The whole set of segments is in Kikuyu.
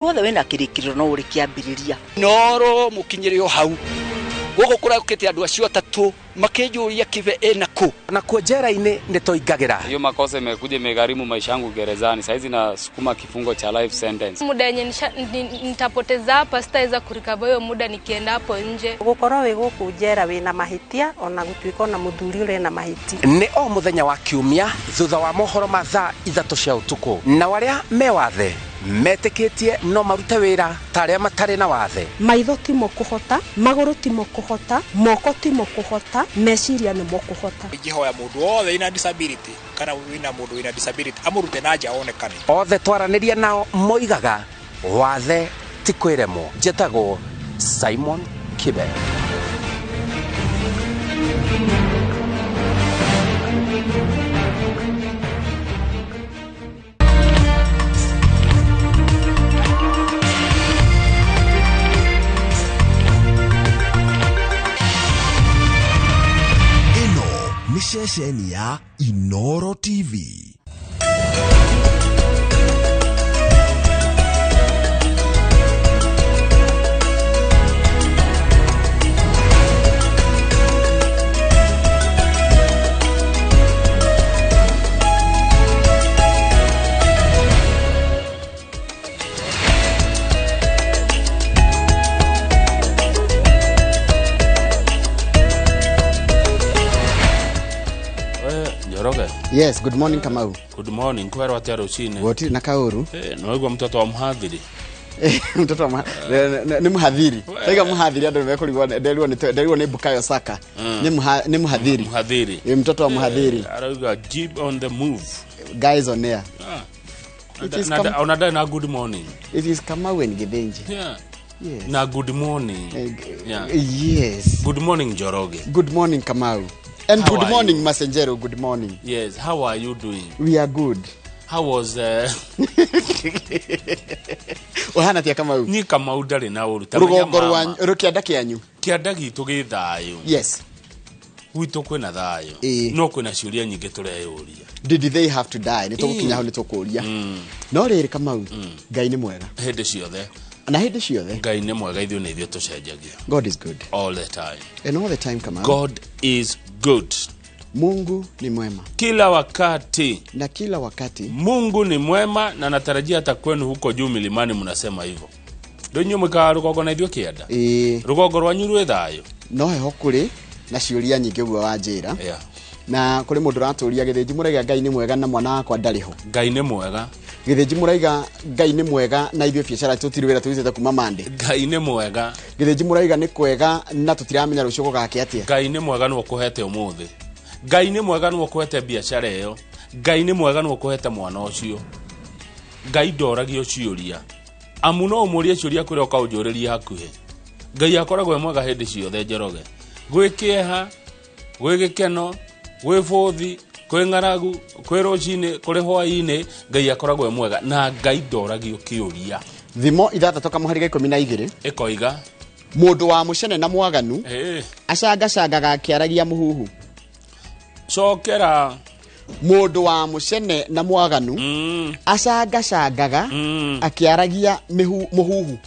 Wothe wĩna kĩrĩkĩrĩro no ũrĩ kĩambĩrĩria. Noro mũkinyĩre o hau gũkũ kũraũkĩte andũ acio atatũ makĩnjũria Kibe ĩna kũ. Nakuo njera-inĩ nĩ tũingagĩra. Hiyo makosa imekuja imegharimu maisha yangu gerezani. Saizi nasukuma kifungo cha life sentence. Muda yenye nitapoteza hapa sitaweza kurikava hiyo muda nikienda hapo nje. Gukorwo wi guku njera wina mahitia ona gutuika ona muthuri uri na mahitia. Nĩ o mũthenya wa kiumia thutha wa mohoro ma thaa 3 cia ũtukũ, na arĩa me wathe metĩkĩtie no marute wĩra ta arĩa matarĩ na wathe. Maitho timo kũhota, magũrũ timo kũhota, moko timo kũhota, meciria nĩmo kũhota. Ingĩhoya mũndũ wothe wĩna disability kana wĩna mũndũ wĩna disability amũrute na nja onekane. Othe twaranĩria nao moigaga wathe ti kwĩremwo. Njĩtagwo Simon Kibe. Ĩno nĩ ceceni ya Inoro TV. Njoroge. Yes, good morning Kamau. Good morning, kwero atia rucini. Gũtirĩ na kaũru. Nĩwaigua mtoto wa mhadhiri. Mtoto wa nĩ mhadhiri. Taiga mhadhiri andũ nĩmekũrigwo nderirwo nĩ nderirwo nĩ Bukayo Saka. Nĩ mhadhiri. Mhadhiri. Mtoto wa mhadhiri. Arauga jeep on the move. Guys on air. It is Ona ndarĩ na good morning. It is Kamau and Githinji. Yeah. Yes. Na good morning. Yeah. Yes. Good morning Njoroge. Good morning Kamau. And How good are morning you? Masenjero, good morning. Yes, how are you doing? We are good. How was Ũhana atia Kamau? Niĩ Kamau ndarĩ na ũru. Ta menya Rũgongo rwa mama. rũkĩanda kĩanyu. Kĩanda gitũ gĩ thayũ. Yes. Gwitũ kwĩna thayũ. No kwĩna ciũria nyingĩ tũreyũria. Did they have to die? Nĩ tũgũkinya hau nĩ tũkũria. No rĩrĩ Kamau, Ngai nĩ mwega. Hĩndĩ ciothe. Na hĩndĩ ciothe. Ngai nĩ mwega, ithuĩ nĩ ithuĩ tũcenjagia. God is good. All the time. And all the time Kamau. God is good. Mungu ni mwema. Kila wakati. Na kila wakati. Mungu ni mwema na natarajia hata kwenu huko juu milimani mnasema hivyo. Rĩu inyuĩ mwĩkaga rũgongo na ithuĩ kĩanda. Rũgongo rwanyu rwĩ thayũ. No heho kũrĩ na ciũria nyingĩ ũguo wanjĩra. Yeah. Na kũrĩ mũndũ ũratũria Gĩthĩnji mũraiga Ngai nĩ mwega na mwana wakwa ndarĩ ho. Ngai nĩ mwega. Gĩthĩnji mũraiga Ngai nĩ mwega na ithuĩ biacara tũtirĩ wĩra tũrutĩte kuma Monday. Ngai nĩ mwega. Gĩthĩnji mũraiga nĩ kwega na tũtiramenya rũciũ gũgakĩa atĩa. Ngai nĩ mwega nĩwe ũkũhete ũmũthĩ. Ngai nĩ mwega nĩwe ũkũhete biacara ĩyo. Ngai nĩ mwega nĩwe ũkũhete mwana ũcio. Ngai ndoragio ciũria. Amu no ũmũrie ciũria kũrĩa ũkaũnjũrĩria hakuhĩ. Ngai akoragwo e mwega hĩndĩ ciothe Njoroge. Gwĩ kĩeha, gwĩ gĩkeno, gwĩ bũthi, kwĩ ng'aragu, kwĩ rũcinĩ, kũrĩ hwaĩ-inĩ, Ngai akoragwo e mwega na Ngai ndoragio kĩũria. Thimo ithathatũ kamũhari ga ikũmi na igĩrĩ. Ĩkoiga. Mũndũ wa mũcene na mwaganu acangacangaga akĩaragia mũhuhu. Cokera. Mũndũ wa mũcene na mwaganu acangacangaga akĩaragia mũhuhu.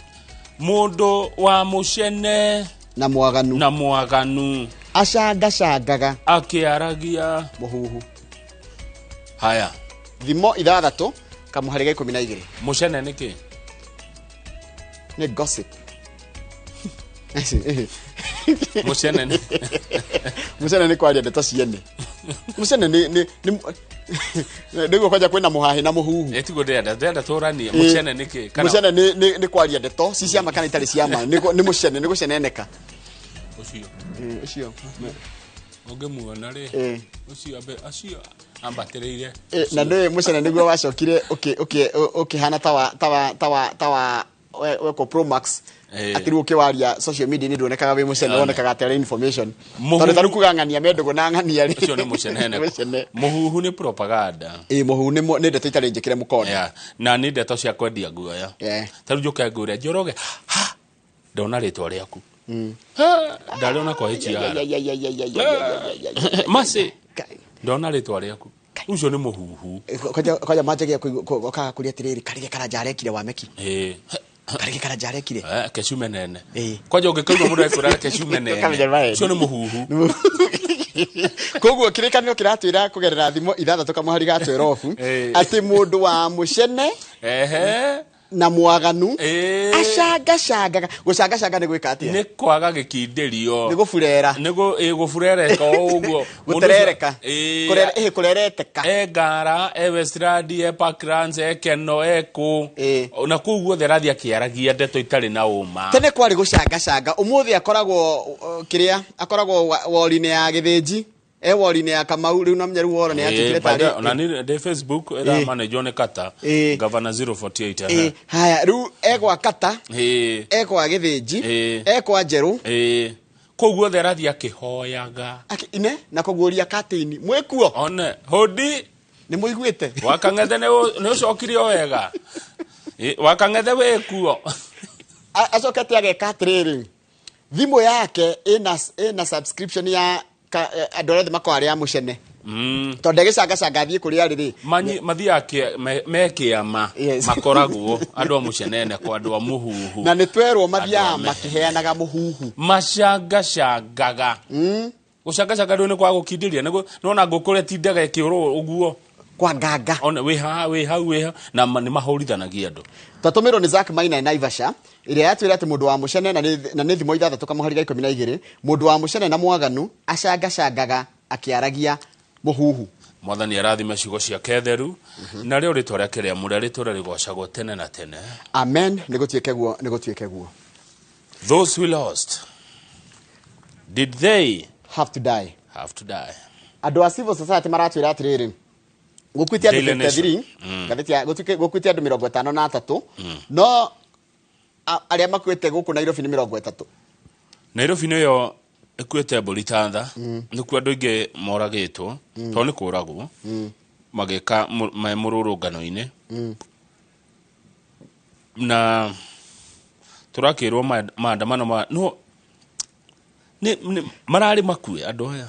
Mũndũ wa mũcene na mwaganu na mwaganu acangacangaga akĩaragia mũhuhu. Haya. Thimo ithathatũ kamũhari ga ikũmi na igĩrĩ. Mũcene nĩ kĩ? Nĩ gossip. Mũcene nĩ Mũcene nĩ kwaria ndeto ciene. Mũcene nĩ nĩ nĩguo kwanja kwĩna mũhahĩ na mũhuhu. Tiguo ndĩrenda tũranie. Mũcene nĩ kĩ? Kana Mũcene nĩ kwaria ndeto ci ciama kana itarĩ ciama. Nĩ mũcene, nĩ gũceneneka. Ũcio. Ũcio. Ũngĩmuona rĩ, ũcio ambe acio ambatĩrĩire. Na nĩ mũcene nĩguo wacokire ũkĩhana tawa wekwo Pro Max. Atĩ rĩu ũkĩwaria social media nĩ nduonekaga wĩ mũcene, wonekaga atĩ arĩ information. Tondũ ta rĩu kuga ng'ania me ndũgũ na ng'ania rĩ. Ũcio nĩ mũcene. Mũcene. Mũhuhu nĩ propaganda. Mũhuhu nĩ ndeto itarĩ njĩkĩre mũkonde. Yeah. Na nĩ ndeto cia kwendia guoya. Ta rĩu njũke ngũre Njoroge, ha, ndona rĩtwa rĩaku. Ndarĩona kwa HR. Masi, ndona rĩtwa rĩaku. Ucio nĩ mũhuhu. Kwanja manjagia okaga kũria atĩrĩrĩ, karige karanja arekire wameki. Karige karanja arekire. Kecume nene. Kwanja ũngĩkaigua mũndũ ekwĩra kecume nene, ũcio nĩ mũhuhu. Koguo kĩrĩkanĩro kĩratwĩra kũgerera thimo 6 kamũhari ga 12 atĩ mũndũ wa mũcene na mwaganu acangacangaga. Gũcangacanga nĩ gwĩka atĩa? Nĩ kwaga gĩkindĩrio, nĩ gũburera, nĩ gũburereka ũguo, gũterereka, kũrereteka. E Ngara, e Westland, e Parklands, e Keno, e kũ, na kũu guothe arathiĩ akĩaragia ndeto itarĩ na ũma. Tene kwarĩ gũcangacanga, ũmũthĩ akoragwo kĩrĩa akoragwo wori-inĩ ya Gĩthĩnji, e wori-inĩ ya Kamau, rĩu namenya rĩu woro nĩ yatuĩkire tarĩ ona ni ndĩ Facebook ĩra manage nĩ Kata Governor 048. Haya, rĩu egwa Kata, ekwa Gĩthĩnji, ekwa Njerũ, kũu guothe arathiĩ akĩhoyaga ine na kũguũria katĩini mwĩkuo one hũndi nĩ mũiguĩte Wakang'ethe nĩ ũcokire o wega, Wakang'ethe wĩkuo. Acokete ageka atĩrĩrĩ, thimũ yake ĩna subscription ya andũ arĩa othe makoragwo arĩ a mũcene, tondũ ndegĩcangacanga athiĩ kũrĩa arĩ rĩ, mathiaga me kĩama, makoragwo andũ a mũcenene kwa andũ a mũhuhu, na nĩ twerwo mathiaga makĩheanaga mũhuhu, macangacangaga. Gũcangacanga rĩu nĩ kwa gũkindĩria, nĩwona ngũkũ ũrĩa ĩtindaga ĩkĩũrwo ũguo kwa nganga, one wĩ haha wĩ hau wĩ hau, na nĩ mahũrithanagia andũ. Twatũmĩrwo nĩ Zack Maina e Naivasha, ĩrĩa yatwĩra atĩ mũndũ wa mũcene na nĩ thimo 6 kamũhari ga 12, mũndũ wa mũcene na mwaganu acangacangaga akĩaragia mũhuhu. Mwathani arathime ciugo ciake theru, na rĩo rĩtwa rĩake rĩamũre rĩtũre rĩgocagwo tene na tene. Amen. Nĩgũtuĩke guo, nĩgũtuĩke guo. Those we lost, did they have to die? Have to die. Andũ a civil society maratwĩra atĩrĩrĩ, gũkuĩte andũ 53, ngathĩti ya gũkuĩte andũ 53, no arĩa makuĩte gũkũ Nairobi nĩ 30. Nairobi nĩyo ĩkuĩte mbũri ta tha, nĩkuo andũ aingĩ moragĩtwo, tondũ nĩ kũragwo, magĩka me mũrũrũngano-inĩ. Na tũrakĩrwo maandamano ma no nĩ mararĩ makue andũ aya.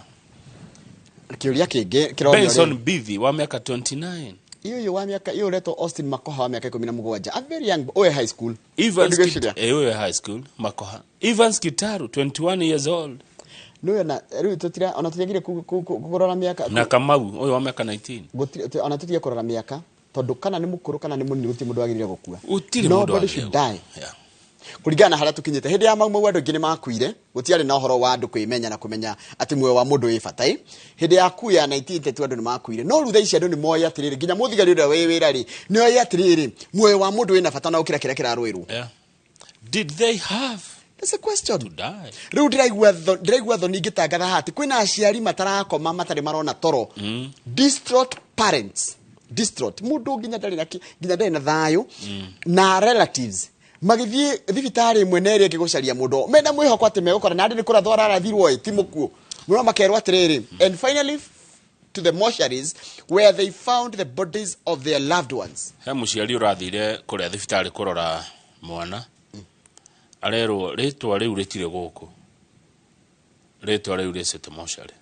Kĩũria kĩngĩ kĩronio Benson Bithi wa mĩaka 29. Iyo wa mĩaka iyo ũretwo Austin Makoha wa mĩaka 17, a very young boy high school. Evans high school Makoha. Evans Kitaru 21 years old. No na rĩu tutira ona tutiagire kũrora mĩaka. Na Kamau ũyũ wa mĩaka 19. Ona tutigie kũrora mĩaka tondũ kana nĩ mũkũrũ kana nĩ mũnini gũtirĩ mũndũ wagĩrĩire gũkua. Gũtirĩ mũndũ wagĩrĩire. Should die. Kũringana na harĩa tũkinyĩte hĩndĩ ya Mau Mau andũ aingĩ nĩ makuire, gũtiarĩ na ũhoro wa andũ kwĩmenya na kũmenya atĩ muoyo wa mũndũ wĩ bata. Hĩndĩ ya ku ya 1932 andũ nĩ makuire, no rĩu thaa ici andũ nĩ moĩ atĩrĩrĩ, nginya mũthigari ũrĩa wĩ wĩra rĩ nĩ oĩ atĩrĩrĩ, muoyo wa mũndũ wĩna bata na gũkĩra kĩrĩa kĩrarũĩrwo. Did they have That's a question. to die? Rĩu ndĩraigua thoni ngĩtangatha haha atĩ kwĩna aciari matarakoma matarĩ marona toro. Distraught parents, distraught mũndũ nginya ndarĩ na thayũ, na relatives magĩthiĩ thibitarĩ ĩmwe na ĩrĩa ĩngĩ gũcaria mũndũ mena mwĩhoko atĩ megũkora na andĩ nĩ kũrathwo ararathirwo ĩ ti mũkuũ, no makerwo atĩrĩrĩ, and finally to the mortuaries where they found the bodies of their loved ones. He mũciari ũrathire kũrĩa thibitarĩ kũrora mwana, arerwo rĩtwa rĩu rĩtirĩ gũkũ, rĩtwa rĩu rĩcĩte mocarĩ.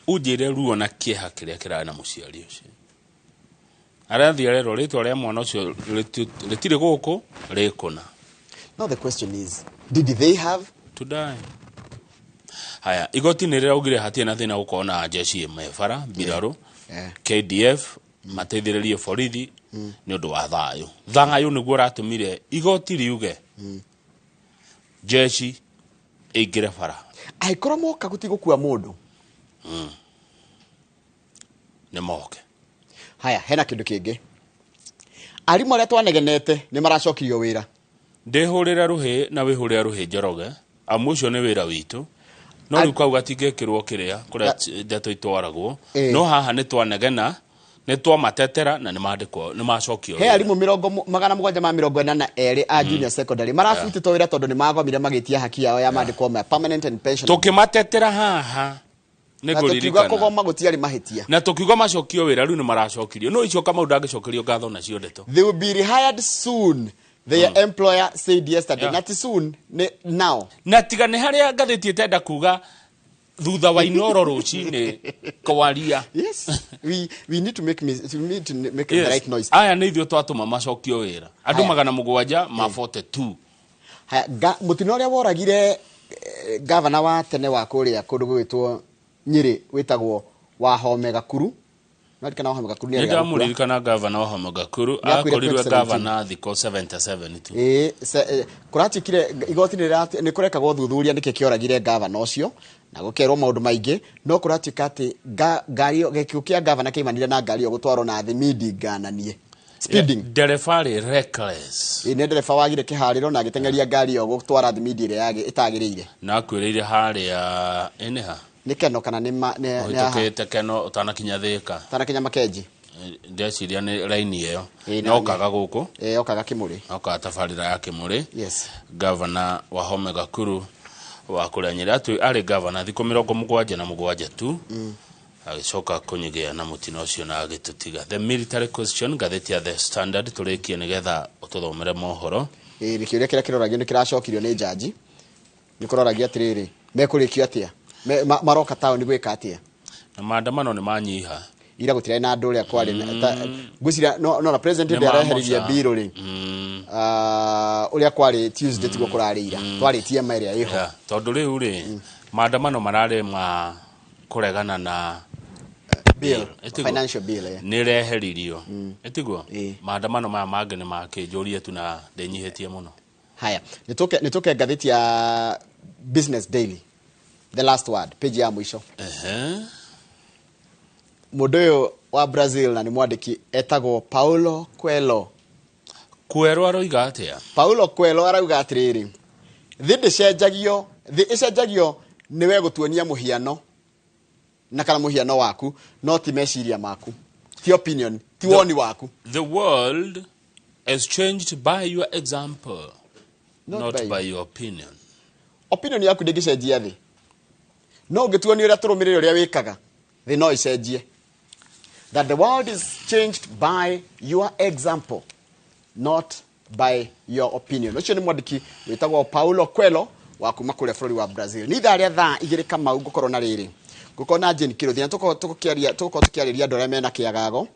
Ũnjĩre ruo na kĩeha kĩrĩa kĩrarĩ na mũciari ũcio. Arathiĩ arerwo rĩtwa rĩa mwana ũcio rĩtirĩ gũkũ, rĩkũna. Now the question is, did they have to die? Haya, igoti nĩ rĩraugire hatirĩ na thĩna gũkorwo na jeshi me bara, mbirarũ, KDF, mateithĩrĩrie borithi nĩ ũndũ wa thayũ. Thayũ nĩguo ũratũmire igoti riuge jeshi ĩingĩre bara. Angĩkorwo moka gũtigũkua mũndũ. Nĩ moke. Haya, hena kĩndũ kĩngĩ. Arimũ arĩa twanegenete nĩ maracokirio wĩra. Ndĩhũrĩre rũhĩ na wĩhũrĩre rũhĩ Njoroge, amu ũcio nĩ wĩra witũ. No rĩu kau gatingĩkĩrwo kĩrĩa kũrĩa ndeto itwaragwo. No haha nĩ twanegena, nĩ twamatetera na nĩ mandĩkwo, nĩ macokio. He arimũ 742 a junior secondary marabutĩtwo wĩra tondũ nĩ magomire magĩtia haki yao ya mandĩkwo ma permanent and pension. Tũkĩmatetera haha Na tũkiuga kũgoma gũtiarĩ mahĩtia. Na tũkiuga macokio wĩra rĩu nĩ maracokirio. No icio Kamau ndangĩcokerio ngatho nacio ndeto. They will be rehired soon, their employer said yesterday. Not soon, now. Na tiga nĩ harĩa ngathĩti ĩtenda kuga Thutha wa Inoro rũcinĩ kwaria. Yes, we need to make we need to make yes. the right noise. Aya nĩ ithuĩ twatũma macokio wĩra andũ 742 ma 42. Haya, mũtino ũrĩa woragire gavana wa tene wa kũrĩa kũndũ gwĩtwo Nyĩrĩ wĩtagwo Wahome Gakuru. Naririkana Wahome Gakuru nĩ ndamũririkana gavana Wahome Gakuru akorirwe gavana thikũ 77 tu. Kũratuĩkire igoti nĩ kũrekagwo thuthuria nĩkĩ kĩoragire gavana ũcio na gũkerwo maũndũ maingĩ, no kũratuĩka atĩ ngari gĩkuũ kĩa gavana kĩaimanire na ngari ĩyo gũtwarwo na thimindi ngananie. Speeding. Ndereba arĩ reckless. Nĩ ndereba wagire kĩharĩro na agĩteng'eria ngari ĩyo gũtwara thimindi ĩrĩa ĩtagĩrĩire. Na akuĩrĩire harĩa ĩnĩha? Nĩ Keno kana nĩ ũhĩtũkĩte Keno ũtanakinya Thĩka. Ũtanakinya Makenji. Ndeciria nĩ raini ĩyo. No kaga gũkũ. Okaga Kĩmũrĩ. Okaga tabarĩra ya Kĩmũrĩ. Yes. Gavana Wahome Gakuru wa kũrĩa Nyĩrĩ arĩ gavana thikũ 77 tu. Agĩcoka kũnyigĩa na mũtino ũcio na agĩtũtiga. The military question ngathĩti ya The Standard tũrĩkie nĩgetha ũtũthomere mohoro. Nĩ kĩũria kĩrĩa kĩroragio nĩ kĩracokirio nĩ jaji. Nĩ kũroragio atĩrĩrĩ, mekũrĩkio atĩa? Maroka taũni gwĩka atĩa? Na maandamano nĩ manyiha. Ira gũtirarĩ na andũ ũrĩa kwarĩ. Ngwĩciria no na president hĩndĩ areheririe mbirũ rĩ. Ũrĩa kwarĩ Tuesday tiguo kũrarĩ ira. Twarĩtie ma ĩrĩa ĩho. Tondũ rĩu rĩ, maandamano mararĩ ma kũregana na bill, financial bill. Nĩ reheririo. Ĩtiguo? Maandamano maya mangĩ nĩ makĩnjũrie tu na ndĩnyihĩtie mũno. Haya, nĩtũke ngathĩti ya Business Daily. The last word, page ya mwisho. Mũndũ ũyũ wa Brazil na nĩ mwandĩki etagwo Paulo Coelho. Coelho aroiga atĩa? Paulo Coelho arauga atĩrĩrĩ, thĩ ndĩcenjagio, thĩ ĩcenjagio nĩ we gũtuonia mũhiano na kana mũhiano waku, no ti meciria maku, ti opinion, ti woni waku. The world is changed by your example, not by your opinion. Opinion yaku ndĩngĩcenjia thĩ. No ũngĩtuonia ũrĩa tũrũmĩrĩre ũrĩa wĩkaga, thĩ no ĩcenjie. That the world is changed by your example, not by your opinion. Ũcio nĩ mwandĩki wĩtagwo Paulo Coelho wa kuma kũrĩa bũrũri wa Brazil. Nĩ ithaa rĩa thaa 2 Kamau ngũkorwo na rĩrĩ. Ngũkorwo na Jane Kĩrũthia na tũkorwo tũkĩarĩria andũ arĩa mena kĩagago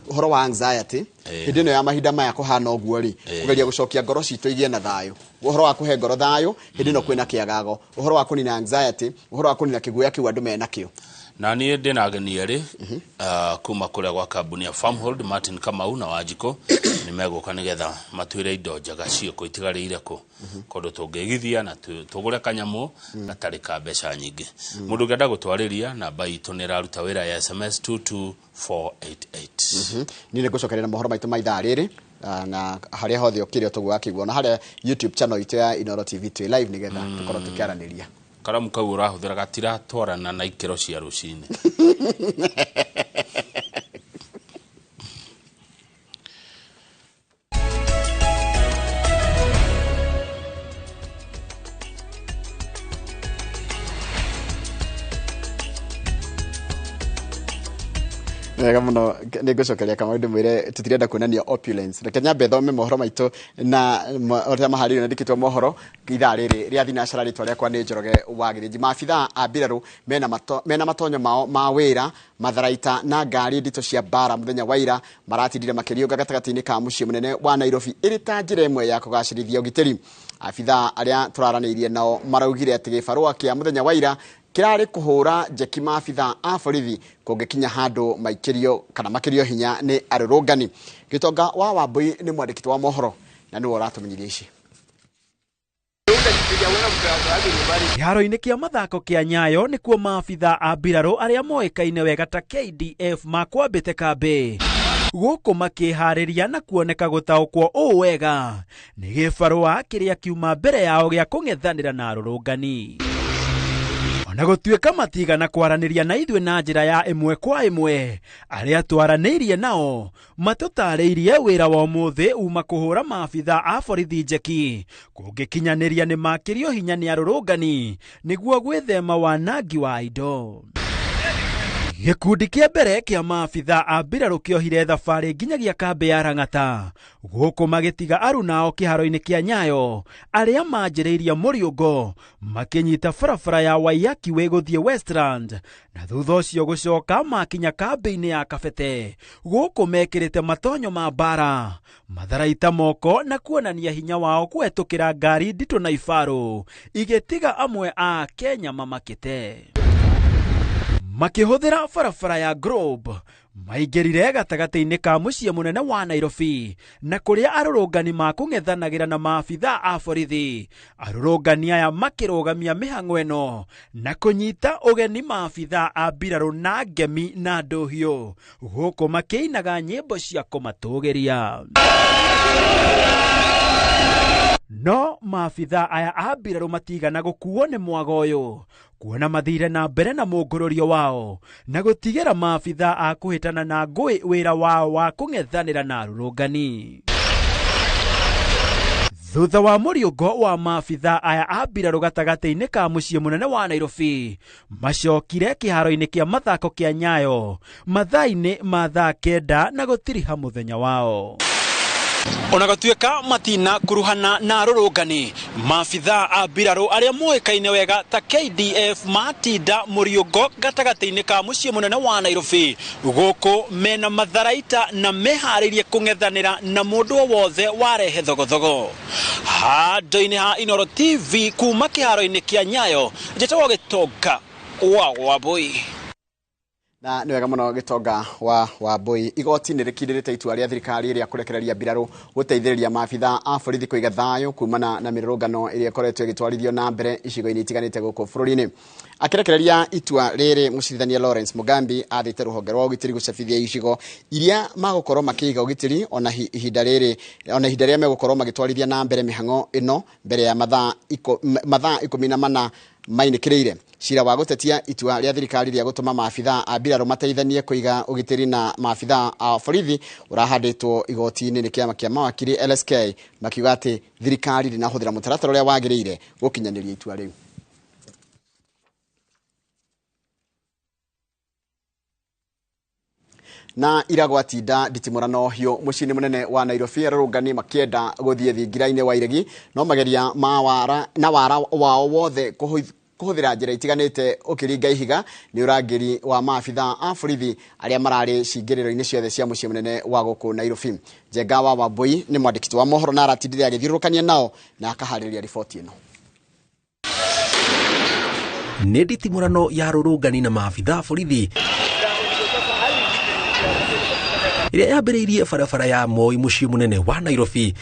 ũhoro wa anxiety hĩndĩ ĩno ya mahinda maya kũhana ũguo rĩ, kũgeria gũcokia ngoro citũ igĩe na thayũ, ũhoro wa kũhe ngoro thayũ hĩndĩ ĩno kwĩna kĩagago, ũhoro wa kũnina anxiety, ũhoro wa kũnina kĩguoya kĩu andũ menakĩo. Na niĩ ndĩna ageni erĩ kuma kũrĩa gwa kambuni ya Farmhold, Martin Kamau na Wanjikũ nĩ megũka nĩgetha matwĩre indo njega ciĩkũ itigarĩire kũ kũndũ tũngĩigithia na tũgũre kanyamũ gatarĩ ka mbeca nyingĩ. Mũndũ ũngĩenda gũtwarĩria namba itũ nĩ ĩraruta wĩra ya SMS 22488. Niĩ nĩ ngũcokeria mohoro maitũ ma ithaa rĩrĩ na harĩa hothe ũkĩrĩ ũtũguo akĩiguo na harĩa YouTube channel itũ ya Inoro TV twĩ live nĩgetha tũkorwo tũkĩaranĩria. Karamu kau ũrahũthĩra gatiratwarana na ikĩro cia rũcinĩ. Wega mũno nĩ ngũcokeria Kamau ndĩmwĩre tũtirenda kuonania opulence. Reke nyambe thome mohoro maitũ na ũrĩa maharĩirio nandĩkĩtwo mohoro ithaa rĩrĩ rĩa thinacara. Rĩtwa rĩakwa nĩ Njoroge wa Gĩthĩnji. Maabithaa a mbirarũ mena matonyo mao ma wĩra, matharaita na ngari nditũ cia mbara mũthenya wa ira maratindire makĩriũnga gatagatĩ-inĩ ka mũciĩ mũnene wa Nairobi ĩrĩ ta njĩra ĩmwe ya kũgacĩrithia ũgitĩri. Abithaa arĩa tũraranĩirie nao maraugire atĩ gĩbarũa kĩa mũthenya wa ira kirari kuhura njeki maabithaa a borithi kũngĩkinya handũ maikĩrio kana makĩrio hinya nĩ arũrũngani. Gĩtonga wa Wambui nĩ mwandĩki wa mohoro na nĩwe ũratũmenyithia ici. Kĩharo-inĩ kĩa mathako kĩa Nyayo nĩkuo maabithaa a mbirarũ arĩa moĩkaine wega ta KDF makwambĩte kambĩ gũkũ makĩharĩria na kuoneka gũtaũkwo ũũ wega nĩ gĩbarũa kĩrĩa kiuma mbere yao gĩa kũng'ethanĩra na arũrũngani. Ona gũtuĩka matigana kwaranĩria na ithuĩ na njĩra ya ĩmwe kwa ĩmwe, arĩa twaranĩirie nao matũtarĩirie wĩra wa ũmũthĩ uma kũhũra maabithaa a borithi njeki kũngĩkinyanĩria nĩ makĩrio hinya nĩ arũrũngani nĩguo gwĩthema wanangi wa indo. Gĩkundi kĩa mbere kĩa maabitha a mbirarũ kĩohire thabarĩ nginyagia kambĩ ya Lang'ata gũkũ magĩtiga arunao kĩharo-inĩ kĩa Nyayo arĩa manjĩrĩirie mũriũngo makĩnyita barabara ya Waiyaki Way gũthiĩ Westland na thutha ũcio gũcoka makinya kambĩ-inĩ ya Kabete gũkũ mekĩrĩte matonyo ma mbara matharaita moko na kuonania hinya wao kũhetũkĩra ngari nditũ na ibarũ igĩtiga amwe a Kenya mamakĩte. Makĩhũthĩra barabara ya Globe maingĩrire gatagatĩ-inĩ ka mũciĩ mũnene wa Nairobi na kũrĩa arũrũngani makũng'ethanagĩra na maabitha a borithi. Arũrũngani aya makĩrũgamia mĩhang'o ĩno na kũnyita ũgeni maabitha a mbirarũ na ngemi na ndũhiũ gũkũ makĩinaga nyĩmbo cia kũmatũgĩria. No maabitha aya a mbirarũ matigana gũkuo nĩ mwago ũyũ kuona mathire na mbere na mũngũrũrio wao na gũtigĩra maabitha a kũhĩtana na ngũĩ wĩra wao wa kũng'ethanĩra na arũrũngani. Thutha wa mũriũngo wa maabitha aya a mbirarũ gatagatĩ-inĩ ka mũciĩ mũnene wa Nairobi macokire kĩharo-inĩ kĩa mathako kĩa Nyayo mathaa-inĩ ma thaa 9 na gũtiriha mũthenya wao. Ona gatuĩka matina kuruhana na arũrũngani maabitha a mbirarũ arĩa moĩkaine wega ta KDF matinda mũriũngo gatagatĩ-inĩ ka mũciĩ mũnene wa Nairobi gũkũ mena matharaita na meharĩirie kũng'ethanĩra na mũndũ o wothe warehe thogothogo. Handũ-inĩ ha Inooro TV kuma kĩharo-inĩ kĩa Nyayo njĩtagwo Gĩtonga wa Wambui. Na nĩ wega mũno Gĩtonga wa Wambui. Igoti nĩ rĩkindĩrĩte itua rĩa thirikari rĩa kũrekereria mbirarũ gũteithĩrĩria maabitha a borithi kũiga thayũ kumana na mĩrũrũngano ĩrĩa ĩkoretwo ĩgĩtwarithio na mbere icigo-inĩ itiganĩte gũkũ bũrũri-inĩ. Akĩrekereria itua rĩrĩ, mũcirithania Lawrence Mugambi athĩte rũhonge rwa ũgitĩri gũcabithia icigo iria magũkorwo makĩiga ũgitĩri ona ihinda rĩrĩ ona ihinda rĩrĩa megũkorwo magĩtwarithia na mbere mĩhang'o ĩno mbere ya mathaa 14 mainĩkĩrĩire. Cira wa gũtetia itua rĩa thirikari rĩa gũtũma maabitha a mbirarũ mateithanie kũiga ũgitĩri na maabitha a borithi ũrahandĩtwo igoti-inĩ nĩ kĩama kĩa mawakiri LSK makiuga atĩ thirikari ndĩnahũthĩra mũtaratara ũrĩa wagĩrĩire gũkinyanĩria itua rĩu. Na ira gwatinda nditimũrano hiũ mũciĩ-inĩ mũnene wa Nairobi arũrũngani makĩenda gũthiĩ thingira-inĩ wa iregi no mageria ma wara na wara wao wothe kũhũthĩra njĩra itiganĩte ũkĩringa ihiga nĩ ũrangĩri wa maabitha a borithi arĩa mararĩ cingĩrĩro-inĩ ciothe cia mũciĩ mũnene wa gũkũ Nairobi. Njenga wa Wambui nĩ mwandĩki wa mohoro na aratindire agĩthiũrũrũkania nao na akaharĩrĩria riboti ĩno. Nĩ nditimũrano ya arũrũngani na maabitha a borithi ĩrĩa yambĩrĩirie barabara ya Moi mũciĩ mũnene wa Nairobi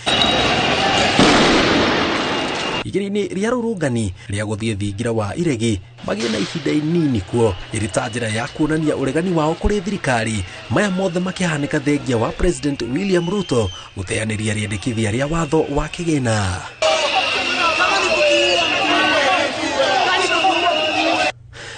igĩrĩ-inĩ rĩa rũrũngani rĩa gũthiĩ thingira wa iregi magĩe na ihinda inini kuo ĩrĩ ta njĩra ya kuonania ũregani wao kũrĩ thirikari. Maya mothe makĩhanĩka thengia wa President William Ruto gũteanĩria rĩendekithia rĩa watho wa kĩgĩna.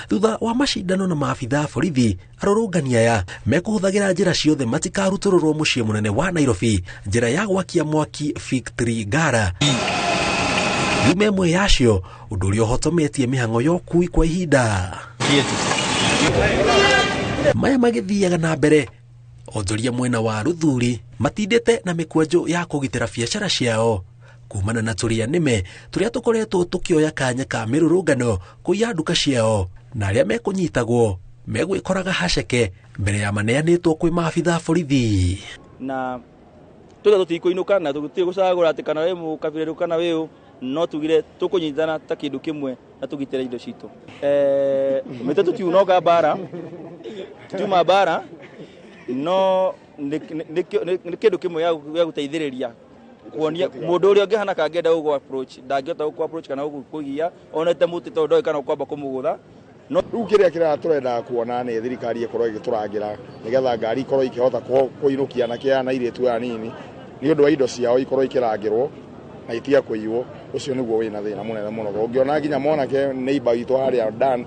Thutha wa macindano na maabitha a borithi arũrũngani aya mekũhũthagĩra njĩra ciothe matikarutũrũrwo mũciĩ mũnene wa Nairobi njĩra ya gwakia mwaki Victory Ngara yume ĩmwe yacio ũndũ ũrĩa ũhotometie mĩhang'o ya ũkui kwa ihinda. Maya magĩthiaga na mbere onjoria mwena wa Ruthuri matindĩte na mĩkwanjũ ya kũgitĩra biacara ciao kumana na tũrĩa nĩme tũrĩa tũkoretwo tũkĩoya kanya ka mĩrũrũngano kũiya nduka ciao na arĩa mekũnyitagwo megwĩkoraga haceke mbere ya maneanĩtwo kwĩ maabitha borithi. Na tuge tũtikũinũka na tũtirĩ gũcagũra atĩ kana wĩ mũkabirũ kana wĩ ũ, no tugire tũkũnyitana ta kĩndũ kĩmwe na tũgitĩre indo citũ. Mĩtĩ tũtiunonga mbara, tũtiuma mbara, no nĩ kĩndũ kĩmwe gĩa gũteithĩrĩria kuonia mũndũ ũrĩa ũngĩhana kangĩenda gũgũ approach ndangĩhota gũkũ approach kana gũkũgia onete mũtĩ tondũ ndoĩ kana ũkwamba kũmũgũtha. No rĩu kĩrĩa kĩrĩa tũrendaga kuona nĩ thirikari ĩkorwo ĩgĩtũrangĩra nĩgetha ngari ikorwo ikĩhota kũinũkia anake aya na airĩtu aya nini nĩ ũndũ wa indo ciao ikorwo ikĩrangĩrwo na itige kũiywo. Ũcio nĩguo wĩna thĩna mũnene mũno. Ũngĩona nginya mwanake neighbor witũ harĩa Dan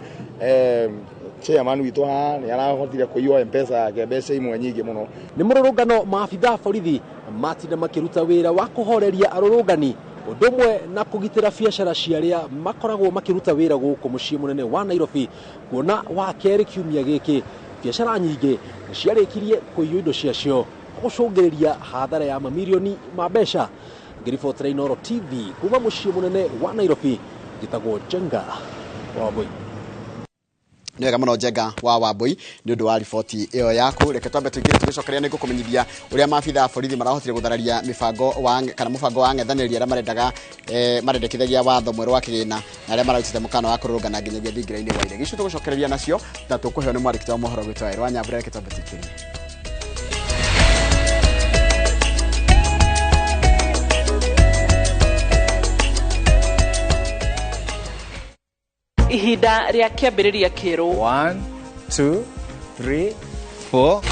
chairman witũ haha nĩ arahotire kũiywo M-Pesa yake mbeca imwe nyingĩ mũno. Nĩ mũrũrũngano maabitha borithi matinda makĩruta wĩra wa kũhoreria arũrũngani ũndũ ũmwe na kũgitĩra biacara cia arĩa makoragwo makĩruta wĩra gũkũ mũciĩ mũnene wa Nairobi kuona wa kerĩ kiumia gĩkĩ Biacara nyingĩ nĩ ciarĩkirie kũiywo indo ciacio gũcũngĩrĩria hathara ya mamirioni ma mbeca. Ngĩribotera Inooro TV kuma mũciĩ mũnene wa Nairobi, njĩtagwo Njenga Wambui. Nĩ wega mũno Njenga wa Wambui nĩ ũndũ wa riboti ĩyo yaku. Reke twambe tũingĩre tũgĩcokeria nĩ ngũkũmenyithia ũrĩa maabitha a borithi marahotire gũthararia mĩbango wa kana mũbango wa ang'ethanĩri arĩa marendaga marendekithagia watho mwerũ wa kĩgĩna na arĩa mararutĩte mũkana wa kũrũrũngana nginyagia thingira-inĩ wa iregi. Icio tũgũcokereria nacio na tũkũheo nĩ mwandĩki wa mohoro gwitũ Wairũ wa Nyambura. Reke twambe tũingĩrie. Ihinda rĩa kĩambĩrĩria kĩerũ. 1 2 3 4.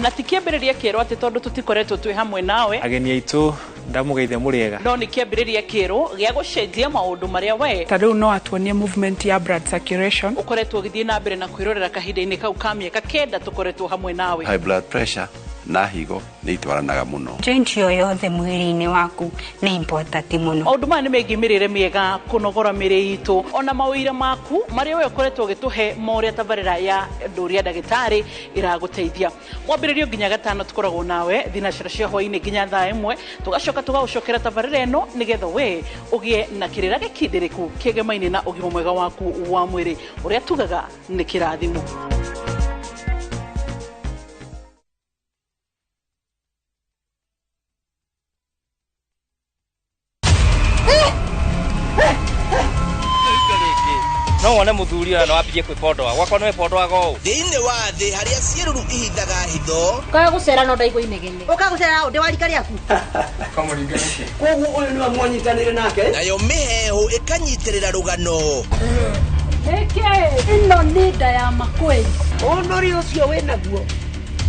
Na ti kĩambĩrĩria kĩerũ atĩ tondũ tũtikoretwo twĩ hamwe nawe. Ageni aitũ ndamũgeithia mũrĩega. No nĩ kĩambĩrĩria kĩerũ gĩa gũcenjia maũndũ marĩa we ta rĩu no atuonie movement ya blood circulation ũkoretwo ũgĩthiĩ na mbere na kwĩrorera kahinda-inĩ kau ka mĩaka 9 tũkoretwo hamwe nawe. High blood pressure na higo nĩ itwaranaga mũno. Joint yo yothe mwĩrĩ-inĩ waku nĩ important mũno. Maũndũ maya nĩ megiĩ mĩrĩre mĩega, kũnogora mĩrĩ itũ, ona mawĩra maku marĩa we ũkoretwo ũgĩtũhe ma ũrĩa tabarĩra ya Ndũria Ndagĩtarĩ ĩragũteithia. Mwambĩrĩrio nginya gatano tũkoragwo nawe thinacara cia hwaĩ-inĩ nginya thaa 1, tũgacoka tũgagũcokera tabarĩra ĩno nĩgetha we ũgĩe na kĩrĩra gĩkindĩrĩku kĩgemaine na ũgima mwega waku wa mwĩrĩ ũrĩa tugaga nĩ kĩrathimo. No wone muthuri ũyũ no ambie kwĩpondoa gwakwa nĩ wĩpondoaga ũũ. Thĩinĩ wa thĩ harĩa ciĩruru ihithaga hitho. Kaga gũcera no ndaigua inegene. Ũka gũcera ũndĩ wa rika rĩaku. Koguo ũyũ nĩwe mwanyitanĩire nake. Nayo mĩheehũ ĩkanyitĩrĩra rũgano. Ĩkĩ ĩno nĩ nda ya makweli. Ũnũri ũcio wĩnaguo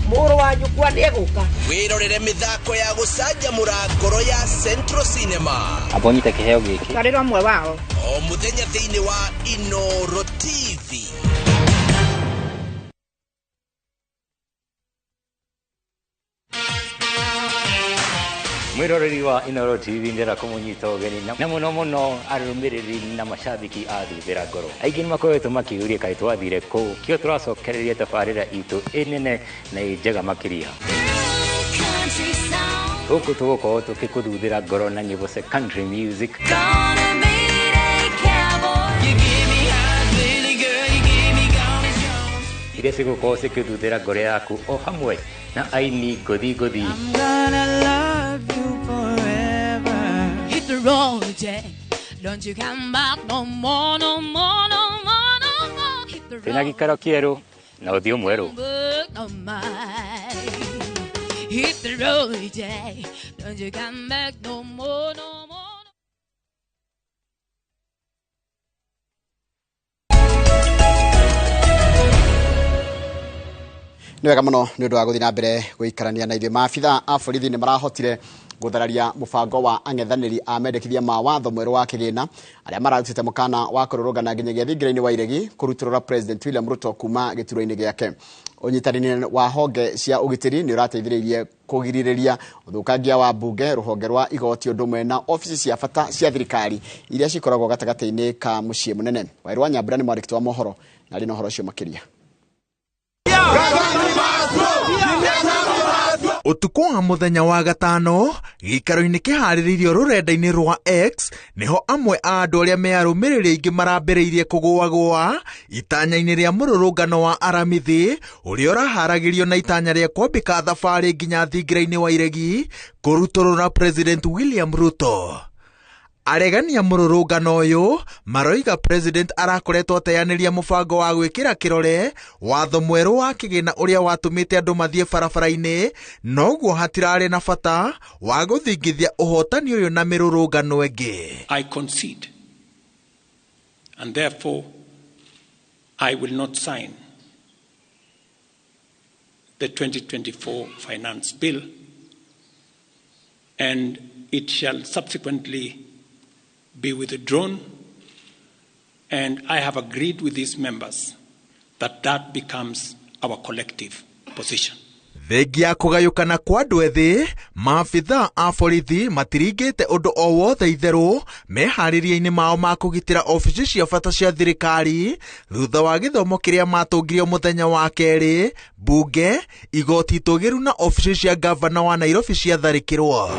mũrũ wa nyũkwa nĩegũka. Wĩrorere mĩthako ya gũcanjamũra ngoro ya Central Cinema. Amba ũnyite kĩheo gĩkĩ. Tarĩra ũmwe wao. O mũthenya thĩinĩ wa Inooro TV. Mwĩroreri wa Inooro TV ndĩrenda kũmũnyita ũgeni na mũno mũno arũmĩrĩri na macabiki a Thuthĩra Ngoro. Aingĩ nĩ makoretwo makĩũria kaĩ twathire kũ, kĩo tũracokereria tabarĩra itũ ĩnene na ĩ njega makĩria. Gũkũ tũgũkorwo tũkĩkũthuthĩra ngoro na nyĩmbo cia country music. Iria cigũkorwo cikĩthuthĩra ngoro yaku o hamwe na aini ngũthi ngũthi. Hit the road, Jack. Don't you come back no more, no more, no more, no more. Hit the road. Twĩna gĩikaro kĩerũ na ũthiũ mwerũ. Hit the road, Jack. Don't you come back no more, no more. Nĩ wega mũno nĩ ũndũ wa gũthiĩ na mbere gũikarania na ithuĩ. Maabitha a borithi nĩ marahotire gũthararia mũbango wa ang'ethanĩri a mendekithia ma watho mwerũ wa kĩgĩna arĩa mararutĩte mũkana wa kũrũrũngana nginyagia thingira-inĩ wa iregi kũrutũrũra President William Ruto kuma gĩturwa-inĩ gĩake. Ũnyitanĩri wa honge cia ũgitĩri nĩ ũrateithĩrĩirie kũgirĩrĩria ũthũkangia wa mbunge, rũhonge rwa igoti ũndũ ũmwe na obici cia bata cia thirikari iria cikoragwo gatagatĩ-inĩ ka mũciĩ mũnene. Wairũ wa Nyambura nĩ mwandĩki wa mohoro na arĩ na ũhoro ũcio makĩria. Ũtukũ wa mũthenya wa gatano gĩikaro-inĩ kĩharĩrĩirio rũrenda-inĩ rwa X nĩho amwe a andũ arĩa me arũmĩrĩri aingĩ marambĩrĩirie kũgũagũa itanya-inĩ rĩa mũrũrũngano wa Aramithi ũrĩa ũraharagĩrio na itanya rĩa kwambĩka thabarĩ nginya thingira-inĩ wa iregi kũrutũrũra President William Ruto. Aregani a mũrũrũngano ũyũ maroiga President arakoretwo ateanĩria mũbango wa gwĩkĩra kĩrore watho mwerũ wa kĩgĩna ũrĩa watũmĩte andũ mathiĩ barabara-inĩ, noguo hatirarĩ na bata wa gũthingithia ũhotani ũyũ na mĩrũrũngano ĩngĩ. I concede and therefore I will not sign the 2024 finance bill and it shall subsequently be withdrawn, and I have agreed with these members that that becomes our collective position. Thengia ya kũgayũkana kwa andũ ethĩ, maabithaa a borithi matiringĩte ũndũ o wothe itherũ meharĩria-inĩ mao ma kũgitĩra obici cia bata cia thirikari thutha wa gĩthomo kĩrĩa matũngirio mũthenya wa kerĩ, mbunge, igoti itũgĩru na obici cia ngavana wa Nairobi ciatharĩkĩrwo.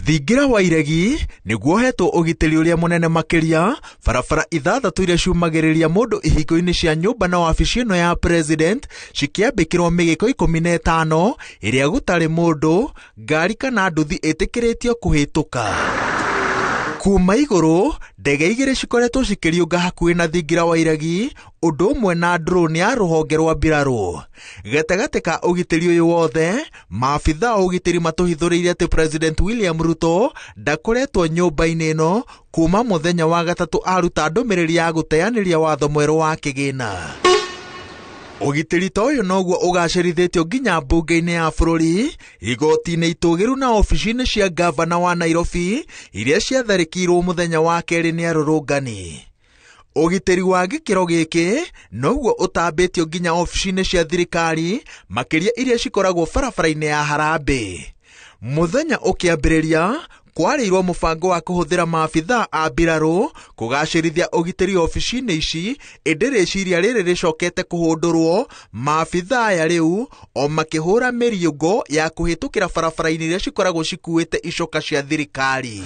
Thingira wa Iregi nĩguo hetwo ũgitĩri ũrĩa mũnene makĩria, barabara 6 iria ciumagĩrĩria mũndũ ihingo-inĩ cia nyũmba na wabici ĩno ya president cikĩambĩkĩrwo mĩgĩko 15 ĩrĩa gũtarĩ mũndũ, ngari kana nduthi ĩtĩkĩrĩtio kũhĩtũka. Kuma igũrũ, ndege 2 cikoretwo cikĩriũnga hakuhĩ na thingira wa Iregi, ũndũ ũmwe na drone ya rũhonge rwa mbirarũ. Gatagatĩ ka ũgitĩri ũyũ wothe, maabithaa a ũgitĩri matũhithũrĩirie atĩ President William Ruto ndakoretwo nyũmba-inĩ ĩno kuma mũthenya wa gatatũ aruta ndũmĩrĩri ya gũteanĩria watho mwerũ wa kĩgĩna. Ũgitĩri ta ũyũ noguo ũgacĩrithĩtio nginya mbunge-inĩ ya bũrũri, igoti-inĩ itũgĩru na obici-inĩ cia ngavana wa Nairobi iria ciatharĩkĩirwo mũthenya wa kerĩ nĩ arũrũngani. Ũgitĩri wa gĩkĩro gĩkĩ noguo ũtambĩtio nginya obici-inĩ cia thirikari, makĩria iria cikoragwo barabara-inĩ ya Harambee. Mũthenya ũkĩambĩrĩria, kwarĩirwo mũbango wa kũhũthĩra maabithaa a mbirarũ kũgacĩrithia ũgitĩri obici-inĩ ici, ĩndĩ rĩciria rĩrĩ rĩcokete kũhũndũrwo maabithaa aya rĩu o makĩhũra mĩriũngo ya kũhĩtũkĩra barabara-inĩ iria cikoragwo cikuĩte icoka cia thirikari.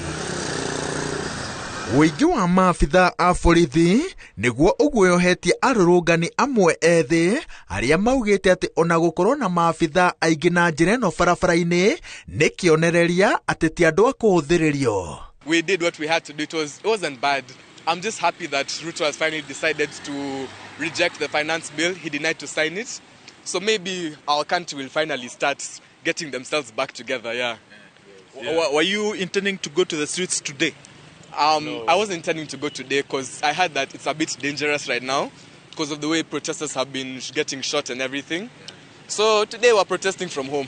Ũingĩ wa maabithaa a borithi nĩguo ũguoyohetie arũrũngani amwe ethĩ arĩa maugĩte atĩ ona gũkorwo na maabithaa aingĩ na njĩra ĩno barabara-inĩ nĩ kĩonereria atĩ ti andũ a kũhũthĩrĩrio. We did what we had to do. It wasn't bad. I'm just happy that Ruto has finally decided to reject the finance bill. He denied to sign it. So maybe our country will finally start getting themselves back together, yeah. Yeah. Were you intending to go to the streets today? No. I wasn't intending to go today because I heard that it's a bit dangerous right now because of the way protesters have been getting shot and everything. Yeah. So today we're protesting from home.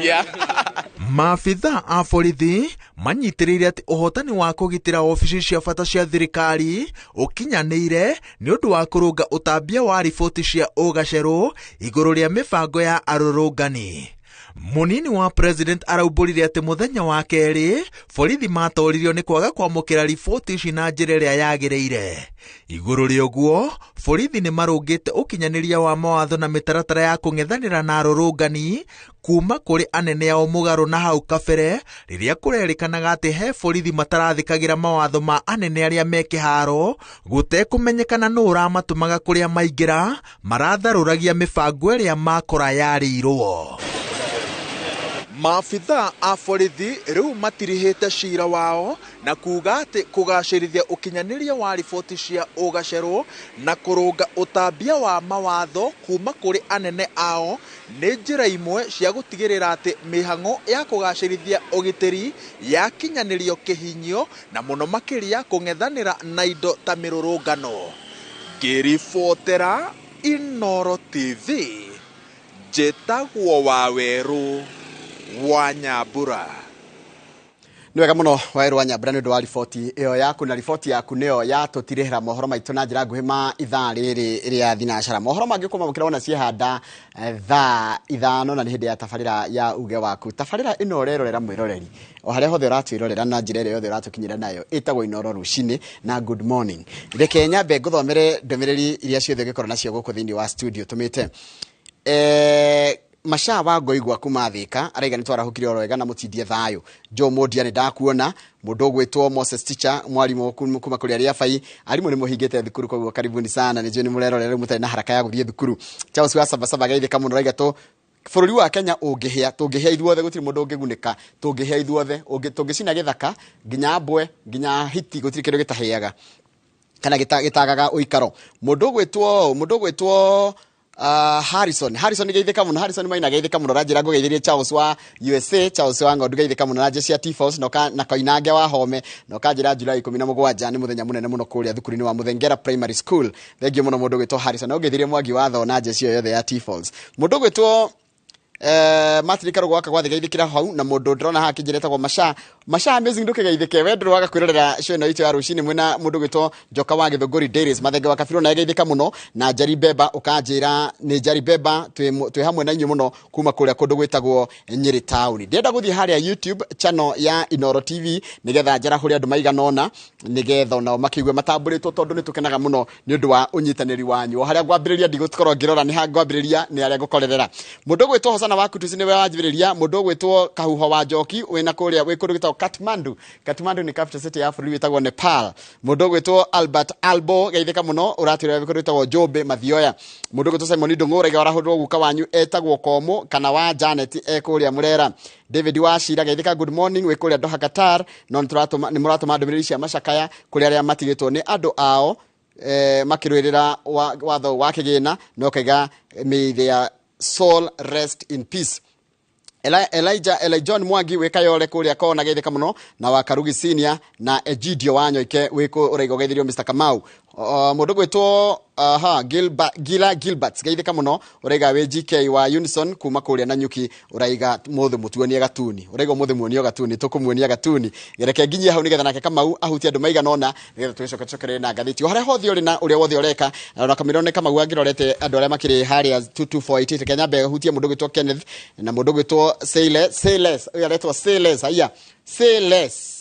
Yeah. Maabithaa a borithi manyitĩrĩire atĩ ũhotani wa kũgitĩra obici cia bata cia thirikari ũkinyanĩire nĩ ũndũ wa kũrũnga ũtambia wa riboti cia ũgacerũ igũrũ rĩa mĩbango ya arũrũngani. Munini wa president araumbũrire atĩ mũthenya wa kerĩ borithi matoririo nĩ kwaga kwamũkĩra riboti ici na njĩra ĩrĩa yagĩrĩire. Igũrũ rĩa ũguo, borithi nĩ marũngĩte ũkinyanĩria wa mawatho na mĩtaratara ya kũng'ethanĩra na arũrũngani kuma kũrĩ anene ao mũgarũ na hau kabere rĩrĩa kũrerĩkanaga atĩ he borithi matarathĩkagĩra mawatho ma anene arĩa me kĩharo gũtekũmenyekana nũ ũramatũmaga kũrĩa maingĩra maratharũragia mĩbango ĩrĩa makora yarĩirwo. Maabithaa a borithi rĩu matirihĩte cira wao na kuga atĩ kũgacĩrithia ũkinyanĩria wa riboti cia ũgacerũ na kũrũnga ũtambia wa mawatho kuma kũrĩ anene ao nĩ njĩra imwe cia gũtigĩrĩra atĩ mĩhang'o ya kũgacĩrithia ũgitĩri yakinyanĩrio kĩhinyio na mũno makĩria kũng'ethanĩra na indo ta mĩrũrũngano. Ngĩribotera Inooro TV, njĩtagwo Wawerũ wa Nyambura. Nĩ wega mũno Wawerũ wa Nyambura nĩ ũndũ wa riboti ĩyo yaku, na riboti yaku nĩyo yatũtirĩhĩra mohoro maitũ na njĩra nguhĩ ma ithaa rĩrĩ rĩa thinacara. Mohoro mangĩ ũkũmamũkĩra wona ciehanda thaa 5 na nĩ hĩndĩ ya tabarĩra ya uge waku. Tabarĩra ĩno ũrerorera mwĩroreri o harĩa hothe ũratwĩrorera na njĩra ĩrĩa yothe ũratũkinyĩra nayo ĩtagwo Inooro rũcinĩ na good morning. Reke nyambe ngũthomere ndũmĩrĩri iria ciothe ũngĩkorwo nacio gũkũ thĩinĩ wa studio tũmĩte. Masha wa Ngoigwa kuma Thika araiga nĩ twarahũkire oro wega na mũtindie thayũ. Joe Mondia nĩ ndakuona, mũndũ ũgwĩtwo Moses Teacher mwarimũ kuma kũrĩa Rĩabai, arimũ nĩ mũhingĩte thukuru koguo karibuni sana, nĩ njũĩ nĩ mũrerorera rĩu mũtarĩ na haraka ya gũthiĩ thukuru. Charles wa Sabasaba geithĩka mũno araiga tũ bũrũri wa Kenya ũngĩhĩa, tũngĩhĩa ithuothe gũtirĩ mũndũ ũngĩgunĩka, tũngĩhĩa ithuothe, tũngĩcina gĩthaka nginya mbwe nginya hiti gũtirĩ kĩndũ gĩtahĩaga kana gĩtagaga ũikaro. Mũndũ ũgwĩtwo Harrison geithĩka mũno, Harrison Maina geithĩka mũno, ranjĩra ngũgeithĩrie Charles wa USA, Charles wa Ng'ondu geithĩka mũno, na Jessie T-Force na Koinange wa Home, na ũkanjĩra July 17 nĩ mũthenya mũnene mũno kũrĩa thukuru-inĩ wa Muthengera Primary School. Thengiũ mũno mũndũ ũgwĩtwo Harrison, na ũngeithĩrie Mwangi wa Thoo na Jessie ĩyo yothe ya T-Falls. Mũndũ ũgwĩtwo Martin Karugo waka gwathĩgeithĩkĩra hau na mũndũ ndĩrona haha kĩnjĩra etagwo Masha Masha amazing ndũkĩgeithĩke we ndũrĩ waga kwĩrorera show ĩno itũ ya rũcinĩ mwĩna mũndũ gwĩtwo Njoka wa Gĩthũngũri Dairies Mathenge wa Kabirũ na geithĩka mũno na Njeri Beba ũkanjĩra nĩ Njeri Beba twĩ hamwe na inyuĩ mũno kuma kũrĩa kũndũ gwĩtagwo Nyĩrĩ town. Ndĩrenda gũthiĩ harĩa YouTube channel ya Inoro TV nĩgetha njarahũre andũ maigana ũna nĩgetha onao makĩigue matambũrĩtwo tondũ nĩ tũkenaga mũno nĩ ũndũ wa ũnyitanĩri wanyu. O harĩa ngwambĩrĩria ndigũkorwo ngĩrora nĩ ha ngwambĩrĩria nĩ harĩa ngũkorerera. Mũndũ ũgwĩtwo Hosana wa Kutusi nĩwe wanjĩrĩria, mũndũ ũgwĩtwo Kahuho wa Njoki wĩna kũrĩa wĩ kũndũ gwĩtagwo Kathmandu. Kathmandu nĩ capital city ya bũrũri wĩtagwo Nepal. Mũndũ ũgwĩtwo Albert Albo geithĩka mũno ũratwĩra wĩ kũndũ gwĩtagwo Njũmbĩ Mathioya. Mũndũ ũgwĩtwo Simon Ndung'u ũraiga warahũrwo guka wanyu etagwo Komũ kana wa Janet e kũrĩa Mũrera. David Wachira geithĩka good morning wĩ kũrĩa Doha Qatar. No nĩ mũratũma ndũmĩrĩri cia macakaya kũrĩ arĩa matigĩtwo nĩ andũ ao makĩrũĩrĩra watho wa kĩgĩna no kaiga may their soul rest in peace. Elijah Eli John Mwangi wĩ Kayole kũrĩa kona geithĩka mũno na wa Karugi Senior na Egidio Wanyoike wĩ kũ ũraiga ũgeithĩrio Mr Kamau. Mũndũ gwĩtwo aha Gila Gilbert geithĩka mũno ũraiga wĩ GK wa Unison kuma kũrĩa Nanyuki ũraiga mũthĩ mũtuonie gatuni ũraiga mũthĩ muonio gatuni tũkũmuonia gatuni gereke nginyie hau nĩgetha nake Kamau ahutie andũ maigana ũna nĩgetha tũgĩcoke tũcokerere na ngathĩti o harĩa hothe ũrĩ na ũrĩa wothe ũreka na kamĩro nĩ Kamau angĩrorete andũ arĩa makĩrĩ harĩa 22488 Kenya nyambe hutie mũndũ gwĩtwo Kenneth na mũndũ gwĩtwo Sales Sales ũyũ aretwo Sales haiya Sales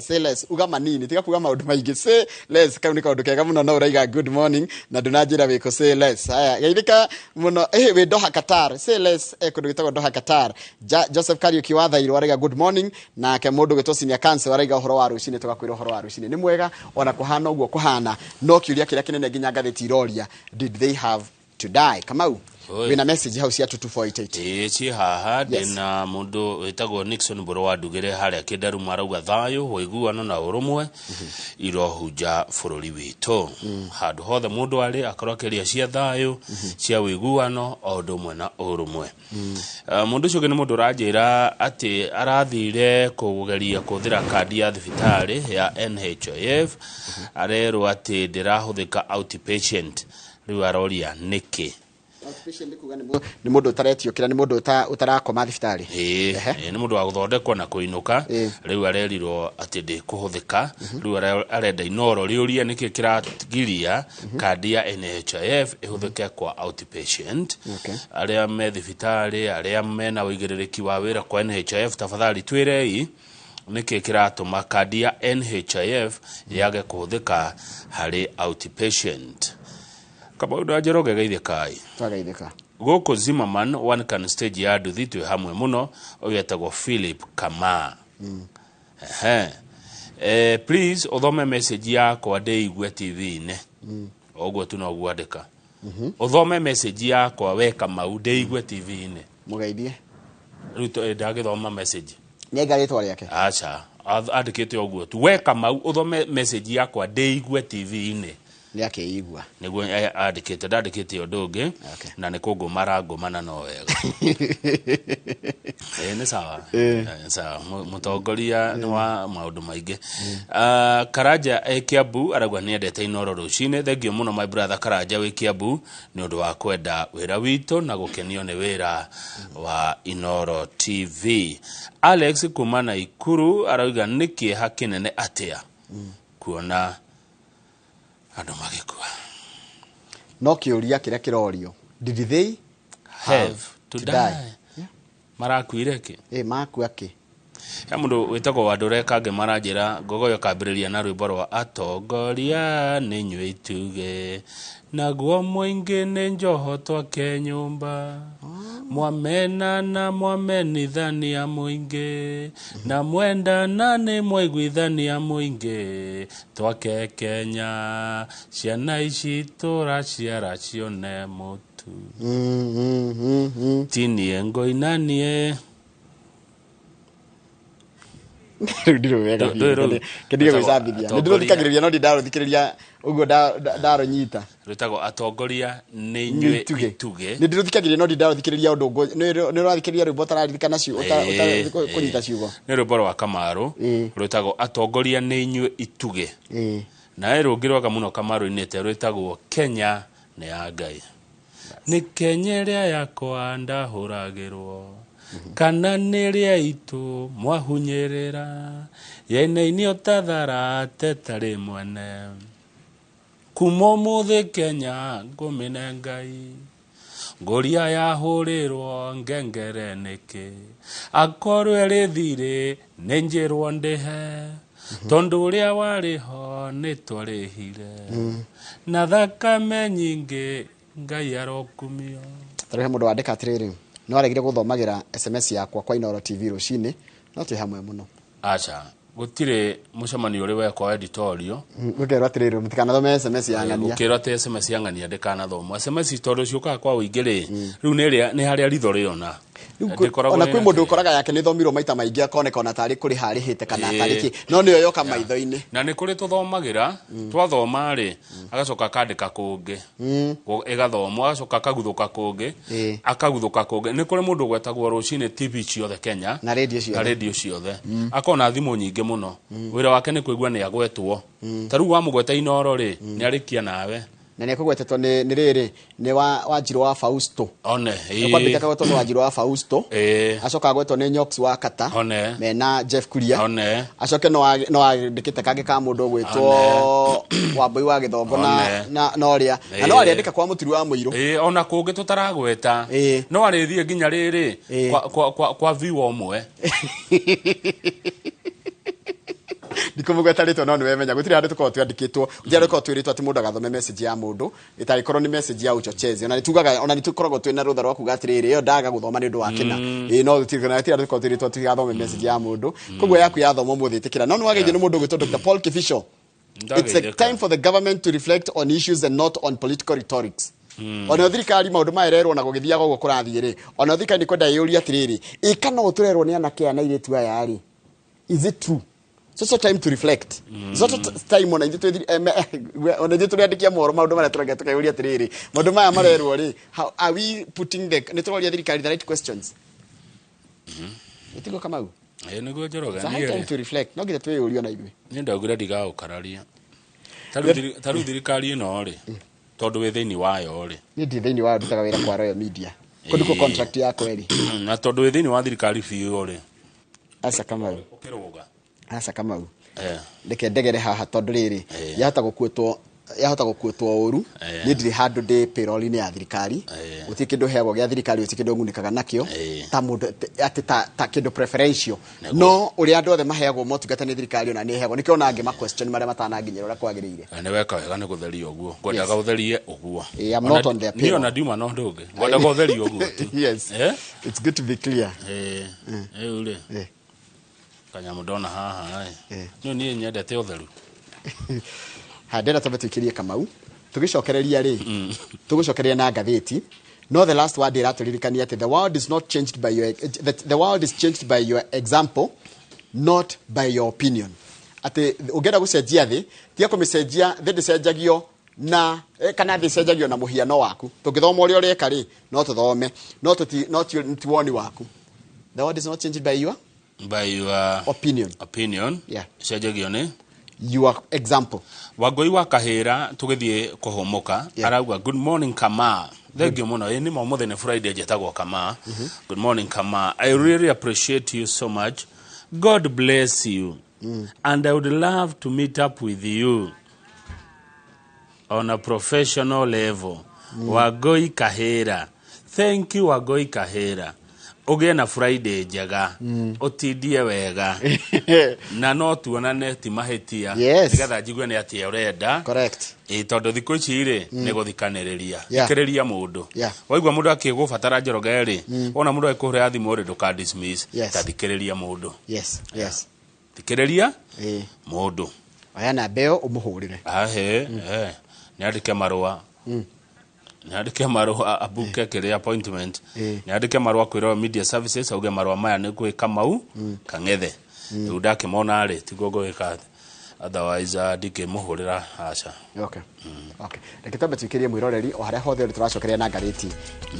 say less uga manini tiga kuga maundu maingi say less kau ni kaundu kega muno no uraiga good morning na ndunanjira wiko say less haya geithika muno wi Doha Qatar say less kundu gwitagwo Doha Qatar. Joseph Kariuki wa Thairũ araiga good morning nake mundu gwitwo senior counsel araiga uhoro wa rucini tugakwira uhoro wa rucini ni mwega ona kuhana uguo kuhana no kiuria kiria kinene nginya ngathĩti iroria did they have to die. Kamau wina message hau cia 22488 ci haha ndina mundu witagwo Nixon Mburu wa Ndugire haria Kindaru marauga thayo wiguano na urumwe irohunja bururi witu handu hothe mundu ari akorwo akiria cia thayo cia wiguano o undu umwe na urumwe. Mundu ucio ni mundu uranjira ati arathire kugeria kuthira kandi ya thibitari ya NHIF arerwo ati ndirahuthika outpatient riu aroria niki. Outpatient kuga ni mundu utaretiukira ni mundu utarakoma thibitari ni mundu wa guthondekwo na kuinuka riu arerirwo ati ndikuhuthika riu arenda Inoro riurie niki kiragiria kandi ya NHIF ihuthike kwa outpatient. Aria me thibitari aria mena uigiririki wa wira kwa NHIF tafadhali twirei niki kiratuma kandi ya NHIF yage kuhuthika hari outpatient. Kabaudo Njoroge geithĩkai twageithĩka gũkũ Zimmerman one can stage ya nduthi twĩ hamwe mũno ũyũ etagwo Philip Kama. Please ũthome message yakwa ndĩigue TV-inĩ ũguo tu noguo andĩka ũthome message yakwa we Kamau ndĩigue TV-inĩ mũgeithie rĩu ndagĩthoma message nĩenga rĩtwa rĩake aca andĩkĩte ũguo tu we Kamau ũthome message yakwa ndĩigue TV-inĩ nĩ akĩigua niguo andĩkĩte ndandĩkĩte ũndũ ũngĩ na nĩ kũngũma arangũmana no wega. Nĩ sawa sawa mũtongoria nĩ wa maũndũ maingĩ. Karanja e Kiambu arauga nĩendete Inoro rũcinĩ thengio mũno my brother Karanja wĩ Kiambu nĩ ũndũ wa kwenda wĩra witũ na gũkenio nĩ wĩra wa Inoro TV. Alex kuma Naikuru arauga nĩ kĩeha kĩnene atĩa kuona andũ magĩkua no kĩũria kĩrĩa kĩrorio did they have to die? Marakuire kĩ makua kĩ he mũndũ wĩtagwo Wandũre Kange maranjĩra ngogoyo kambĩrĩria na rwĩmbo rwa atongoria nĩ inyuĩ ituge naguo mũingĩ nĩ njoho twake nyũmba mwamena na mwamenithania mũingĩ na mwendana nĩ mwaiguithania mũingĩ twake Kenya ciana ici tũraciara cione mũtu tinie ngoinanie rĩu ndirũ wega kĩndige gwĩcambithia nĩ ndĩrũthikagĩrĩria no ndindarũthikĩrĩria ũguo ndarũnyita rwĩtagwo atongoria nĩ inyuĩ ituge nĩ ndĩrũthikagĩrĩria no ndindarũthikĩrĩria ũndũ nĩ ũrathikĩrĩria rwĩmbo ũtararirikana kũnyita ciugo nĩ rwĩmbo rwa Kamaru rwĩtagwo atongoria nĩ inyuĩ ituge na rũngĩ rwaka mũno Kamaru-inĩte rwĩtagwo Kenya nĩ ya Ngai. Nĩ Kenya ĩrĩa yakwa ndahũragĩrwo, kana nĩ rĩa itũ mwahunyĩrĩra, yainainio ta tharate tarĩ mwene. Kuma ũmũthĩ Kenya ngũmĩne Ngai, ngũria yahũrĩrwo ngengere nĩkĩ, akorwo ĩrĩ thirĩ nĩ njĩrwo ndĩhe, tondũ ũrĩa warĩ ho nĩ twarĩhire na thakame nyingĩ, Ngai arokumio. Tarĩ he mũndũ wandĩka atĩrĩrĩ, no aregire gũthomagĩra SMS yakwa kwa Inooro TV rũcinĩ, no twĩ hamwe mũno. Aca, gũtirĩ mũcemanio ũrĩ wekwa editorial. Gũkerwo atĩrĩrĩ, mũtikanathome SMS ya ng'ania. Gũkĩrwo atĩ SMS ya ng'ania ndĩkanathomwo. SMS tondũ ciũkaga kwa ũingĩ rĩ, rĩu nĩ ĩrĩa nĩ harĩa ritho rĩona. Ndĩkoragwo Ona kwĩ ĩna mũndũ ũkoraga yake nĩ thomirwo maita maingĩ, akoneka ona tarĩ kũrĩha arĩhĩte kana tarĩ kĩ, no nĩyo yoka maitho-inĩ. Na nĩ kũrĩ tũthomagĩra, twathoma rĩ, agacoka akandĩka kũngĩ, ĩgathomwo, agacoka akaguthũka kũngĩ, akaguthũka kũngĩ. Nĩ kũrĩ mũndũ ũgwetagwo rũcinĩ TV ciothe Kenya na radio ciothe, na radio ciothe, akona thimũ nyingĩ mũno. Wĩra wake nĩ kũigua nĩ agwetwo. Ta rĩu wamũgweta Inooro rĩ, nĩ arĩkia nawe. Na nĩ ekũgwetetwo nĩ rĩrĩ, nĩ Wanjirũ wa Fausto. One. Kwambĩte akagwetwo nĩ Wanjirũ wa Fausto, acoka agwetwo nĩ Nyox wa Kata One. mena Jeff Kuria. One. Acoke no andĩkĩte kangĩ ka mũndũ ũgwĩtwo Wambui wa Gĩthongo One. na ũrĩa na no arĩandĩka kwa Mũturi wa Mũirũ. Ona kũngĩ tũtaragweta, no arĩthiĩ nginya rĩrĩ kwa view ũmwe. Ndikũmũgweta rĩtwa no nĩwemenya, gũtirĩ handũ tũkoragwo twandĩkĩtwo, gũtirĩ handũ tũkoragwo twĩrĩtwo atĩ mũndũ agathome message ya mũndũ ĩtangĩkorwo nĩ message ya uchochezi. Ona nĩtugaga, ona nĩtũkoragwo twĩna rũtha rwa kuga atĩrĩrĩ, ĩyo ndaga gũthoma nĩ ũndũ wa kĩna. Ĩĩ, no gũtirĩ, na gũtirĩ handũ tũkoragwo twĩrĩtwo tũtigathome message ya mũndũ. Koguo yaku yathoma ũmũthĩ ĩtĩkĩra. No nĩwageithio nĩ mũndũ ũgwĩtwo Dr. Paul Kibicho. It's a time for the government to reflect on issues and not on political rhetorics. Ona thirikari maũndũ maya ĩrerwo na gũgĩthiaga ũguo kũrathiĩ rĩ, ona thirikari nĩ kwenda ĩyũrie atĩrĩrĩ, ĩ kana ũũ tũrerwo nĩ anake aya na airĩtu aya rĩ, is it true? It's also time to reflect. It's also time ona ithuĩ ona ithuĩ tũrĩandĩkia mohoro maũndũ marĩa tũrauga tũkeyũria atĩrĩrĩ, maũndũ maya marerwo rĩ, how are we putting the, nĩ tũroria thirikari the right questions? Ĩtiguo Kamau? Ĩĩ, nĩguo Njoroge, It's a high niĩ time rĩ. to reflect. No nginya twĩyũrie ona ithuĩ. Niĩ ndaugire ndigagũkararia. Ta rĩu thirikari ĩno rĩ, tondũ wĩ thĩinĩ wayo rĩ. Niĩ ndirĩ thĩinĩ wayo, ndutaga wĩra kwa Royal Media. Kũu ndiko contract yakwa ĩrĩ. Na tondũ wĩ thĩinĩ wa thirikari biũ rĩ. Aca Kamau. Ũkĩrũga. Aca Kamau. Reke ndegere haha tondũ rĩrĩ, yahota gũkuĩtwo ũru. Niĩ ndirĩ handũ ndĩ payroll-inĩ ya thirikari. Gũtirĩ kĩndũ heagwo gĩa thirikari, gũtirĩ kĩndũ ng'unĩkaga nakĩo. Ta mũndũ, atĩ ta kĩndũ preferential. No ũrĩa andũ othe maheagwo motungata nĩ thirikari ona nĩ heagwo. Nĩkĩo ona angĩ ma question marĩa matananginyĩra ũrĩa kwagĩrĩire. Na nĩ weka wega nĩ gũtheria ũguo. Ngwendaga ũtherie ũguo. I'm not on their Niĩ payroll. ona ndiuma na ũndũ ũngĩ. Ngwendaga ũtherie ũguo tu. Yes. It's good to be clear. Rĩu rĩ. Kanyamũ ndona haha ĩ. No niĩ nyendete ũtheru. Ha, ndĩrenda twambe tũikĩrie Kamau. Tũgĩcokereria rĩ, tũgũcokereria na ngathĩti. No the last word ĩratũririkania atĩ the world is not changed by your, the world is changed by your example, not by your opinion. Atĩ ũngĩenda gũcenjia thĩ, tiga kũmĩcenjia, thĩ ndĩcenjagio na, kana thĩ ĩcenjagio na mũhiano waku. Tũngĩthoma ũrĩa ũreka rĩ, no tũthome, no tũti, no ti woni waku. The world is not changed by your by your opinion. Opinion. Yeah. Ĩcenjagio nĩ your example. Wangũi wa Kahĩra tũgĩthiĩ kũhũmũka, arauga good morning Kama. Thank you mũno. Ĩ nĩ ma ũmũthĩ nĩ Friday njĩtagwo Kama. Good morning Kama. I really appreciate you so much. God bless you. And I would love to meet up with you on a professional level. Wangũi Kahĩra. Thank you Wangũi Kahĩra. Ũgĩe na Friday njega, ũtindie wega, na no tuonane ti mahĩtia, nĩgetha njigue nĩ atĩa ũrenda. Correct. Ĩ tondũ thikũ ici rĩ, nĩ gũthikanĩrĩria. Yeah. Thikĩrĩria mũndũ. Yeah. Waigua mũndũ akĩgũbatara Njoroge rĩ, wona mũndũ agĩkũhũrĩra thimũ rĩ, ndũka dismiss. Yes. Ta thikĩrĩria mũndũ. Yes. Thikĩrĩria mũndũ. Oya namba ĩyo ũmũhũrĩre. Ahe, nĩ andĩke marũa. Nĩ andĩke marũa abuke kĩrĩa appointment. Nĩ andĩke marũa kwĩ Royal Media Services auge marũa maya nĩ gwĩ Kamau Kang'ethe. Rĩu ndakĩmona rĩ, tiguo ngũgĩka, otherwise ndingĩmũhũrĩra aca. Okay. Okay. Reke twambe tuikĩrie mwĩroreri o harĩa hothe ũrĩ, tũracokeria na ngathĩti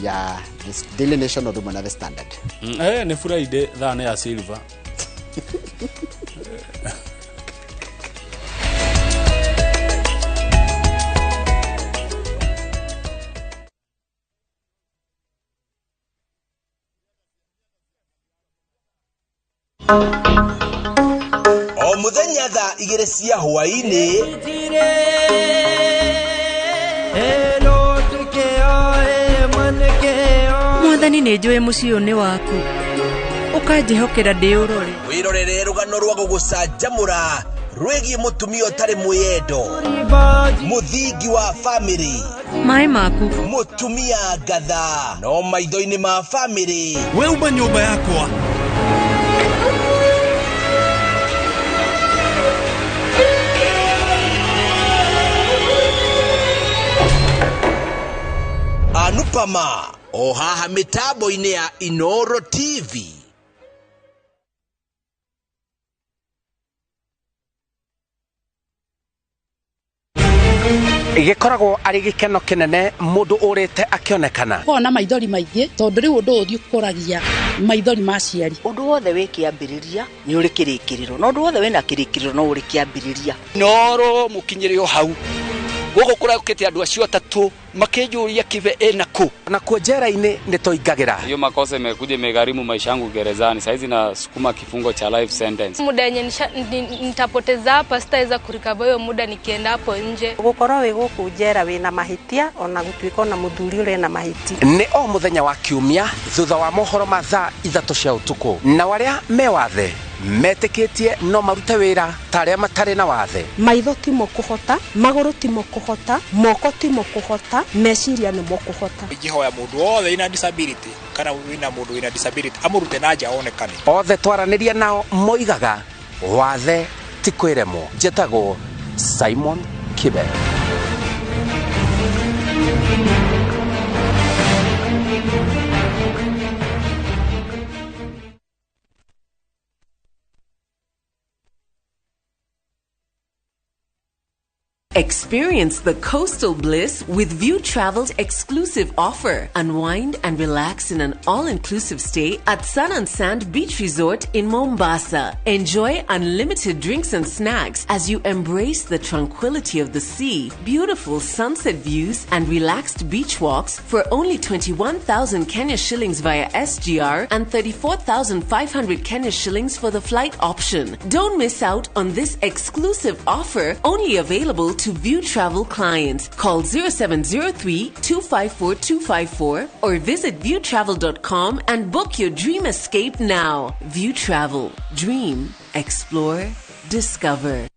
ya The Daily Nation ũndũ ũmwe na The Standard. Nĩ Friday, thaa nĩ ya silver. O muthenya thaa 2 cia hwaĩ-inĩ Mwathani nĩ njũĩ mũciĩ ũyũ nĩ waku ũkanjĩhokera ndĩũrore. Wĩrorere rũgano rwa gũgũcanjamũra rwĩgiĩ mũtumia ũtarĩ mwĩyendo, mũthingi wa famĩlĩ, maĩ maku, mũtumia ngatha no maitho-inĩ ma famĩlĩ. We uma nyũmba yakwa. Anupama o haha mĩtambo-inĩ ya Inoro TV. Gĩkoragwo arĩ gĩkeno kĩnene mũndũ ũrĩte akĩonekana. Kona maithori maingĩ tondũ rĩu ũndũ ũthiĩ ũkoragia maithori ma aciari. Ũndũ wothe wĩ kĩambĩrĩria nĩ ũrĩ kĩrĩkĩrĩro, na ũndũ wothe wĩna kĩrĩkĩrĩro no ũrĩ kĩambĩrĩria. Noro mũkinyĩre o hau gũkũ kũraũkĩte andũ acio atatũ makĩnjũria Kibe ĩna kũ na kuo njera-inĩ nĩ tũingagĩra. Hiyo makosa imekuja imegharimu maisha yangu gerezani. Saizi nasukuma kifungo cha life sentence. Muda yenye nitapoteza hapa sitaweza kurecover hiyo muda nikienda hapo nje. Gũkorwo wĩ gũkũ njera wĩna mahĩtia ona gũtuĩka ona mũthuri ũrĩ na mahĩtia. Nĩ o mũthenya wa kiumia thutha wa mohoro ma thaa 3 cia ũtukũ, na arĩa me wathe metĩkĩtie no marute wĩra ta arĩa matarĩ na wathe. Maitho timo kũhota, magũrũ timo kũhota, moko timo kũhota, meciria nĩmo kũhota. Ingĩhoya mũndũ wothe wĩna disability kana wĩna mũndũ wĩna disability amũrute na nja onekane. Othe twaranĩria nao moigaga wathe ti kwĩremwo. Njĩtagwo Simon Kibe. Experience the coastal bliss with View Travel's exclusive offer. Unwind and relax in an all-inclusive stay at Sun and Sand Beach Resort in Mombasa. Enjoy unlimited drinks and snacks as you embrace the tranquility of the sea, beautiful sunset views, and relaxed beach walks for only 21,000 Kenya shillings via SGR and 34,500 Kenya shillings for the flight option. Don't miss out on this exclusive offer, only available to View Travel clients. Call 0703 254 254 or visit viewtravel.com and book your dream escape now. View Travel. Dream, explore, discover.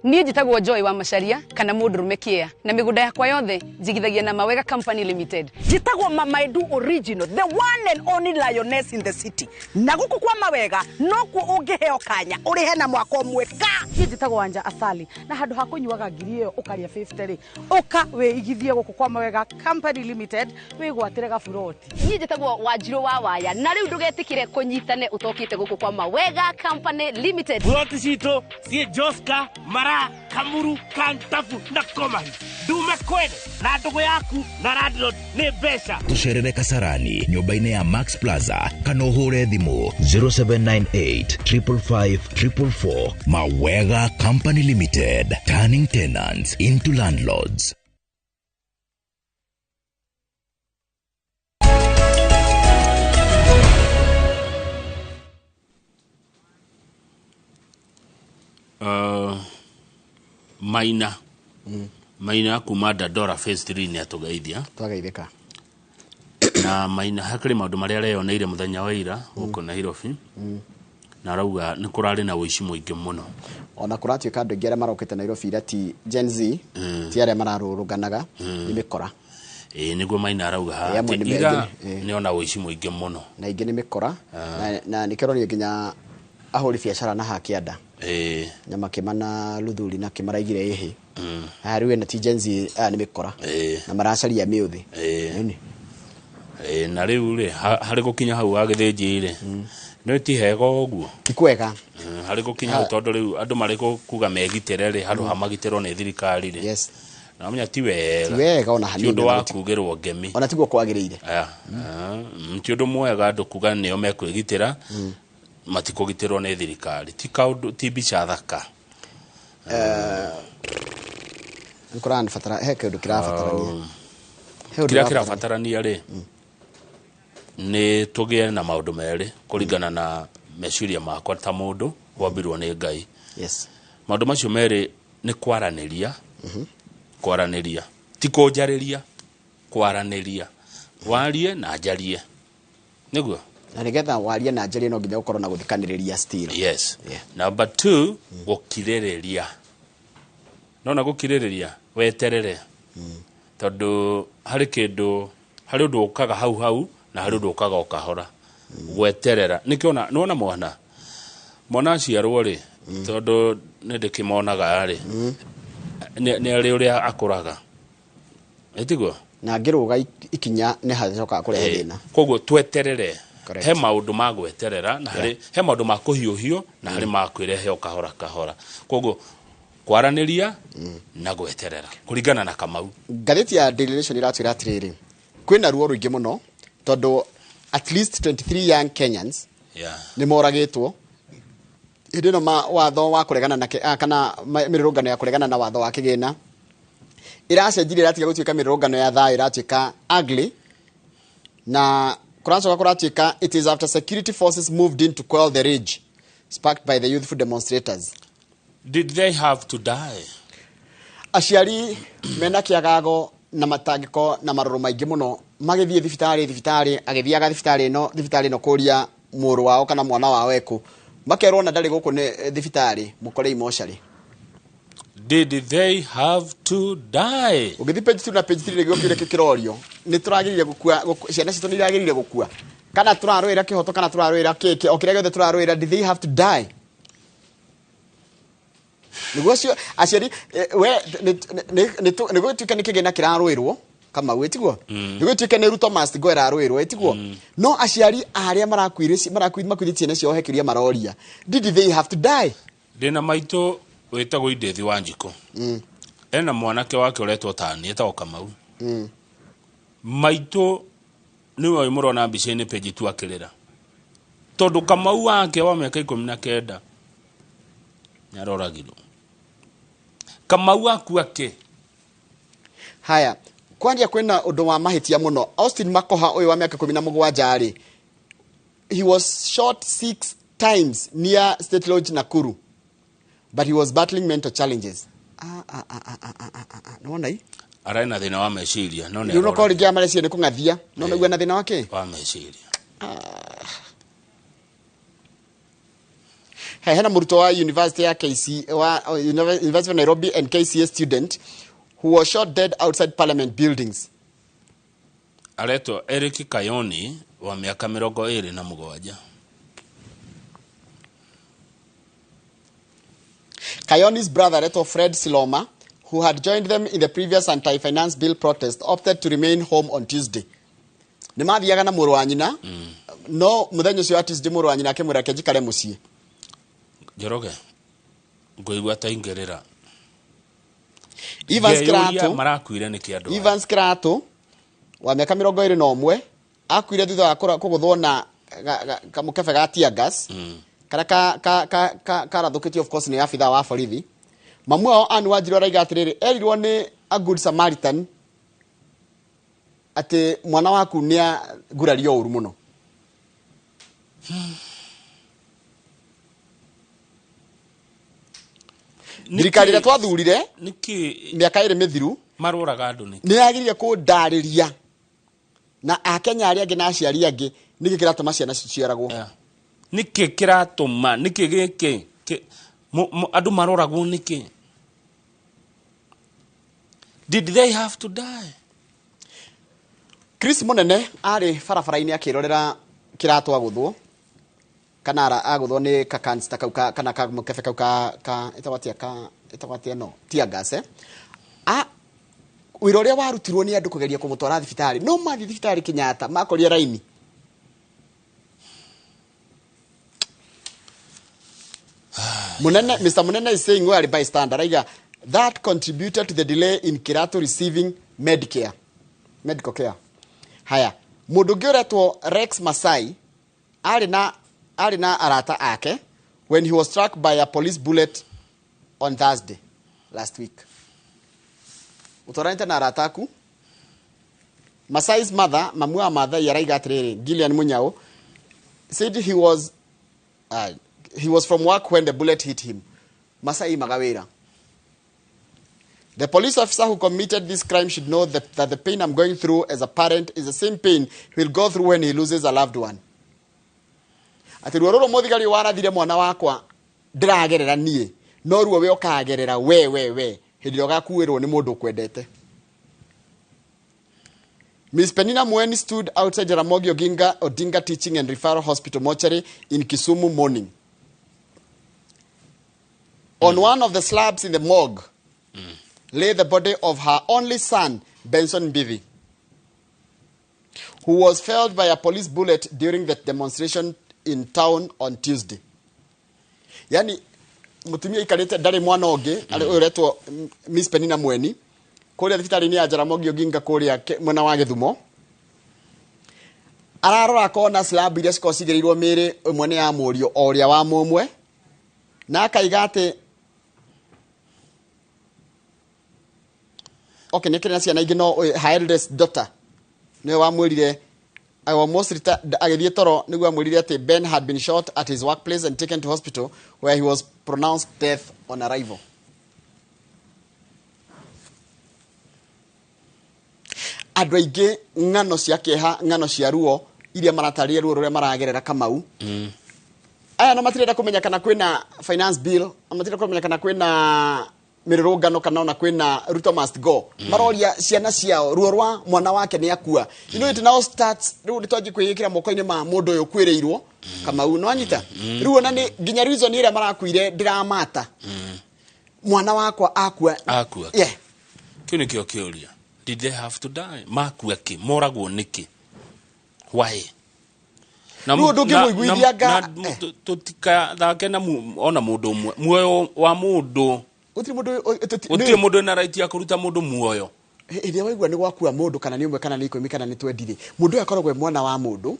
Niĩ njĩtagwo Joy wa Macharia kana mũndũrũme kĩa na mĩgũnda yakwa yothe njigithagia na Mawega Company Limited. Njĩtagwo Mama Edu Original, the one and only lioness in the city. Na gũkũ kwa Mawega nokuo ũngĩheo kanya ũrĩhe na mwaka ũmwe ka. Niĩ njĩtagwo Wanja Asali na handũ ha kũnyuaga ngiri ĩyo ũkarĩa 50 rĩ, ũka wĩigithie gũkũ kwa Mawega Company Limited wĩgwatĩre gaburoti. Niĩ njĩtagwo Wanjirũ wa Waya na rĩu ndũgetĩkĩre kũnyitane ũtokĩte gũkũ kwa Mawega Company Limited. Buroti citũ ciĩ Joska, Mara, Kamuru, Kantafu na Komahi. Ndume kwene na ndũgũ yaku na landlord nĩ mbeca. Tũcerere Kasarani nyũmba-inĩ ya Max Plaza kana ũhũre thimũ 0798 555 444. Mawega Company Limited, turning tenants into landlords. Maina Maina kuma Dandora Phase 3 nĩ atũgeithia. Twageithĩka. Na Maina hakĩrĩ maũndũ marĩa areyoneire mũthenya wa ira gũkũ Nairobi. Na arauga nĩ kũrarĩ na ũici mũingĩ mũno. Ona kũratuĩka andũ aingĩ arĩa marokĩte Nairobi ira ti Gen Z, ti arĩa mararũrũnganaga, nĩ mĩkora. Ĩĩ nĩguo Maina arauga haha. Ira nĩ ona ũici mũingĩ mũno. Na ingĩ nĩ mĩkora na nĩkĩronio nginya ahũri biacara na hakĩanda. Nyama kĩmana Luthuri na kĩmaraigire ĩhĩ. Haha rĩu ĩno ti Gen Z, aya nĩ mĩkora. Na maracaria mĩũthĩ. Na rĩu rĩ harĩ gũkinya hau wa Gĩthĩnji rĩ, no ti hega ũguo. Ti kwega. Harĩ gũkinya hau tondũ rĩu andũ marĩ kuga megitĩre rĩ, handũ ha magitĩrwo nĩ thirikari rĩ. Yes. Na menya ti wega. Ti wega ona hanini. Ti ũndũ wa kugĩrwo ngemi. Ona tiguo kwagĩrĩire. Ti ũndũ mwega andũ kuga nĩo mekwĩgitĩra. Matikũgitĩrwo nĩ thirikari. Ti kaũndũ, ti mbica thaka. Nĩ kũrabatara he kĩndũ kĩrabatarania. Kĩrĩa kĩrabatarania rĩ, Nĩ tũgĩe na maũndũ merĩ kũringana na meciria makwa ta mũndũ wambirwo nĩ Ngai. Maũndũ macio merĩ nĩ kwaranĩria, kwaranĩria ti kũnjarĩria, kwaranĩria, warie na njarie, nĩguo. Na nĩgetha warie na njarie no nginya ũkorwo na gũthikanĩrĩria still. Yes. Number 2, gũkirĩrĩria. Nona gũkirĩrĩria, weterere, tondũ harĩ kĩndũ, harĩ ũndũ ũkaga hau hau na harĩ ũndũ ũkaga o kahora. Gweterera nĩkĩona, nĩwona mwana aciarwo rĩ, tondũ nĩ ndĩkĩmonaga rĩ, nĩ arĩ ũrĩa akũraga, ĩtiguo? Na ngĩrũga ikinya nĩ hacokaga kũrehe thĩna. Koguo tweterere. He maũndũ ma gweterera na harĩ he maũndũ ma kũhiũhio na harĩ ma kwĩrehe o kahora kahora. Koguo kwaranĩria na gweterera kũringana na Kamau. Ngathĩti ya Daily Nation ĩratwĩra atĩrĩrĩ, kwĩna ruo rũingĩ mũno tondũ at least 23 young Kenyans nĩ moragĩtwo hĩndĩ ĩno watho wa kũregana na kana mĩrũrũngano ya kũregana na watho wa kĩgĩna ĩracenjirie, ĩratiga gũtuĩka mĩrũrũngano ya thayũ, ĩratuĩka ugly, na kũracoka kũratuĩka it is after security forces moved in to quell the rage sparked by the youthful demonstrators. Did they have to die? Aciari mena kĩagago na matangĩko na marũrũ maingĩ mũno magĩthiĩ thibitarĩ, agĩthiaga thibitarĩ ĩno kũria mũrũ wao kana mwana wao ekũ, makerwo na ndarĩ gũkũ nĩ thibitarĩ, mũkore mocarĩ. Did they have to die? Ũgĩthiĩ page 2 na page 3 nĩguo kĩũria kĩu kĩrorio, nĩ tũragĩrĩire gũkua, ciana citũ nĩ iragĩrĩire gũkua, kana tũrarũĩra kĩhoto, kana tũrarũĩra kĩkĩ, o kĩrĩa gĩothe tũrarũĩra, did they have to die? Nĩguo cio aciari, we nĩguo gĩtuĩke nĩ kĩgĩna kĩrarũĩrwo Kamau, ĩtiguo? Nĩguo gĩtuĩke nĩ Ruto must go ĩrarũĩrwo, ĩtiguo? No aciari arĩa makuire ciana ciao he kĩũria maroria, did they have to die? Ndĩna maitũ wĩtagwo Indethi wa Njikũ. Ena mwanake wake ũretwo tani, etagwo Kamau. Maitũ nĩwe ũyũ mũrona mbica-inĩ page tu akĩrĩra, tondũ Kamau wake wa mĩaka 19 nĩaroragirwo. Kamau akua kĩ? Haya, kwanja kwĩna ũndũ wa mahĩtia mũno. Austin Makoha ũyũ wa mĩaka 17 rĩ, he was shot 6 times near State Lodge Nakuru, but he was battling mental challenges. Nĩwona ii? Ararĩ na thĩna wa meciria, no nĩ Rĩu no aroragirwo. korwo rĩngĩ amareciria nĩ kũng'athia, no nĩguo na thĩna wake? Wa meciria. Hena mũrutwo wa University ya KC, wa University of Nairobi and KCA student who was shot dead outside Parliament buildings. Aretwo Eric Kayoni wa mĩaka 27. Kayoni's brother, Reto Fred Siloma, who had joined them in the previous anti-finance bill protest, opted to remain home on Tuesday. Nĩ mathiaga na mũrũ wa nyina, no mũthenya ũcio wa Tuesday mũrũ wa nyina akĩmwĩra reke njikare mũciĩ. Njoroge, ngũigua ta ingĩrĩra. Evans Ngeyũria Kirato, marakuire nĩkĩ andũ aya? Evans Kirato wa mĩaka 21 akuire thutha wa kũgũthwo na kamũkebe ga tear gas, karĩa karathũkĩtio of course nĩ abithaa wa borithi. Mamu wao Anne Wanjiru araiga atĩrĩrĩ, erirwo nĩ a good Samaritan atĩ mwana waku nĩ agurario ũru mũno. Thirikari ĩrĩa twathurire Nĩkĩ mĩaka ĩrĩ mĩthiru maroraga andũ nĩkĩ? Nĩ yagĩrĩire kũndarĩria na Akenya arĩa angĩ na aciari angĩ nĩkĩ kĩratũma ciana cioragwo. Nĩkĩ kĩratũma, nĩkĩ gĩkĩ, andũ maroragwo nĩkĩ? Did they have to die? Chris Munene arĩ barabara-inĩ akĩrorera kĩratũ agũthwo, kana agũthwo nĩ ka cancer kau kana ka mũkebe kau ka ĩtagwo atĩa, ka ĩtagwo atĩa no tear gas, Wĩra ũrĩa warutirwo nĩ andũ kũgeria kũmũtwara thibitarĩ, no mathiĩ thibitarĩ Kenyatta makoria raini. Munene, Mr. Munene is saying where bystander araiga that contributed to the delay in Kirato receiving Medicare, medical care. Haya, mũndũ ũngĩ ũretwo Rex Masai arĩ na arata ake when he was struck by a police bullet on Thursday last week. Ũtwaranĩte na arata aku? Masai's mother, mamu wa Mathai araiga atĩrĩrĩ, Gillian Munyao, said he was from work when the bullet hit him. Masai imaga wĩra. The police officer who committed this crime should know that the pain I'm going through as a parent is the same pain he will go through when he loses a loved one. Atĩ ruo rũrũ mũthigari warathire mwana wakwa ndĩragerera niĩ, no ruo we ũkagerera we we we hĩndĩ ĩrĩa ũgakuĩrwo nĩ mũndũ ũkwendete. Miss Penina Mueni stood outside Jaramogi Oginga Odinga Teaching and Referral Hospital mortuary in Kisumu morning. On one of the slabs in the morgue lay the body of her only son, Benson Mbithi, who was felled by a police bullet during the demonstration in town on Tuesday. Yani, mutumia ikarĩte ndarĩ mwana ũngĩ, arĩ ũyũ ũretwo Miss Penina Mueni, kũrĩa thibitarĩ-inĩ ya Jaramogi Oginga kũrĩa mwena wa Gĩthumo. Ararora akona slab iria cikoragwo cigĩrĩirwo mĩĩrĩ, ĩmwe nĩ ya mũriũ o ũrĩa wa mũmwe, na akaiga atĩ okay, nĩ kĩrĩ na ciana ingĩ no her eldest daughter nĩwe wamwĩrire I almost agĩthiĩ toro nĩguo amwĩrire atĩ Ben had been shot at his workplace and taken to hospital where he was pronounced death on arrival. Andũ aingĩ ng'ano cia kĩeha, ng'ano cia ruo iria maratarĩria ruo rũrĩa maragerera Kamau. Aya no matirenda kũmenya kana kwĩna finance bill, no matirenda kũmenya kana kwĩna mĩrũrũngano kana ona kwĩna Ruto must go. Maroria ciana ciao ruo rwa mwana wake nĩ akua. You know it now starts, rĩu nĩ twanjie kwĩĩkĩra moko-inĩ ma mũndũ ũyũ ũkuĩrĩirwo Kamau, no anyita. Rĩu ona nĩ nginya reason ĩrĩa marakuire ndĩramata. Mwana wakwa akua. Akua. Yeah. Kĩu nĩkĩo kĩũria. Did they have to die? Makua kĩ? Moragwo nĩkĩ? Why? Na Rĩu ndũngĩmũiguithia tũtikathake na ona mũndũ ũmwe. Muoyo wa mũndũ. Gũtirĩ mũndũ Gũtirĩ mũndũ wĩna right ya kũruta mũndũ muoyo. Hĩndĩ ĩrĩa waigua nĩ gwakua mũndũ kana nĩ ũmwe kana nĩ ikũmi kana nĩ twendi rĩ, mũndũ ũyũ akoragwo e mwana wa mũndũ,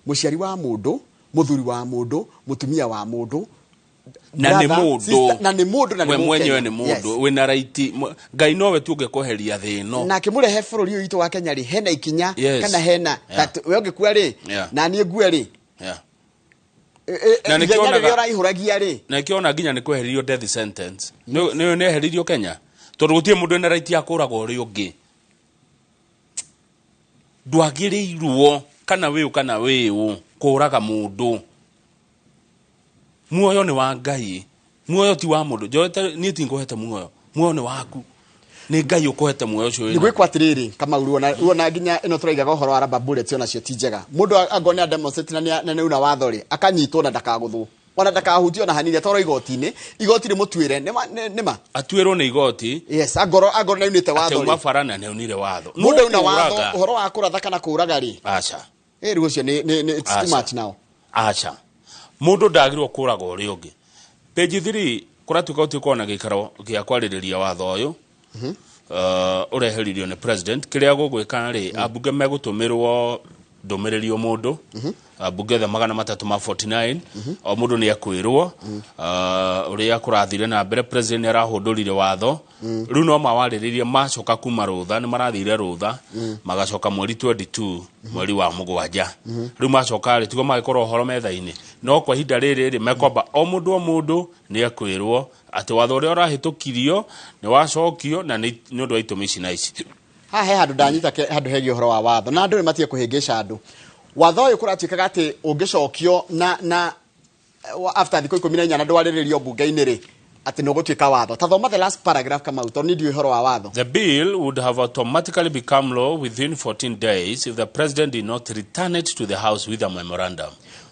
mũciari wa mũndũ, mũthuri wa mũndũ, mũtumia wa mũndũ, Na nĩ brother, mũndũ. sister, na nĩ mũndũ, na nĩ We mwenyewe Mũkenya. nĩ mũndũ, Yes. wĩna right, Ngai nowe tu ũngĩkweheria thĩ ĩno. Na akĩmũrehe bũrũri ũyũ witũ wa Kenya rĩ, hena ikinya, Yes. kana hena that we ũngĩkua rĩ, na niĩ ngue rĩ, Na nĩkĩo ithenya onaga rĩrĩa ũraihũragia rĩ. Na nĩkĩo ona nginya nĩ kweheririo death sentence. Nĩ nĩ eheririo Kenya. Tondũ gũtirĩ mũndũ wĩna right ya kũraga ũrĩa ũngĩ. Ndwagĩrĩirwo kana wĩũ kana wĩũ kũraga mũndũ. Muoyo nĩ wa Ngai. Muoyo ti wa mũndũ. Njoete niĩ ti ngũhete muoyo. Muoyo nĩ waku. Nĩ Ngai ũkũhete muoyo ũcio wĩna. Nĩ gwĩkwo atĩrĩrĩ, Kamau, ruona nginya ĩno tũraigaga ũhoro wa rubber bullets onacio ti njega. Mũndũ angorwo nĩ a demonstrate na nĩ una watho rĩ, akanyitwo na ndakagũthwo. Ona ndakahutio na hanini, atwarwo igoti-inĩ, igoti rĩmũtuĩre. Nĩ ma, nĩ ma? Atuĩrwo nĩ igoti. Yes, angorwo nĩ aunĩte watho Atĩ auma rĩ. bara na nĩ aunire watho. Mũndũ auna Nũ watho, kũũraga? ũhoro wa kũratha kana kũũraga rĩ. Aca. Rĩu ũcio nĩ, it's too Aca. much now. Aca. Mũndũ ndagĩrĩirwo kũũraga ũrĩa ũngĩ. Page 3, kũratuĩka gũtirĩ na gĩikaro gĩa kwarĩrĩria watho ũyũ. Ũreheririo nĩ president. Kĩrĩa gũgwĩka rĩ, ambunge megũtũmĩrwo ndũmĩrĩri o mũndũ. Ambunge othe magana matatũ ma 49, o mũndũ nĩ ekwĩrwo, ũrĩa kũrathire na mbere. President nĩ arahũndũrire watho. Rĩu no mawarĩrĩrie macoka kuma rũtha, nĩ marathire rũtha, magacoka mweri 22, mweri wa mũgwanja. Rĩu macoka rĩ, tiguo magĩkorwo ũhoro metha-inĩ. No kwa ihinda rĩrĩ rĩ, mekwamba o mũndũ o mũndũ nĩ ekwĩrwo atĩ watho ũrĩa ũrahĩtũkirio nĩ wacokio na nĩ ũndũ wa itũmi ici na ici. Haha he handũ ndanyita handũ hegiĩ ũhoro wa watho, na andũ nĩ matige kũhĩngĩca andũ. Watho ũyũ kũratuĩkaga atĩ ũngĩcokio na after thikũ ikũmi na inya na ndwarĩrĩrio mbunge-inĩ rĩ, atĩ nĩ ũgũtuĩka watho. Ta thoma the last paragraph Kamau, tondũ niĩ ndiũĩ ũhoro wa watho. The bill would have automatically become law within 14 days if the president did not return it to the house with a memorandum.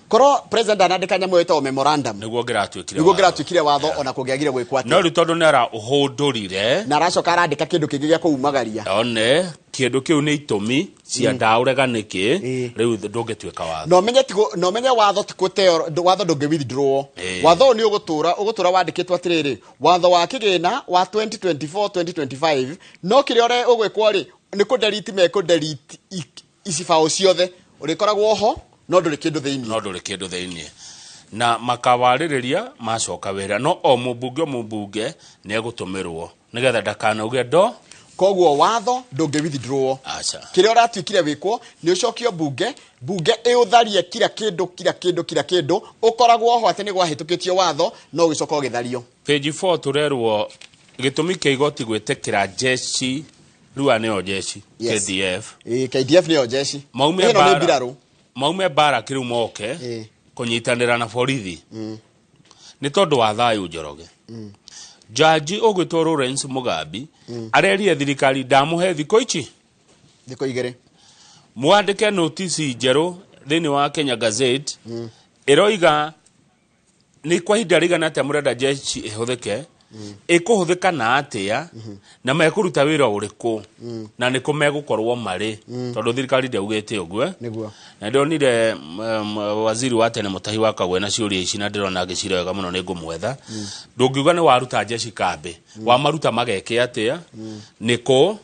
Korwo president anandĩka nyamũ ĩtagwo memorandum, nĩguo ngĩratuĩkire nĩguo watho. ngĩratuĩkire watho, ona kũngĩagire gwĩkwo atĩa. No rĩu tondũ nĩ araũhũndũrire na aracoka arandĩka kĩndũ kĩngĩ gĩa kũumagaria, one kĩndũ kĩu nĩ itũmi cia ndaũrega nĩkĩ rĩu ndũngĩtuĩka watho. Na ũmenye tigo, na ũmenye watho ti gũteo, watho ndũngĩ withdraw. Watho ũyũ nĩ ũgũtũra wandĩkĩtwo atĩrĩrĩ, watho wa kĩgĩna wa 2024 2025, no kĩrĩa ũgwĩkwo rĩ, nĩ kũ-delete mekũ-delete icibaũ ciothe, ũrĩkoragwo ho no ndũrĩ kĩndũ thĩinĩ. No ndũrĩ kĩndũ thĩinĩ. Na makawarĩrĩria macoka wĩra, no o mũmbunge o mũmbunge nĩ egũtũmĩrwo nĩgetha ndakanauge ndo. Koguo watho ndũngĩ withdraw. Aca. Kĩrĩa ũratuĩkire wĩkwo nĩ ũcokio bunge, bunge ĩũtharie kila kĩndũ, kila kĩndũ, kila kĩndũ ũkoragwo ho atĩ nĩ gwahĩtũkĩtio watho no ũgĩcoka ũgĩthario. Page 4 turerwo gĩtũmi kĩa igoti gwĩtĩkĩra jeshi rĩu aya nĩo jeshi. Yes. KDF. Ĩĩ, KDF nĩyo jeshi. Maume Ĩno nĩ bara mbirarũ. Maume bara kĩrĩu moke kũnyitanĩra na borithi nĩ tondũ wa thayũ Njoroge. Jaji ũgwĩtwo Lawrence Mugambi arerire thirikari ndamũhe thikũ ici thikũ igĩrĩ mwandĩke notice njerũ thĩinĩ wa Kenya Gazette ĩroiga nĩ kwa ihinda rĩigana atĩa mũrenda jeshi ĩhũthĩke, ĩkũhũthĩka na atĩa, na mekũruta wĩra ũrĩkũ, na nĩkũ megũkorwo marĩ, tondũ thirikari ndĩaugĩte ũguo. Nĩguo. Na ndĩronire waziri wa tene Mũtahi wa Kagwe na ciũria ici, na ndĩrona agĩcira wega mũno, nĩ ngũmwetha. Ndũngiuga nĩ waruta jeshi kambĩ, wamaruta mageke atĩa, nĩkũ,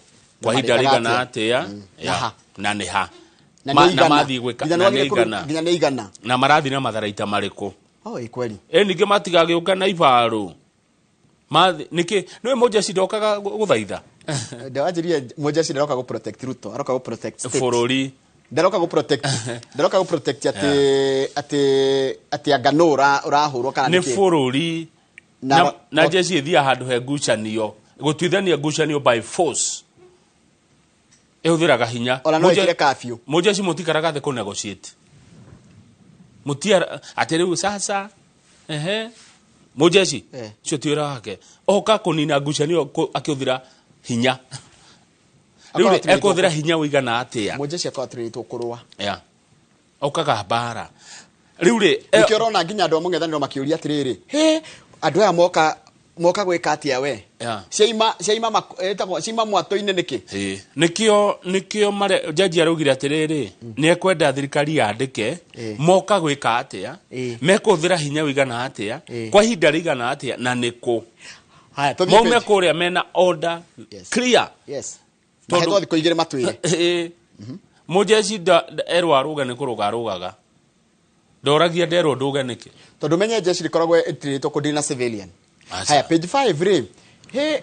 kwa ihinda marĩkaga rĩigana atĩa? atĩa, Na ha? na nĩ ha. Na Ma- nĩ igana. mathiĩ gwĩka Nginya na nĩ nĩ wagĩrĩire igana. nginya nĩ igana. Na marathiĩ na matharaita marĩkũ? Oh, ĩ kweli. Ĩ ningĩ matigagĩũka na ibarũ. Mathi nĩkĩ nĩwe mũjeshi ndokaga gũthaitha Ndawanjirie mũjeshi ndaroka gũ protect Ruto, aroka gũ protect state. Bũrũri. Ndaroka gũ protect, ndaroka gũ protect atĩ atĩ atĩ anga nũ ũrahũrwo kana nĩ nĩkĩ. bũrũri. Na- Na jeshi ĩthiaga handũ he ngucanio gũtuithania ngucanio by force, ĩhũthĩraga hinya. Ona no ĩkĩre curfew. Mũjeshi mũtikaraga thĩ kũ negotiate, mũtiara atĩ rĩu sasa ehe mũjeshi cio ti wĩra wake, oka kũnina ngucanio akĩhũthĩra hinya. Rĩu rĩ, ekũhũthĩra hinya ũigana atĩa? Mũjeshi akorwo atũrĩtwo kũrũa. Yeah. Okaga mbara rĩu rĩ. Nĩkĩo ũrona nginya andũ a mũng'ethanĩro makĩũria atĩrĩrĩ, he andũ aya moka moka gwĩka atĩa we? Ciaima ciaima ĩtagwo ciaima mwatũ-inĩ nĩkĩ? Ĩĩ. Nĩkĩo mare jaji araugire atĩrĩrĩ, nĩ ekwenda thirikari yandĩke moka gwĩka atĩa, mekũhũthĩra hinya ũigana atĩa, kwa ihinda rĩigana atĩa, na nĩkũ. Haya, tũthiĩ maume page. kũrĩa mena order clear. Yes. Mahetwo thikũ igĩrĩ matwĩre. Ĩĩ. Mũjeshi erwo arũge nĩ kũrũga arũgaga, ndoragia nderwo ndũge nĩkĩ. Tondũ menye jeshi rĩkoragwo ĩtirĩtwo kũndĩ na civilian. Aca. Haya, page 5 rĩ, he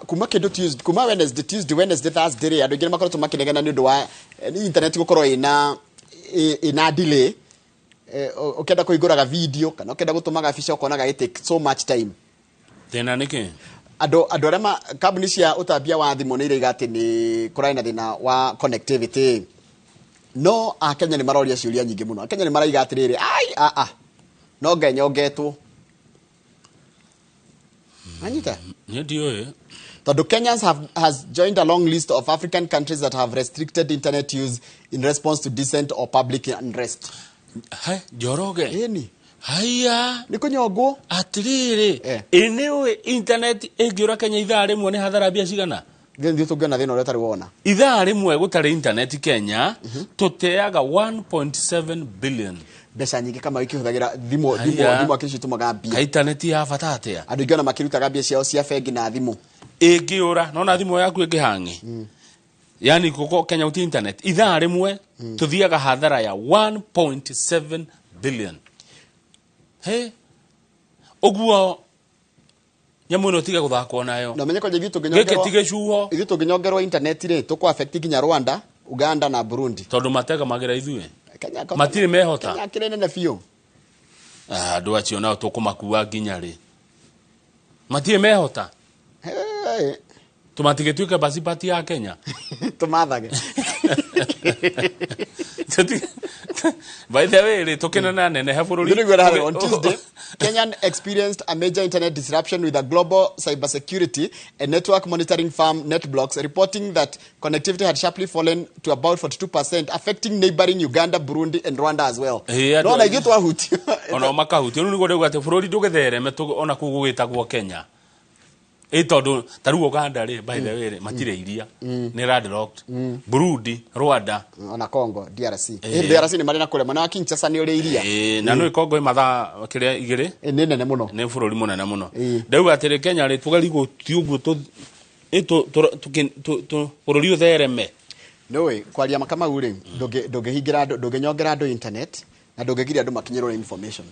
kuma kĩndũ Tuesday, kuma Wednesday, Tuesday, Wednesday, Thursday rĩ, andũ aingĩ nĩ makoretwo makĩnegena nĩ ũndũ wa internet gũkorwo ĩna delay. Ũkĩenda kũhingũraga video kana ũkĩenda gũtũmaga bica ũkonaga it take so much time. Thĩna nĩkĩ? Andũ arĩa kambuni cia ũtambia wa thimũ nĩ iraiga atĩ nĩ kũrarĩ na thĩna wa connectivity, no akenya nĩ maroria ciũria nyingĩ mũno. Akenya nĩ maraiga atĩrĩrĩ, ai a a no ngenyongetwo. Anyita? Niĩ ndiũĩ. Tondũ Kenyans has joined a long list of African countries that have restricted internet use in response to dissent or public unrest. He, Njoroge. Ĩni. Haiya. Nĩ kũnyongwo. Atĩrĩrĩ, ĩ nĩ ũĩ internet ĩngĩũra Kenya ithaa rĩmwe nĩ hathara mbia cigana? Nĩ tũngĩona thĩna ũrĩa ũtarĩ wona. Ithaa rĩmwe gũtarĩ internet Kenya, tũteaga 1.7 billion. Mbeca nyingĩ kama ikĩhũthagĩra thimũ, thimũ, Haiya. thimũ akĩcitũmaga mbia. Ka internet ya bata atĩa? Andũ aingĩ ona makĩrutaga mbia ciao cia bengi na thimũ. Ĩngĩũra, nona thimũ yaku ĩngĩhang'e. Yani kũko Kenya gũtirĩ internet. Ithaa rĩmwe tũthiaga hathara ya 1.7 billion. He, ũguo nyamũ ĩno tiga gũthakwo nayo. Na menye kwanja ithuĩ Gĩkĩ tũngĩnyongerwo ti gĩcuho. Ithuĩ tũngĩnyongerwo internet rĩ, tũkũ affect nginya Rwanda, Uganda na Burundi. Tondũ mategamagĩra ithuĩ. Kenya Matirĩ mehota. Kenya kĩrĩ nene biũ. Andũ acio nao tũkũmakua nginya rĩ? Matirĩ mehota. Hey. Tũmatigĩtuĩke basi pati ya Kenya. Tũmathage. By the way, rĩ tũkĩnena nenehe bũrũri. Nĩ nĩguo On Tuesday, Kenyan experienced a major internet disruption with a global cybersecurity and network monitoring firm NetBlocks reporting that connectivity had sharply fallen to about 42%, affecting neighboring Uganda, Burundi, and Rwanda as well. Ĩĩ, andũ No, na ithuĩ twahutio. Ona makahutio. Rĩu nĩguo ndauga atĩ bũrũri ndũgĩthereme ona kũu gũgĩtagwo Kenya. Ĩ tondũ ta rĩu Uganda rĩ, by the way rĩ, matirĩ iria. Nĩ landlocked. Burundi, Rwanda. Ona Congo, DRC. Ĩĩ. DRC nĩ marĩ na kũrĩa mwena wa Kinshasa nĩ ũrĩ iria. Ĩĩ, na nĩ Congo ĩ mathaa kĩrĩa igĩrĩ. Nĩ nene mũno. Nĩ bũrũri mũnene mũno. Ndauga atĩrĩ Kenya rĩ, tũgerie gũthiĩ ũguo ĩ bũrũri ũthereme. Nĩũĩ, kwaria makamau rĩ, ndũngĩhingĩra andũ, ndũngĩnyongera andũ internet na ndũngĩgiria andũ makinyĩrwo nĩ information.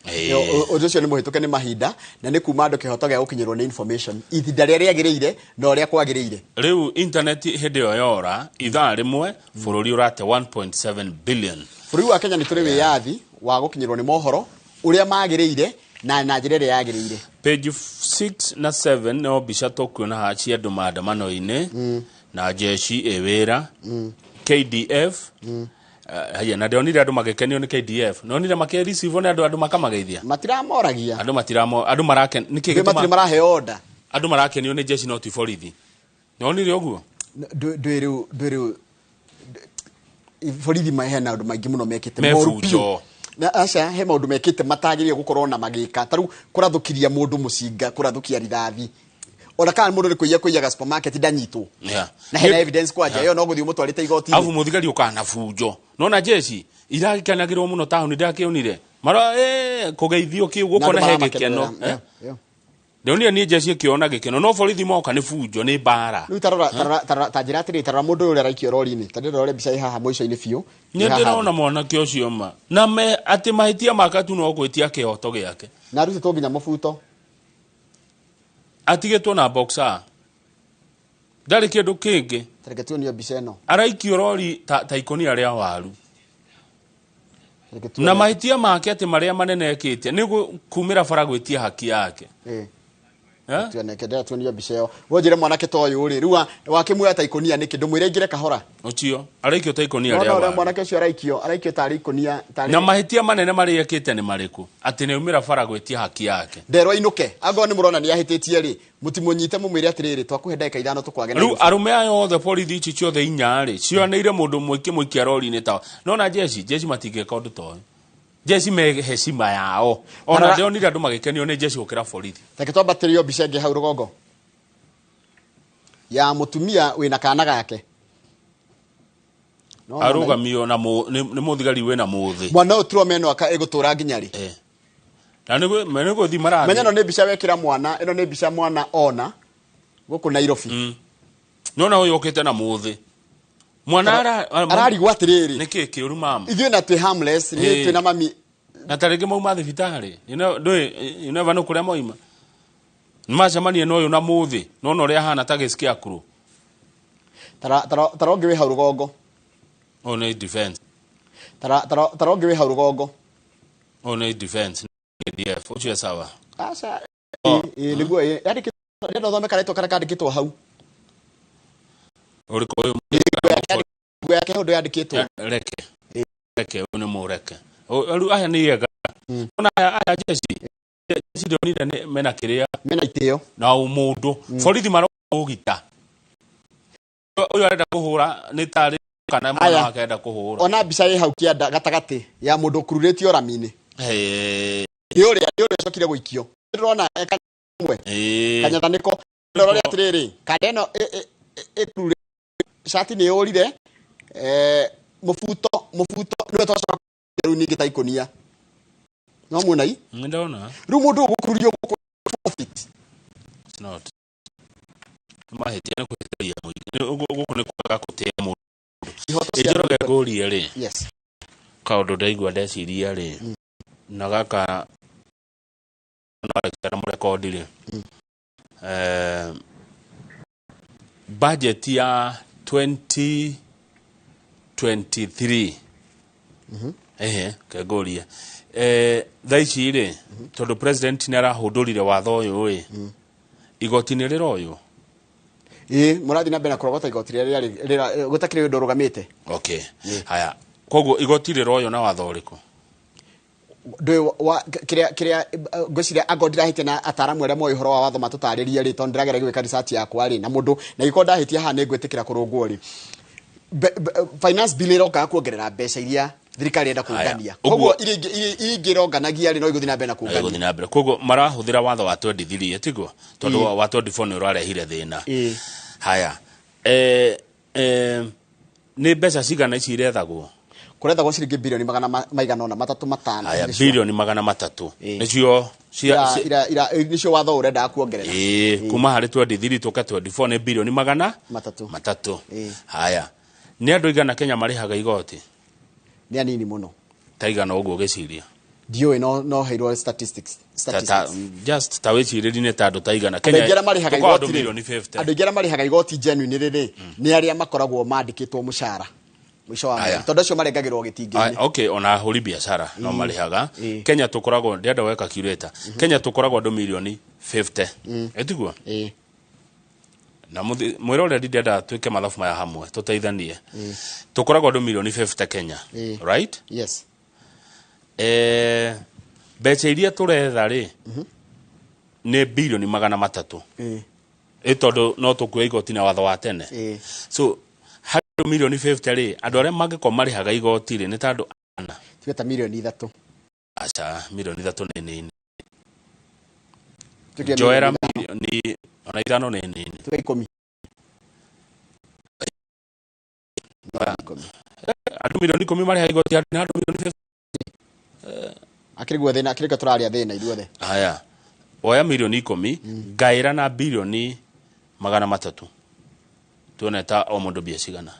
Ũndũ ũcio nĩ mũhĩtũke nĩ mahinda na nĩ kuma andũ kĩhoto gĩa gũkinyĩrwo nĩ information ihinda rĩrĩa rĩagĩrĩire na ũrĩa kwagĩrĩire. Rĩu internet hĩndĩ ĩyo yora ithaa rĩmwe, bũrũri ũrate 1.7 billion. Bũrũri wa Kenya nĩ tũrĩ wĩyathi wa gũkinyĩrwo nĩ mohoro ũrĩa magĩrĩire na njĩra ĩrĩa yagĩrĩire. Page 6 na 7 no mbica tũkuona haha cia andũ maandamano-inĩ na jeshi ĩ wĩra, KDF. Haya, na ndionire andũ magĩkenio nĩ KDF, nonire makĩreceive nĩ andũ makamageithia. Matiramoragia. Andũ matiramo, andũ maraken nĩkĩ? Gĩtũma matirĩ maraheo order. Andũ marakenio nĩ jeshi no ti borithi, nonire ũguo. Ndwĩ rĩu borithi hena maũndũ maingĩ mũno mekĩte Me moru biũ. bunjo. Na aca, he maũndũ mekĩte matagĩrĩire gũkorwo na magĩka, ta rĩu kũrathũkiria mũndũ mũcinga, kũrathũkia rithathi, ona kana mũndũ nĩ kũiya kũiyaga supermarket ndanyitwo na hena evidence kwanja ĩyo no gũthiĩ ũmũtwarĩte igoti-inĩ. Abu mũthigari ũkana bunjo, nona jeshi irakenagĩrwo mũno taũni, ndakĩonire mara kũgeithio kĩu gũkona he gĩkeno. Ndionire niĩ jeshi ĩkĩona gĩkeno, no borithi moka nĩ bunjo, nĩ mbara. Rĩu tarora, tarora, tarora, ta njĩra atĩrĩ, tarora mũndũ ũyũ ũrĩa araikio rori-inĩ, ta ndĩrora mbica ĩ haha mũico-inĩ biũ. Nĩ Ĩ haha. ndĩrona mwanake ũcio ma na me atĩ mahĩtia make tu no gwĩtia kĩhoto gĩake. Na arutĩtwo nginya mũbuto. Atigĩtwo na boxer, ndarĩ kĩndũ kĩngĩ. Tareke tuonio mbica ĩno. Araikio rori ta ikũnia rĩa waru. Tareke tuone. Na mahĩtia make atĩ marĩa manene ekĩte nĩ kumĩra bara gwĩtia haki yake. Eh? Tuoneke, ndĩra tuonio mbica ĩyo. Wonjĩre mwanake ta ũyũ rĩ, rĩu wakĩmuoya ta ikũnia nĩkĩ? Ndũmwĩre aingĩre kahora. Ũcio araikio ta ikũnia No rĩa no ũrĩa waru. mwanake ũcio araikio tarĩ ikũnia tarĩ. Na mahĩtia manene marĩa ekĩte nĩ marĩkũ? Atĩ nĩ aumĩra bara gwĩtia haki yake. Nderwo ainũke. Angorwo nĩ mũrona nĩ ahĩtĩtie rĩ, mũtimũnyite, mũmwĩre atĩrĩrĩ, twakũhe ndagĩka 5 tũkwage Rĩu arũme aya othe, borithi ici ciothe inya rĩ, cioneire mũndũ ũmwe ikĩmũikia rori-inĩ ta nona jeshi matingĩka ũndũ ta ũyũ. Jeshi me heshima yao, ona ndĩronire andũ magĩkenio nĩ jeshi gũkĩra borithi. Reke twambatĩrio mbica ĩngĩ hau rũgongo ya mũtumia wĩna kana gake. No, Arũgamio na nĩ mũthigari wĩna mũthĩ. Mwana ũyũ trauma ĩno ĩgũtũra nginya rĩ? Na nĩ gũthiĩ marathiĩ. Menya ĩno nĩ mbica wekĩra mwana, ĩno nĩ mbica mwana ona gũkũ Nairobi. Nona ũyũ ũkĩte na mũthĩ, mwana Ararigwo atĩrĩrĩ, nĩkĩ kĩũru mama? Ithuĩ na twĩ harmless, nĩ twĩna mami. Na ta rĩngĩ mauma thibitarĩ. You know, ndũĩ, you never know kũrĩa moima. Nĩ macemania na ũyũ na mũthĩ, nona ũrĩa ahana ta gĩscarecrow. Tara ũngĩ wĩ hau rũgongo. Ũyũ nĩ defense. Tara ũngĩ wĩ hau rũgongo. Ũyũ nĩ defense KDF, ũcio sawa. Aca, ĩ nĩguo, ĩ yandĩkĩtwo, ndĩrenda ũthome karĩtwa karĩa kandĩkĩtwo hau. Ũrĩkũ ũyũ? Nguo yake ũndũ yandĩkĩtwo. Reke ũyũ nĩ mũreke. Rĩu aya nĩ ega. Ona aya jeshi ndonire nĩ mena kĩrĩa. Mena itĩo. Na ũmũndũ. Borithi marogita. Ũyũ arenda kũhũra nĩ tarĩ kana mwana Aya. wake arenda kũhũra. Ona mbica ĩ hau kĩanda gatagatĩ ya mũndũ ũkururĩtio rami-inĩ. Nĩ ũrĩa ũcokire gũikio. Ndĩrona eka mwe. Kanyatha nĩko. Ndĩrora atĩrĩrĩ, kanda ĩno ĩkururĩtio, cati nĩ yũrire, mũbuto nĩwe twacoka rĩu ningĩ ta ikũnia. No muona i? Nĩ ndona. Rĩu mũndũ ũyũ gũkururio gũkũ profit. It's not. Nĩ mahĩtia, nĩ kũhĩtĩria mũingĩ. Gũkũ nĩ kwaga gũtĩa mũndũ. Ihoto cia Njoroge, andũ. ngũrie rĩ. Yes. Kaũndũ ndaigua ndeciria rĩ, na gaka no mũrekondi rĩ, budget ya 2023, ehe, kengũrie thaa ici rĩ, tondũ president nĩ arahũndũrire watho ũyũ ĩ, igoti nĩ rĩroywo? Ĩ, mũrathiĩ na mbere na kũrogota igoti rĩrĩa rĩarĩ gũtakĩrĩ ũndũ ũrũgamĩte. Okay, haya, koguo igoti rĩroywo na watho ũrĩkũ? Ndũĩ wa kĩrĩa ngwĩciria angorwo ndirahĩtia na ataramu arĩa moĩ ũhoro wa watho matũtarĩrie rĩ, tondũ ndĩrageria gwĩka research yakwa rĩ, na mũndũ na ingĩkorwo ndahĩtia haha nĩ ngwĩtĩkĩra kũrũngwo rĩ. Finance bill ĩrokaga kuongerera mbeca iria thirikari ĩrenda kũngania. Koguo iria ingĩ ĩronganagia rĩ, no igũthiĩ na mbere na kũngania. Gũthiĩ na mbere, koguo marahũthĩra watho wa 23, tiguo? Tondũ wa 24 nĩ ũrarehire thĩna. Haya, nĩ mbeca cigana ici irethagwo? Kũrethagwo ciringi birioni magana maigana ũna matatũ matano. Haya. Nĩcio. Birioni 300 nĩcio Nĩcio watho ũrendaga kuongerera. Ĩĩ, kuma harĩ 23 tũke 24 nĩ birioni magana matatũ. Matatũ. Haya, nĩ andũ igana Kenya marĩhaga igoti? Nĩ anini mũno. Ta igana ũguo ũgĩciria? Ndiũĩ, no heirwo statistics. Ta, just ta wĩcirĩrie nĩ ta andũ ta igana? Andũ aingĩ arĩa marĩhaga tũkoragwo andũ igoti rĩ, milioni 50. Andũ aingĩ arĩa marĩhaga igoti genuine rĩ, nĩ arĩa makoragwo mandĩkĩtwo mũcara mũico wa mweri, tondũ acio marengagĩrwo gĩtingĩ-inĩ. Ah, okay, ona ahũri biacara no marĩhaga. Kenya tũkoragwo, ndĩrenda gweka calculator, Kenya tũkoragwo andũ milioni 50, ĩtiguo? Na mwĩroreri, ndĩrenda twĩke mathabu maya hamwe, tũteithanie. Tũkoragwo andũ milioni 50 Kenya, right? Yes. Mbeca iria tũretha rĩ, nĩ bilioni 300. Ĩ tondũ no tũkue igoti na watho wa tene. So harĩ andũ milioni 50 rĩ, andũ arĩa mangĩkorwo marĩhaga igoti rĩ, nĩ ta andũ ana. Tuge ta 3 milioni. Aca, 3 milioni nĩ nini. Tuge Njoera 5 milioni. 5 milioni ona nĩ nini. Tuge 10. Andũ 10 milioni marĩhaga igoti harĩ andũ milioni 50. Akĩrĩ guo thĩna, akĩrĩ tũraria thĩna ithuothe. Haya, oya 10 milioni ngaĩra na bilioni 300, tuone ta o mũndũ mbia cigana.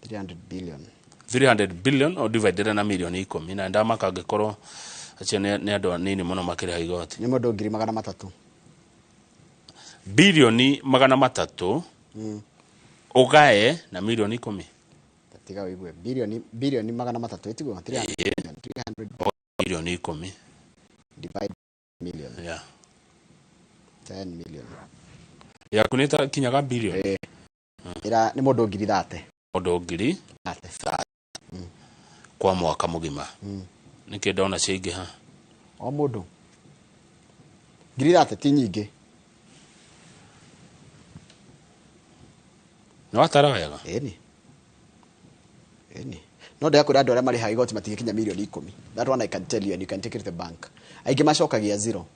300 billion. 300 billion o divided na 10 milioni, na ndamaka angĩkorwo acio nĩ andũ anini mũno makĩrĩha igoti. Nĩ mũndũ 300,000. 300 bilioni ũgae na 10 milioni. Tiga ũigue, 300 bilioni ĩtiguo? 300 billion, 300 10 milioni. Divide million. 10 million. Yaku nĩ ta kinyaga bilioni. Ĩra nĩ mũndũ 30,000. Mũndũ ngiri 30 kwa mwaka mũgima. Nĩkĩ ndona ciaingĩha? O mũndũ 30,000 ti nyingĩ. Nĩ watara wega? Ĩni, ĩni, no ndĩrakwĩra andũ arĩa marĩhaga igoti matingĩkinya 10 milioni. That one I can tell you, and you can take it to the bank. Aingĩ macokagia zero.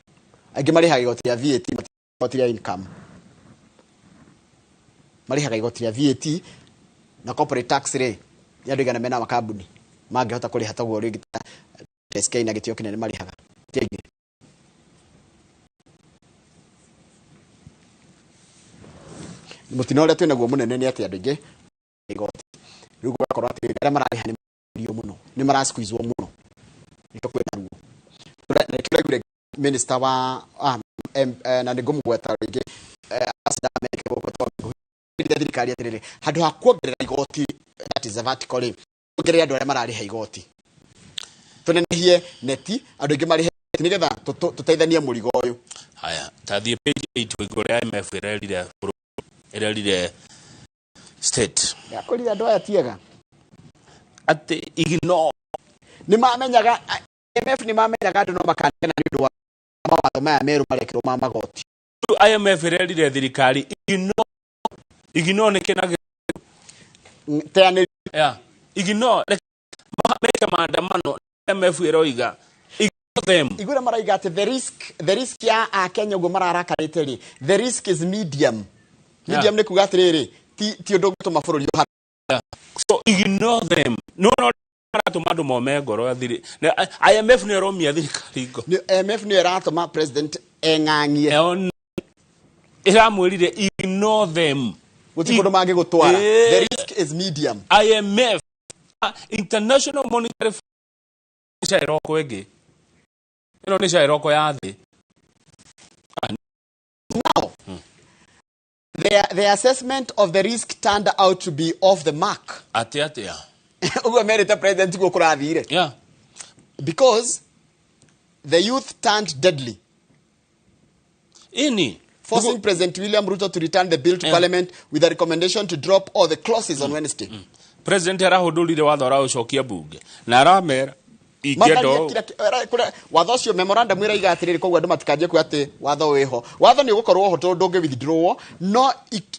Aingĩ marĩhaga igoti rĩa VAT, igoti rĩa income, marĩhaga igoti rĩa VAT na corporate tax rĩ, nĩ andũ igana mena makambuni mangĩhota kũrĩha toguo rĩngĩ ta SK na gĩtĩo kĩnene marĩhaga, ti aingĩ. Mũtino ũrĩa twĩnaguo mũnene nĩ atĩ andũ aingĩ igoti rĩu gũgakorwo atĩ arĩa mararĩha nĩ mario mũno, nĩ marasqueezwo mũno, nĩkĩo kwĩna ruo. Na nĩkĩo ũraiguire minister wa na nĩ ngũmũgweta rĩngĩ, ambassador America gũkũ, tondũ thirikari atĩrĩrĩ, handũ ha kuongerera igoti, that is a vertical rĩ, kuongerera andũ arĩa mararĩha igoti, tũnenehie neti, andũ aingĩ marĩhe nĩgetha tũteithanie mũrigo ũyũ. Haya, tathiĩ page 8 ũigũ ũrĩa IMF ĩrerire ĩrerire state. Yakwĩrire andũ aya tiega. Atĩ ignore. Nĩ mamenyaga, IMF nĩ mamenyaga andũ no makanegena nĩ ũndũ wa mawatho maya merũ marekĩrwo ma magoti. Rĩu IMF ĩrerire thirikari ignore. Ignore nĩ kĩna? Teanĩria. Yeah. Ignore, meke maandamano, IMF ĩroiga ignore them. Igũrũ maraiga atĩ the risk ya akenya ũguo mararakarĩte rĩ, the risk is medium. Medium nĩ kuga atĩrĩrĩ, ti ũndũ ũngĩtũma bũrũri ũhare. Yeah. So ignore them. No maratũma andũ mome ngoro ya thiri. IMF nĩ ĩromia thirikari ngo. IMF nĩyo ĩratũma president eng'ang'ie. Ĩramwĩrire ignore them. Gũtirĩ kũndũ mangĩgũtwara. The risk is medium. IMF, International Monetary Fund, nĩ cairoko ĩngĩ. Ĩno nĩ cairoko ya thĩ. Now, the assessment of the risk turned out to be off the mark. Atĩ atĩa? Ũguo merĩte president guo kũrathire. Because the youth turned deadly. Ini. Forcing President William Ruto to return the bill to Parliament with a recommendation to drop all the clauses on Wednesday. President arahũndũrire watho, araũcokia bunge na aramera ingĩenda Matharia ũũ. Watho ũcio, memorandum ĩraiga atĩrĩrĩ, koguo andũ matikanjie kuga atĩ watho wĩho. Watho nĩ ũgũkorwo ho tondũ ndũngĩ withdraw, no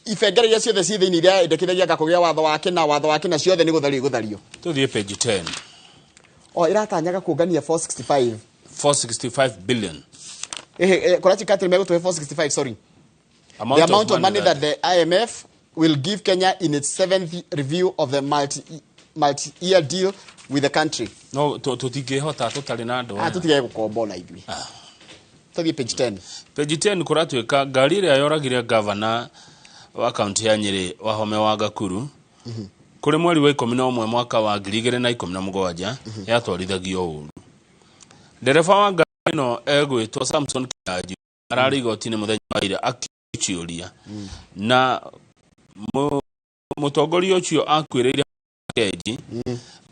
ibengere iria ciothe ciĩ thĩinĩ iria endekithagia anga kũgĩa watho wake na watho wake na ciothe nĩ gũthario igũthario. Tũthiĩ page 10. O ĩratanyaga kũngania 465. 465 billion. Ehe, kũrachika atĩ megũtũhe 465, sorry. Amount The of amount of money money that the IMF will give Kenya in its seventh review of the multi-year deal with the country. No tũtingĩhota tũtarĩ na andũ Ah, aya. tũtigage gũkomba ona ithuĩ. Tũthiĩ page 10. Page 10 kũratuĩka ngari ĩrĩa yoragire gavana wa kaunti ya Nyĩrĩ Wahome wa Gakuru kũrĩ mweri wa 11 mwaka wa 2017 yatwarithagio ũru. Ndereba wa ngari ĩno egwĩtwo Samson Kinyanjui ararĩ igoti-inĩ mũthenya wa ira akĩciũria na mũtongoria ũcio akuĩrĩire Kenji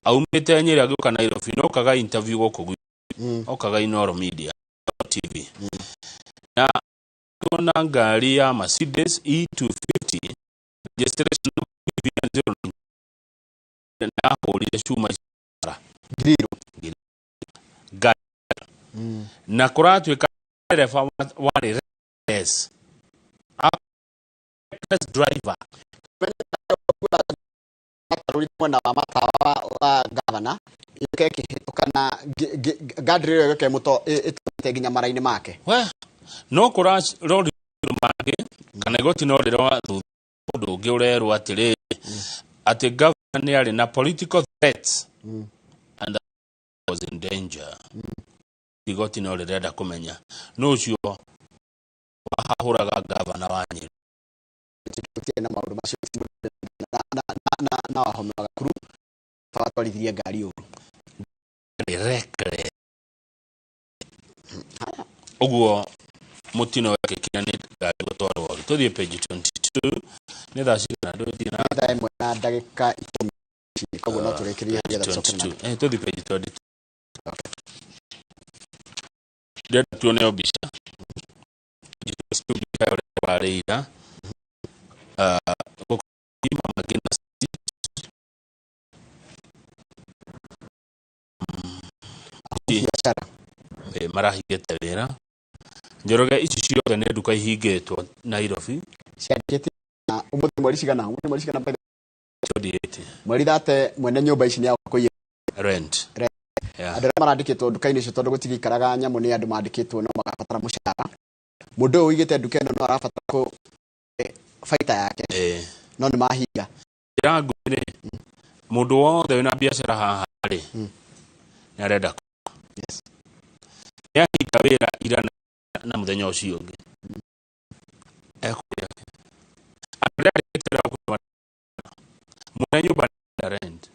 aumĩte Nyĩrĩ agĩũka Nairobi no kaga interview gũkũ gwitũ okaga Inooro Media TV na tuona ngari ya Mercedes E250 registration number 09 na ahũrire cuma bara ngiriro ngari na kũratuĩka ndereba warĩ reckless. Reckless driver. Matarũri mwena wa matawa wa gavana ĩũke ĩkĩhĩtũka na guardrail ĩyo ĩũke ĩtũmĩte nginya mara-inĩ make. We no kũrarori mangĩ kana igoti no rĩroa thutha ũndũ ũngĩ ũrerwo atĩrĩrĩ atĩ gavana nĩ arĩ na political threats and that was in danger. Igoti no rĩrenda kũmenya nũ ũcio wahahũraga gavana wa Nyĩrĩ. Gũtirĩ na maũndũ macio na Wahome wa Gakuru watwarithirie ngari ũru. Reckless. Ũguo mũtino wekĩkire nĩ ngari gũtwarwo ũru. Tũthiĩ page 22. Nĩ thaa cigana ndũthiĩ na thaa 1 na ndagĩka 10, koguo no tũrĩkĩrie nĩgetha tũcoke na 22. Tũthiĩ page 22. Ndĩrenda tuone o mbica. Page 22 mbica ũrĩa warĩ ira. Gũkũ mama ngina biacara marahingĩte wĩra. Njoroge ici ciothe nĩ nduka ihingĩtwo Nairobi. Ciandĩkĩte na ũmũthĩ mweri cigana? Ũmũthĩ mweri cigana by the 28. Mweri 30 mwene nyũmba ici nĩ agũkũiya rent. Rent. Yeah. Andũ arĩa marandĩkĩtwo nduka-inĩ icio tondũ gũtigĩikaraga nyamũ nĩ andũ mandĩkĩtwo no magabatara mũcara. Mũndũ ũyũ ũigĩte nduka ĩno no arabatara kũ baita yake. No nĩ mahinga. Njĩra nguhĩ rĩ, mũndũ wothe wĩna biacara haha rĩ, nĩ arenda Yes. Nĩ ahinga wĩra ira na mũthenya ũcio ũngĩ. Ekũrĩa kĩ? Andũ arĩa andĩkĩte wĩra gũkũ mwene nyũmba na rent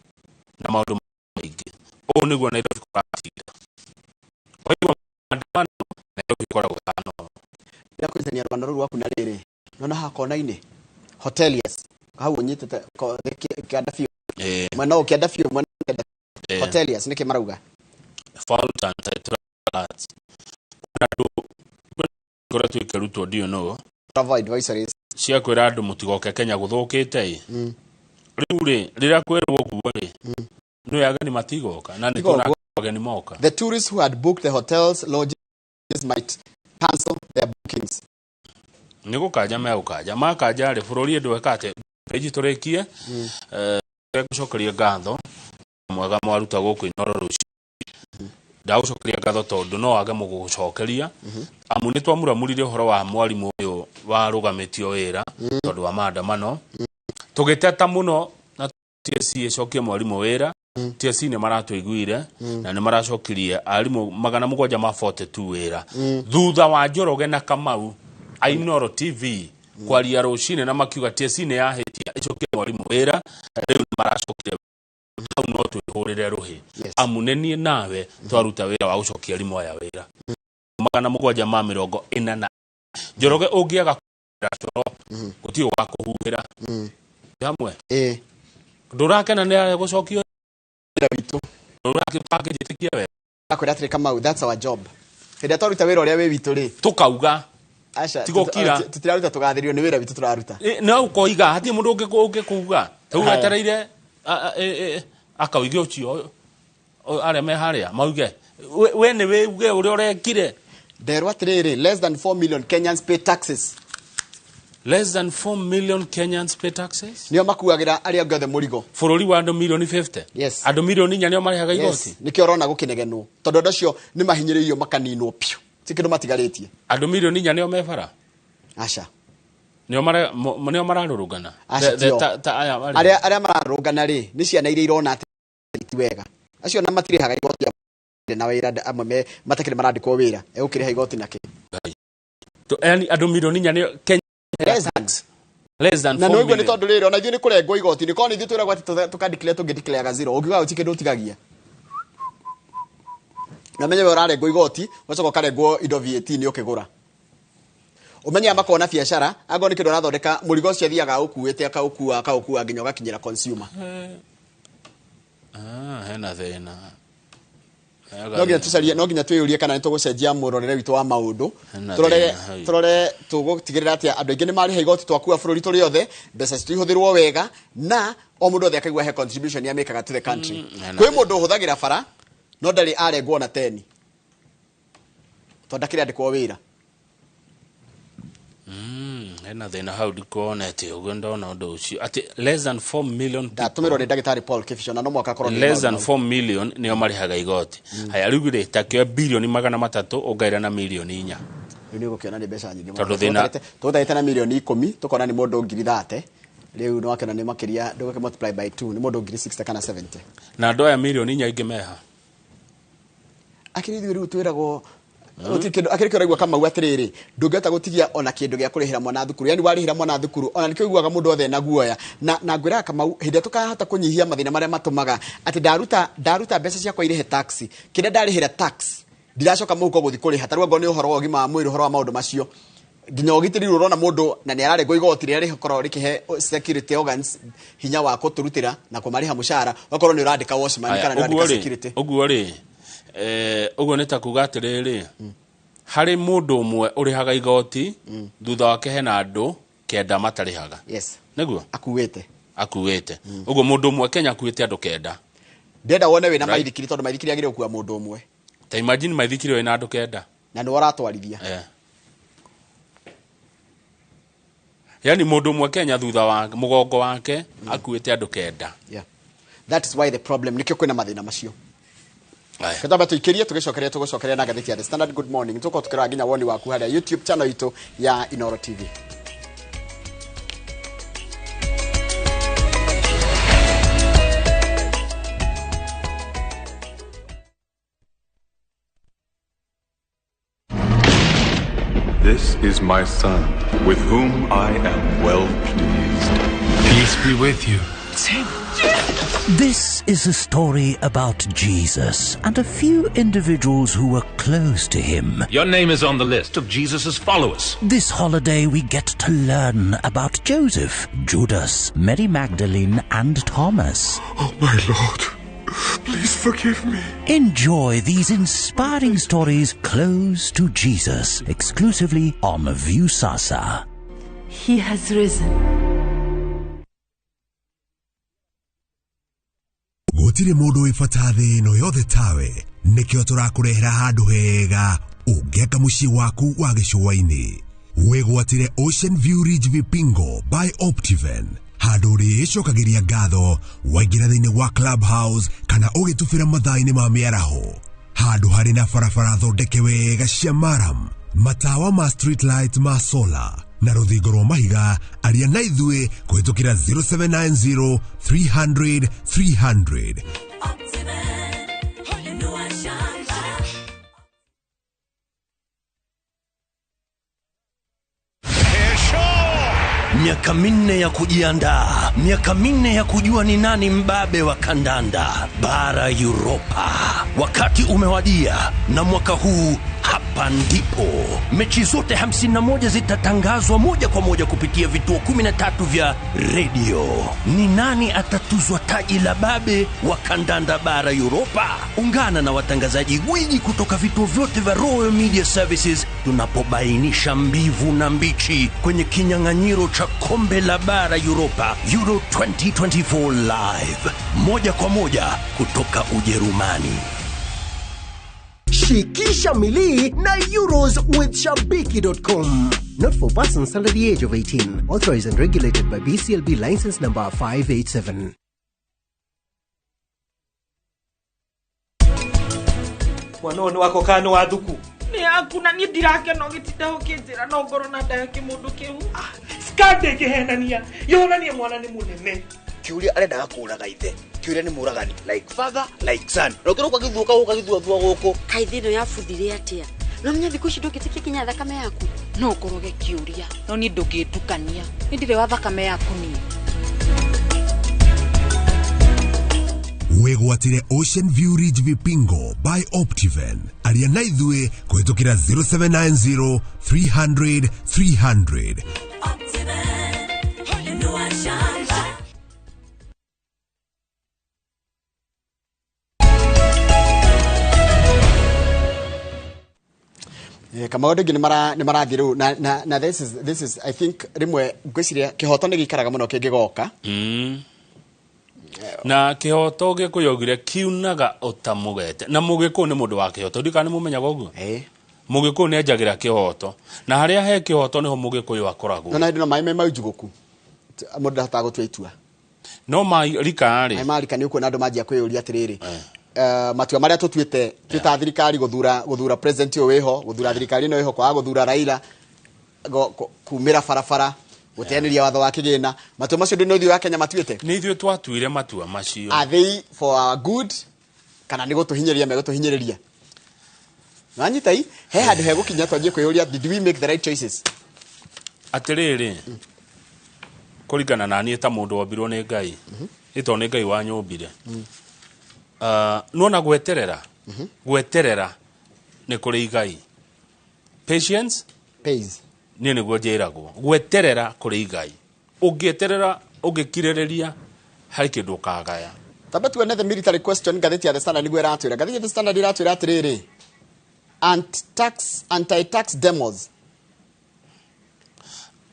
na maũndũ maingĩ. Ũũ nĩguo Nairobi kũratinda. Waigua maandamano, Nairobi ĩkoragwo ĩhana ũũ. Ndĩrakũnyitania rũgano rũu rwaku na rĩrĩ nona haha kona-inĩ hoteliers hau ũnyitĩte kĩanda biũ mwena ũyũ kĩanda biũ mwena ũyũ kĩanda hoteliers nĩkĩ marauga? Fault and title alerts. Kwĩna andũ ikoretwo ikĩrutwo ndiũ nũ travel advisories cia kwĩra andũ mũtigoke Kenya gũthũkĩte ĩ. Rĩu rĩ rĩrĩa kwĩrwo ũguo rĩ nĩ ageni matigoka na nĩ Tiga ũguo. tuona ageni moka. The tourists who had booked the hotels lodges might cancel their bookings. Nĩ gũkanja megũkanja makanja rĩ bũrũri ndweka atĩ peji tũrĩkie ngũcokeria ngatho mwega mwaruta gũkũ Inooro rũciũ. Ndagũcokeria ngatho tondũ no wage mũgũcokeria amu nĩ twamuramurire ũhoro wa mwarimũ ũyũ warũgamĩtio wĩra tondũ wa maandamano tũgĩteta mũno na TSC ĩcokie mwarimũ wĩra. TSC nĩ maratũiguire na nĩ maracokirie arimũ 742 wĩra thutha wa Njoroge na Kamau a Inooro TV kwaria rũcinĩ na makiuga TSC nĩ yahĩtia ĩcokie mwarimũ wĩra. Rĩu nĩ maracokire hau no twĩhũrĩre rũhĩ amu nĩ niĩ nawe twaruta wĩra wa gũcokia arimũ aya wĩra 744 na Njoroge ũngĩaga kũhuhĩra coro gũtirĩ ũgakũhuhĩra hamwe. Ndũrakena nĩ gũcokio wĩra witũ ndũrakĩnjĩtĩkia wega. Akwĩra atĩrĩ Kamau, that's our job. Hĩndĩ ĩrĩa twaruta wĩra ũrĩa wĩ witũ rĩ tũkauga aca Tigũkira. Tũtiraruta tũgathĩrĩrio nĩ wĩra witũ tũraruta. No ũkoiga hatirĩ mũndũ ũngĩkuga rĩu Haya. wetereire akauge ũcio arĩa me harĩa mauge we nĩ wĩuge ũrĩa ũrekire. Nderwo atĩrĩrĩ, less than 4 million Kenyans pay taxes. Less than 4 million Kenyans pay taxes. Nĩo makuagĩra arĩa angĩ othe mũrigo. Bũrũri wa andũ milioni 50. Yes. Andũ milioni 4 nĩo marĩhaga Yes. igoti. Nĩkĩo ũrona gũkĩnegenwo tondũ andũ acio nĩ mahinyĩrĩirio makaninwo piũ ti kĩndũ matigarĩtie. Andũ milioni 4 nĩo me bara. Aca. Nĩo mara nĩo mararũrũngana. Aca tio. Ta aya marĩ. Arĩa mararũrũngana rĩ nĩ ciana iria irona atĩ ti wega acio na matirĩhaga igoti amwe na wĩra amwe me matakĩrĩ marandĩkwo wĩra egũkĩrĩha igoti nakĩ? Yani andũ milioni 4 nĩo Kenya Less than. Less than Na 4 nĩ ũguo nĩ million. tondũ rĩrĩ ona ithuĩ nĩ kũrengwo igoti nĩ korwo nĩ ithuĩ twĩragwo atĩ tũka declare tũngĩ declare zero ũngiuga gũtirĩ kĩndũ ũtigagia. Na menye we ũrarengwo igoti, ũgacoka ũkarengwo indo VAT nĩ ũkĩgũra. Umenye amba kona biacara, angorwo nĩ kĩndũ arathondeka, mũrigo ũcio athiaga aũkuĩte akaũkua akaũkua nginya ũgakinyĩra consumer. Ah, hena thĩna. No nginya tũcarie, no nginya twĩyũrie kana nĩ tũgũcenjia mũrorere witũ wa maũndũ. Hena Tũrore thĩna hau. Tũrore tũgũtigĩrĩra atĩa andũ aingĩ nĩ marĩha igoti twakua bũrũri tũrĩ othe, mbeca citũ ihũthĩrwo wega na o mũndũ othe akaigua he contribution amĩkaga to the country. Hena Kwĩ thĩna. mũndũ ũhũthagĩra bara no ndarĩ arengwo na teni tondũ ndakĩrĩ andĩkwo wĩra. Hena thĩna hau ndikuonete ũguo ndona ũndũ ũcio atĩ less than 4 million people. Ndatũmĩrwo nĩ ndagĩtarĩ Paul Kibicho na no mwaka akorwo nĩ Less than maũndũ 4 million nĩo marĩhaga igoti. Haya rĩu rĩ takĩoya 300 bilioni ũngaĩra na 4 milioni. Rĩu nĩ ũgũkĩona nĩ mbeca nyingĩ mũno. Tondũ thĩna- Tũgũtarĩte na 10 milioni tũkona nĩ mũndũ 30,000. Rĩu nĩ wakĩona nĩ makĩria, ndũgũkĩ multiply by 2 nĩ mũndũ 60,000 kana 70. Na andũ aya 4 milioni aingĩ meha. Akĩrĩ ithuĩ rĩu twĩragwo gũtirĩ kĩndũ akĩrĩ kĩo ũraigua Kamau atĩrĩrĩ, ndũngĩhota gũtigia ona kĩndũ gĩa kũrĩhĩra mwana thukuru, yani warĩhĩra mwana thukuru ona nĩkĩo ũiguaga mũndũ othe na guoya na ngwĩraga Kamau hĩndĩ ĩrĩa tũkahota kũnyihia mathĩna marĩa matũmaga atĩ ndaruta mbeca ciakwa irĩhe tax, kĩrĩa ndarĩhĩra tax ndiracoka mũhuko gũthiĩ kũrĩha, tarĩu angorwo nĩ ũhoro wa ũgima wa mwĩrĩ, ũhoro wa maũndũ macio nginya ũgitĩri, rĩu ũrona mũndũ na nĩ ararengwo igoti rĩrĩa rĩkoragwo rĩkĩhe security organs hinya wa gũtũrutĩra na kũmarĩha mũcara, ũgakorwo nĩ ũrandĩka watchman Aya, kana nĩ ũguo ũrandĩka rĩ security. Ũguo rĩ ũguo nĩ ta kuga atĩrĩrĩ, harĩ mũndũ ũmwe ũrĩhaga igoti, thutha wake hena andũ 9 matarĩhaga. Yes. Nĩguo akuĩte. Akuĩte ũguo mũndũ ũmwe Kenya akuĩte andũ 9. Ndĩrenda wone wĩna Right. maithikiri, tondũ maithikiri agĩrĩire gũkua mũndũ ũmwe. Ta imagine maithikiri wĩna andũ 9. Na nĩwe ũratwarithia. Yani mũndũ ũmwe Kenya thutha wa mũgongo wake akuĩte andũ 9. Yeah. That is why the problem, nĩkĩo kwĩna mathĩna macio. Aya. Ketamba tuikirie tugicokeria tugucokeria na ngathĩti ya The Standard. Good morning, tukorwo tukĩrora nginya woni waku harĩa YouTube channel itũ ya Inoro TV. This is my son, with whom I am well pleased. Peace be with you. This is a story about Jesus and a few individuals who were close to him. Your name is on the list of Jesus' followers. This holiday, we get to learn about Joseph, Judas, Mary Magdalene, and Thomas. Oh, my Lord, please forgive me. Enjoy these inspiring stories close to Jesus, exclusively on Viusasa. He has risen. Gũtirĩ mũndũ wĩ bata thĩ ĩno yothe tawe, nĩkĩo tũrakũrehera handũ hega ũngĩaka mũciĩ waku wa gĩcũa-inĩ. Wĩgwatĩre Ocean View Ridge Vipingo by Optiven, handũ ũrĩĩcokagĩria ngatho waingĩra thĩinĩ wa clubhouse kana ũgĩtubĩra mathaa-inĩ ma mĩaraho, handũ harĩ na barabara thondeke wega cia maram, matawa ma street light ma solar na rũthingo rwa mahiga. Aria na ithuĩ kũhĩtũkĩra 0790 300 300. Miaka 4 ya kujiandaa, miaka 4 ya kujua ni nani mbabe wa kandanda bara Europa. Wakati umewadia, na mwaka huu hapa ndipo mechi zote 51 zitatangazwa moja kwa moja kupitia vituo 13 vya redio. Ni nani atatuzwa taji la babe wa kandanda bara Europa? Ungana na watangazaji gwiji kutoka vituo vyote vya Royal Media Services tunapobainisha mbivu na mbichi kwenye kinyang'anyiro cha kombe la bara Europa Euro 2024 live moja kwa moja kutoka Ujerumani. Shikisha milii na Euros with Shabiki.com. Not for persons under the age of 18. Authorized and regulated by BCLB license number 587. Mwana ũyũ nĩ wako kana nĩ wa thuku? Nĩ yaku na niĩ ndirakena ũgĩtinda ũkĩnjĩra no ngorwo na nda ya kĩmũndũ kĩu. Scan ndĩngĩhenania, yonanie mwana nĩ mũnene. Kiuria arendaga kũraga ithe, kiuria nĩ mũragani, like father like son, na ũkĩrwo ũgagĩthuũka gũkagĩthuathua gũkũ. Kaĩ thĩ ĩno yabuthire atĩa? No menya thikũ ici ndũngĩtĩkia kinya thakame yaku. No ngoroge kĩũria, no niĩ ndũngĩndukania, nĩ ndirĩ wa thakame yaku niĩ. Wĩgwatĩre Ocean View Ridge Vipingo by Optiven. Aria na ithuĩ kũhĩtũkĩra 0790 300 300. Kamaũndũ ingĩ nĩ marathiĩ rĩu na this is I think rĩmwe ngwĩciria kĩhoto nĩ gĩikaraga mũno kĩngĩgoka. Na kĩhoto gĩkũyũ augire kiunaga ũta mũgete, na mũgĩkũyũ nĩ mũndũ wa kĩhoto. Ndikana nĩ mũmenyaga ũguo, mũgĩkũyũ nĩ enjagĩra kĩhoto, na harĩa he kĩhoto nĩho mũgĩkũyũ akoragwo. No na hĩndĩ no maĩ me maunjugũku, mũndũ ndahotaga gũtua itua. No ma rika rĩ Maĩ marika nĩ ũkuona andũ manjia kwĩyũria atĩrĩrĩ, matua marĩa tũtuĩte twĩ ta thirikari, gũthura president ũyũ wĩho, gũthura thirikari ĩno ĩho, kwaga gũthura Raila, kumĩra barabara, gũteanĩria watho wa kĩgĩna, matua macio ndũ nĩ ũthiũ wa Kenya matuĩte. Nĩ ithuĩ twatuire matua macio. Are they for our good kana nĩ gũtũhinyĩrĩria megũtũhinyĩrĩria? Nanyita i he handũ hegũkinya twanjie kwĩyũria, did we make the right choices? Atĩrĩrĩ, kũringana na niĩ ta mũndũ wombirwo nĩ Ngai, ĩto nĩ Ngai wanyũmbire, nuona gweterera nĩ kũrĩ igai. Patience pays. Niĩ nĩguo njĩragwo, gweterera kũrĩ igai. Ũngĩeterera, ũngĩkirĩrĩria, harĩ kĩndũ ũkagaya. Tamba tuone the military question. Ngathĩti ya The Standard nĩguo ĩratwĩra. Ngathĩti ya The Standard ĩratwĩra atĩrĩrĩ, anti-tax demos.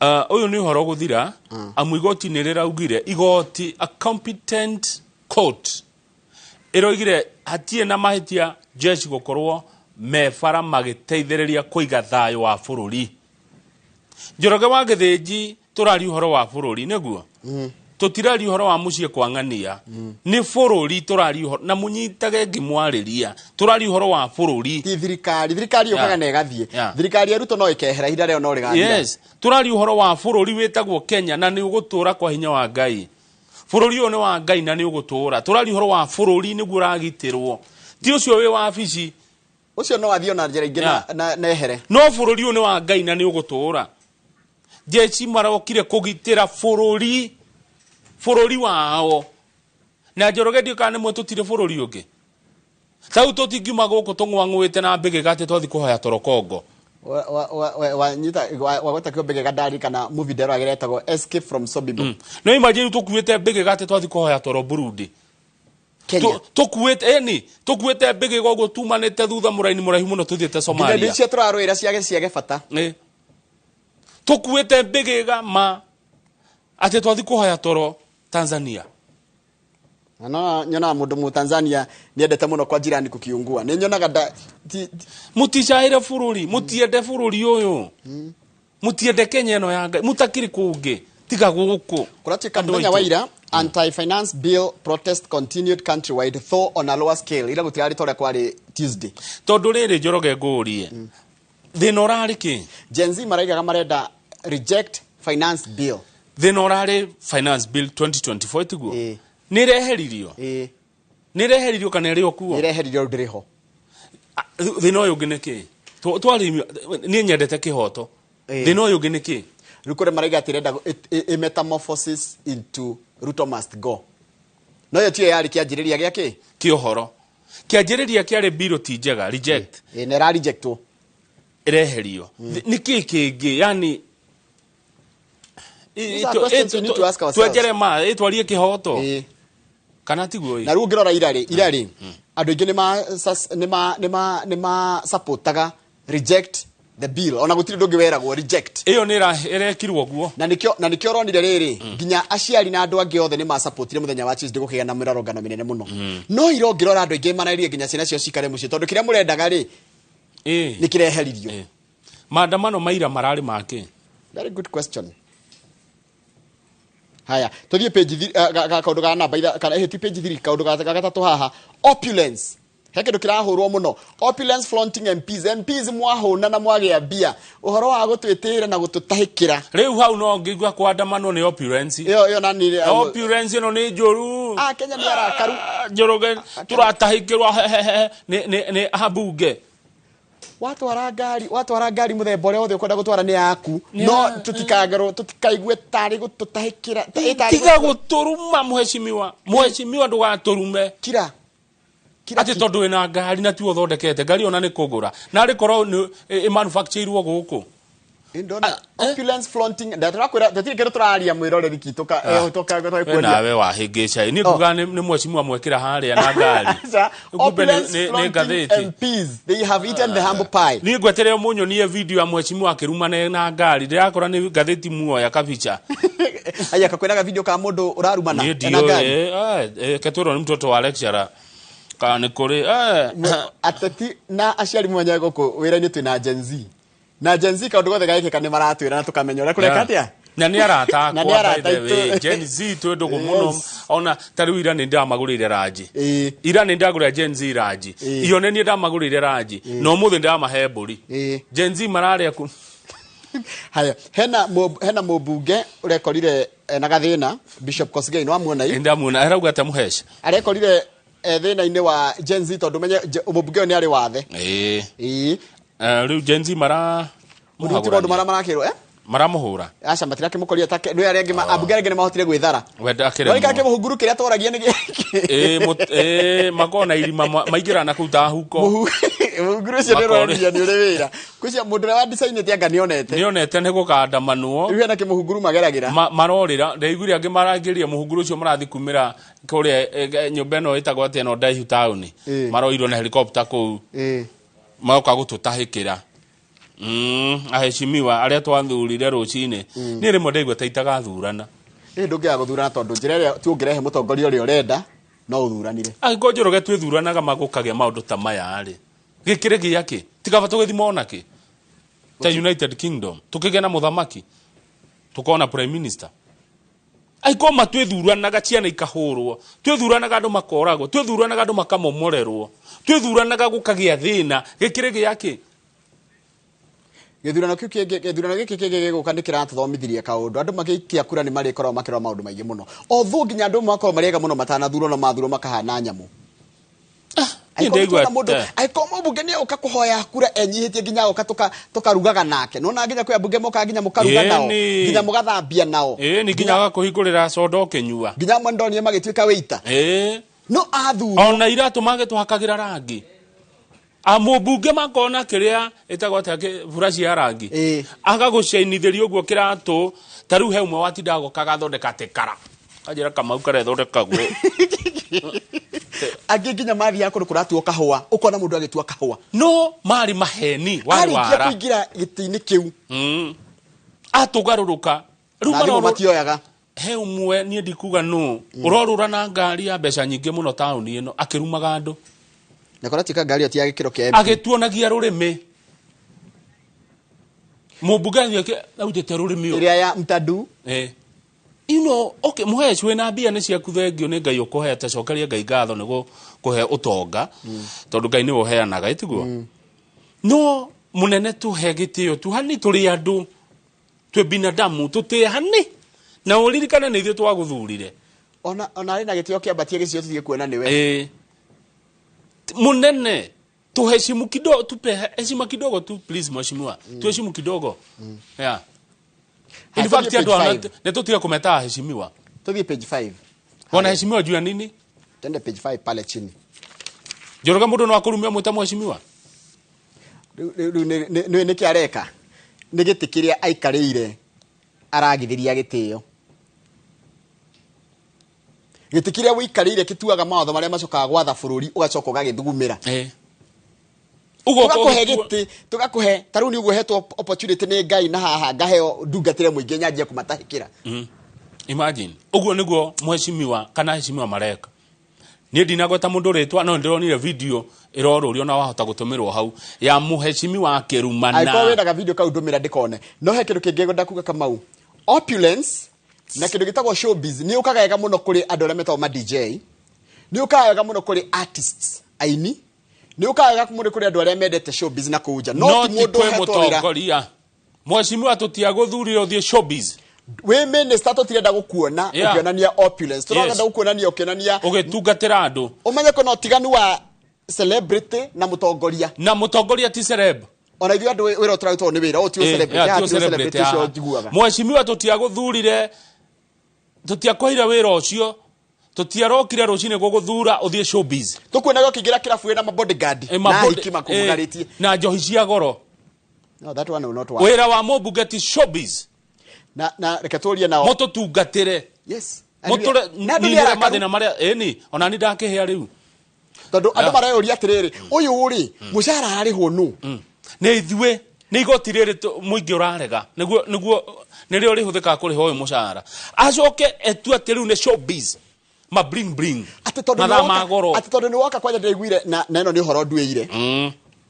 Ũyũ nĩ ũhoro gũthira, amu igoti nĩ rĩraugire, igoti, a competent court ĩroigire hatirĩ na mahĩtia jeshi gũkorwo me bara magĩteithĩrĩria kũiga thayũ wa bũrũri. Njoroge wa Gĩthĩnji, tũraria ũhoro wa bũrũri, nĩguo tũtiraria ũhoro wa mũciĩ kwa ng'ania, nĩ bũrũri tũraria ũhoro, na mũnyitage ngĩmwarĩria, tũraria ũhoro wa bũrũri. Ti thirikari. Thirikari yũkaga na ĩgathiĩ. Thirikari ya Ruto no ĩkehera ihinda rĩo no rĩgathira. Yes, tũraria ũhoro wa bũrũri wĩtagwo Kenya, na nĩ ũgũtũra kwa hinya wa Ngai. Bũrũri ũyũ nĩ wa Ngai na nĩ ũgũtũra. Tũraria ũhoro wa bũrũri nĩguo ũragitĩrwo, ti ũcio wĩ wabici. Ũcio no athiĩ ona njĩra ingĩ na ehere. No bũrũri ũyũ nĩ wa Ngai na nĩ ũgũtũra. Jeshi marokire kũgitĩra bũrũri wao. Na Njoroge, ndiũ kana nĩmwe tũtirĩ bũrũri ũngĩ. Tau tũtingiuma gũkũ tũng'wang'ũĩte na mbĩgĩga atĩ twathiĩ kũhoya toro Kongo. Wanyita wagweta kĩo mbĩgĩga, ndarikana movie nderoragĩra ĩtagwo Escape from Sobibor. No imagine tũkuĩte mbĩgĩga atĩ twathiĩ kũhoya toro Burundi. Kenya. Tũkuĩte ĩni, tũkuĩte mbĩgĩga ũguo tumanĩte thutha mũraini mũraihu mũno tũthiĩte Nginya indo Somalia. icio tũrarũĩra ciage bata. Tũkuĩte mbĩgĩga ma atĩ twathiĩ kũhoya toro Tanzania. Na no nyonaga mũndũ mu Tanzania nĩendete mũno kwa jirani kukiungua, nĩ nyonaga nda Mũticaĩre bũrũri, mũtiende bũrũri ũyũ, mũtiende Kenya ĩno ya Ngai, mũtakĩrĩ kũngĩ tiga gũkũ. Kũratuĩka Andũ mũthenya wa aitũ. ira, anti-finance bill protest continued countrywide, though on a lower scale. Ira gũtirarĩ ta ũrĩa kwarĩ Tuesday. Tondũ rĩrĩ, Njoroge, ngũrie, thĩna ũrarĩ kĩ? Gen Z maraigaga marenda reject finance bill. Thĩna ũrarĩ finance bill 2024, tiguo? Nĩ ĩreheririo, nĩ ĩreheririo kana ĩrĩ o kuo? Nĩ ĩreheririo, rĩu ndĩrĩ ho. Thĩna ũyũ ũngĩ nĩ kĩ? Twari niĩ nyendete kĩhoto. Thĩna ũyũ ũngĩ nĩ kĩ? Rĩu kũrĩa maraiga atĩ ĩrenda metamorphosis into Ruto must go, no ĩyo tiyo yarĩ kĩanjĩrĩria gĩa kĩ. Kĩ ũhoro kĩanjĩrĩria kĩarĩ bill ti njega, reject. Ĩ, na ĩra rejectwo. Ĩreherio. Nĩ kĩ kĩngĩ yani? These are questions we need to ask ourselves. Twenjere ma ĩtwarie kĩhoto kana tiguo? Na rĩu ũngĩrora ira rĩ andũ aingĩ nĩ ma supportaga reject the bill, ona gũtirĩ ũndũ ũngĩ weragwo reject. Ĩyo nĩ ĩrekirwo guo. Na nĩkĩo ũronire rĩrĩ, nginya aciari na andũ angĩ othe nĩ masupportire mũthenya wa Tuesday gũkĩgĩa na mĩrũrũngano mĩnene mũno. No ira ũngĩrora, andũ aingĩ marairie nginya ciana ciao cikare mũciĩ, tondũ kĩrĩa mũrendaga rĩ, nĩ kĩreheririo. Maandamano maira mararĩ make? Very good question. Haya, tuthiĩ page kaũndũ ga namba kana ti page 3, kaũndũ ga gatatũ haha, opulence. He kĩndũ kĩrahũrwo mũno, opulence flaunting MPs. MPs mwahũna na mwagĩa mbia, ũhoro wa gũtwĩtĩra na gũtũtahĩkĩra. Rĩu hau no ngĩigua kũandamanwo nĩ opulence. Ĩyo nani? Opulence ĩno nĩ njũru. Ah, Kenya nĩ arakaru. Njoroge, tũratahĩkĩrwo hehehe nĩ ambunge. Watwara ngari muthemba uria wothe ukwenda gutwara ni yaku, no tutikangerwo tutikaigue tari gututahikira. Tiga guturuma muheshimiwa, muheshimiwa ndugaturume. Kira ati tondu wina ngari na tiwe uthondekete ngari ona ni kugura na rikorwo ni manufacture-irwo guku. Ndona opulence flaunting ndatarakwira tutire kindu turaria mwiroreri kitu ka toka we nawe wahingica ni kuga ni mheshimiwa mwekira haria na ngari. Opulence flaunting MPs, they have eaten the humble pie. Ni ngwetere munyonie video ya mheshimiwa akirumana na ngari ndirakora ni ngatheti muoya kabicha. Aya kakwiraga video ka mundu urarumana na ngari. Eh ketwirwo ni mtoto wa lecturer ka ni kuri ateti na aciari mwenye guku wira-ini twina Gen Z. Na Gen Z kaundu gothe gagikika ni maratwira na tukamenya uria kureka atia. Na ni arata akwa by the way Gen Z twi ndugu muno ona ta riu ira ni ndamagurire ranji. Ira ni ndagurira Gen Z ranji. Iyo ni ndamagurire ranji no muthi ndamahe mburi. Gen Z mararia ku. Haya hena mubunge urekorire na gathina Bishop Kosgei no amuona i. Ndamuona arauga ta muhesha. Arekorire thina-ini wa Gen Z tondu menye mubunge ni ari wathe. Riu Gen Z mara muhagura mara marakirwo maramuhura aca matirakimukoria take nä arĩa angĩ ambunge arĩa angĩ nĩ mahotire gwĩthara wenda akĩremwo no ikake mũhunguru kĩrĩa tworagia nĩ gĩkĩ makona irima maingĩra na kũu ta huko mũhunguru ũcio nĩ ũronania nĩ ũrĩ wĩra kwĩcia mũndũ ũrĩa wa design anga nĩonete nĩonete nĩ gũkandamanwo rĩu hena kĩmũhunguru mageragĩra marorĩra ndaiguire angĩ marangĩria mũhunguru ũcio marathiĩ kumĩra kũrĩa nyũmba ĩno ĩtagwo atĩa ĩno ndaihu taũni maroirwo na helicopter kũu magoka gũtũtahĩkĩra. Aheshimiwa aria twathurire rucini ni rimwe ndaigua ta itagathurana. Ndũngĩaga gũthurana tondũ njĩra ĩrĩa tu ũngĩrehe mũtongoria ũrĩa ũrenda no ũthuranire. Angĩkorwo Njoroge twĩthuranaga magũkagĩa maũndũ ta maya rĩ, gĩkĩrĩ gĩakĩ tikaba tũgĩthima ona kĩ ta United Kingdom tũkĩgĩa na mũthamaki tũkona prime minister. Angĩkorwo ma twĩthuranaga ciana ikahũrwo, twĩthuranaga andũ makoragwo, twĩthuranaga andũ makamomorerwo, twĩthuranaga gũkagĩa thĩna, gĩkĩrĩ gĩakĩ. Gĩthurano kĩu kĩngĩ gĩthurano gĩkĩ kĩngĩ gĩgũka nĩ kĩratũthomithirie kaũndũ andũ magĩikia kura nĩ marĩkoragwo makĩrora maũndũ maingĩ mũno otho nginya andũ makorwo marĩ ega mũno matanathurwo na mathurwo makahana nyamũ. Angĩkorwo mũmbunge nĩ oka kũhoya kura enyihĩtie nginya oka tũkarugaga nake nona nginya kwĩ ambunge mokaga nginya mũkaruga nao nginya mũgathambia nao nĩ nginya agakũhingũrĩra soda ũkĩnyua nginya amwe ndonire magĩtuĩka wĩita no athurwo ona iratũ magĩtũhakagĩra rangi. Amũmbunge makona kĩrĩa ĩtagwo atĩa buraci ya rangi agagũcainithĩria ũguo kĩratũ ta rĩu he ũmwe watindaga goka agathondeka atĩ kara kanjĩra Kamau karethondekagwo. Angĩ nginya mathiaga kũndũ kũratuo kahũa ũkona mũndũ agĩtua kahũa no marĩ maheni warĩ wara arĩkia kũingĩra gĩtĩ-inĩ kĩu atũgarũrũka rĩu marorũ matioyaga. He ũmwe niĩ ndikuga nũ ũrorũra na ngari ya mbeca nyingĩ mũno taũni ĩno akĩrumaga andũ. Na kora tika ngari tia gĩkĩro kĩa MP agĩtuonagia rũrĩmĩ mũmbunge athiĩ autĩte rũrĩmĩ ĩrĩa ya mtadu. You know, okay, mũheci wĩna mbia nĩ ciaku thengio nĩ Ngai ũkũhete cokeria Ngai ngatho nĩ gũkũhe ũtonga tondũ Ngai nĩwe ũheanaga ĩtiguo no mũnene tũhe gĩtĩo tu hani tũrĩ andũ twĩ binadamu tũtĩe hani na ũririkane nĩ ithuĩ twagũthurire ona arĩ na gĩtĩo kĩambatie gĩcigo tũthiĩ kuona nĩwe. Munene tuheshimu kidogo, tupe heshima kidogo tu please mheshimiwa. Tuheshimu kidogo. Yeah. In fact andu ne tutiga kumeta heshimiwa. Tuthie page 5. Wanaheshimiwa juu ya nini? Tende page 5 pale chini. Njoroge mundu no akurumia mwita mheshimiwa. Riu ni niki areka. Ni giti kiria aikarĩire aragithiria gĩtĩo. Gĩtĩ kĩrĩa wĩikarĩire kĩtuaga mawatho marĩa macokaga gwatha bũrũri ũgacoka ũgagĩthugumĩra. Tũgakũhe gĩtĩ tũgakũhe ta rĩu nĩ ũguo hetwo opportunity nĩ Ngai na haha ngaheo ndungatĩre mũingĩ nyanjie kũmatahĩkĩra. Imagine ũguo nĩguo mheshimiwa kana heshimiwa mareka. Niĩ ndinagweta mũndũ rĩtwa no ndĩronire video ĩrorũrio na wahota gũtũmĩrwo hau ya mheshimiwa akĩrumana. Angĩkorwo wendaga video kau ndũmĩra ndĩkone. No he kĩndũ kĩngĩ ngwenda kuga Kamau. Opulence na kĩndũ gĩtagwo showbiz nĩ ũkaga wega mũno kũrĩ andũ arĩa metagwo ma DJ, nĩ ũkaga wega mũno kũrĩ artists aini, nĩ ũkaga wega mũno kũrĩ andũ arĩa mendete showbiz na kũu nja. No ti mũndũ ũhetwo wĩra. Mheshimiwa tũtiagũthurire ũthiĩ showbiz. Wĩ minister tũtirenda gũkuona ũkĩonania opulence, tũrenda gũkuonania ũkĩonania ũgĩtungatĩra andũ. Ũmenye kwĩna ũtiganu wa Celebrity na mutongoria. Na mutongoria ti celeb. Ona ithuĩ andũ wĩra ũtũrarutwo nĩ wĩra, ũyũ ti celebrity, haha ti celebrity ũcio njiguaga. Mheshimiwa tũtiagũthurire, tũtiakũheire wĩra ũcio, tũtiarokire rũcinĩ gũgũthura ũthiĩ showbiz. Tũkuonaga ũkĩingĩra kĩrabu wĩna ma bodyguard na ahiki makũmugarĩtie. Na njohi cia goro. No, that one will not work. Wĩra wa mũmbunge ti showbiz. Na reke tũrie nao. Mũtũtungatĩre. Yes. Mũtũre ninĩre mathĩna marĩa ĩni ona ni ndakĩhĩa rĩu. Tondũ andũ mareyũria atĩrĩrĩ, ũyũ rĩ, mũcara ararĩhwo nũ? Nĩ ithuĩ, nĩ igoti rĩrĩ mũingĩ ũrarega. Nĩguo nĩrĩo rĩhũthĩkaga kũrĩha ũyũ mũcara. Acoke etue atĩ rĩu nĩ showbiz. Ma bling bling. Atĩ tondũ Mathaa ma goro. Atĩ tondũ nĩ woka kwanja ndĩraiguire na ĩno nĩ ũhoro nduĩire.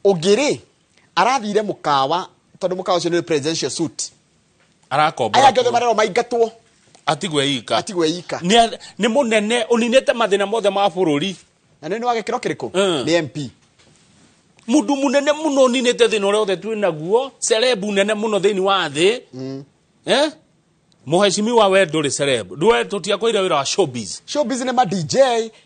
Ũngĩ rĩ, arathire mũkawa tondũ mũkawa ũcio nĩ presidential suit. Arakombora. Aya angĩ othe marerwo maingatwo. Atigwe ika. Atigwe ika. Nĩ mũnene ũninĩte mathĩna mothe ma bũrũri. Na nĩ wa gĩkĩro kĩrĩkũ? Nĩ MP. Mũndũ mũnene mũno ũninĩte thĩna ũrĩa othe twĩ naguo, celeb nene mũno thĩinĩ wa thĩ. Mheshimiwa we ndũrĩ celeb. Ndũwe tũtiakũheire wĩra wa showbiz. Showbiz nĩ ma DJ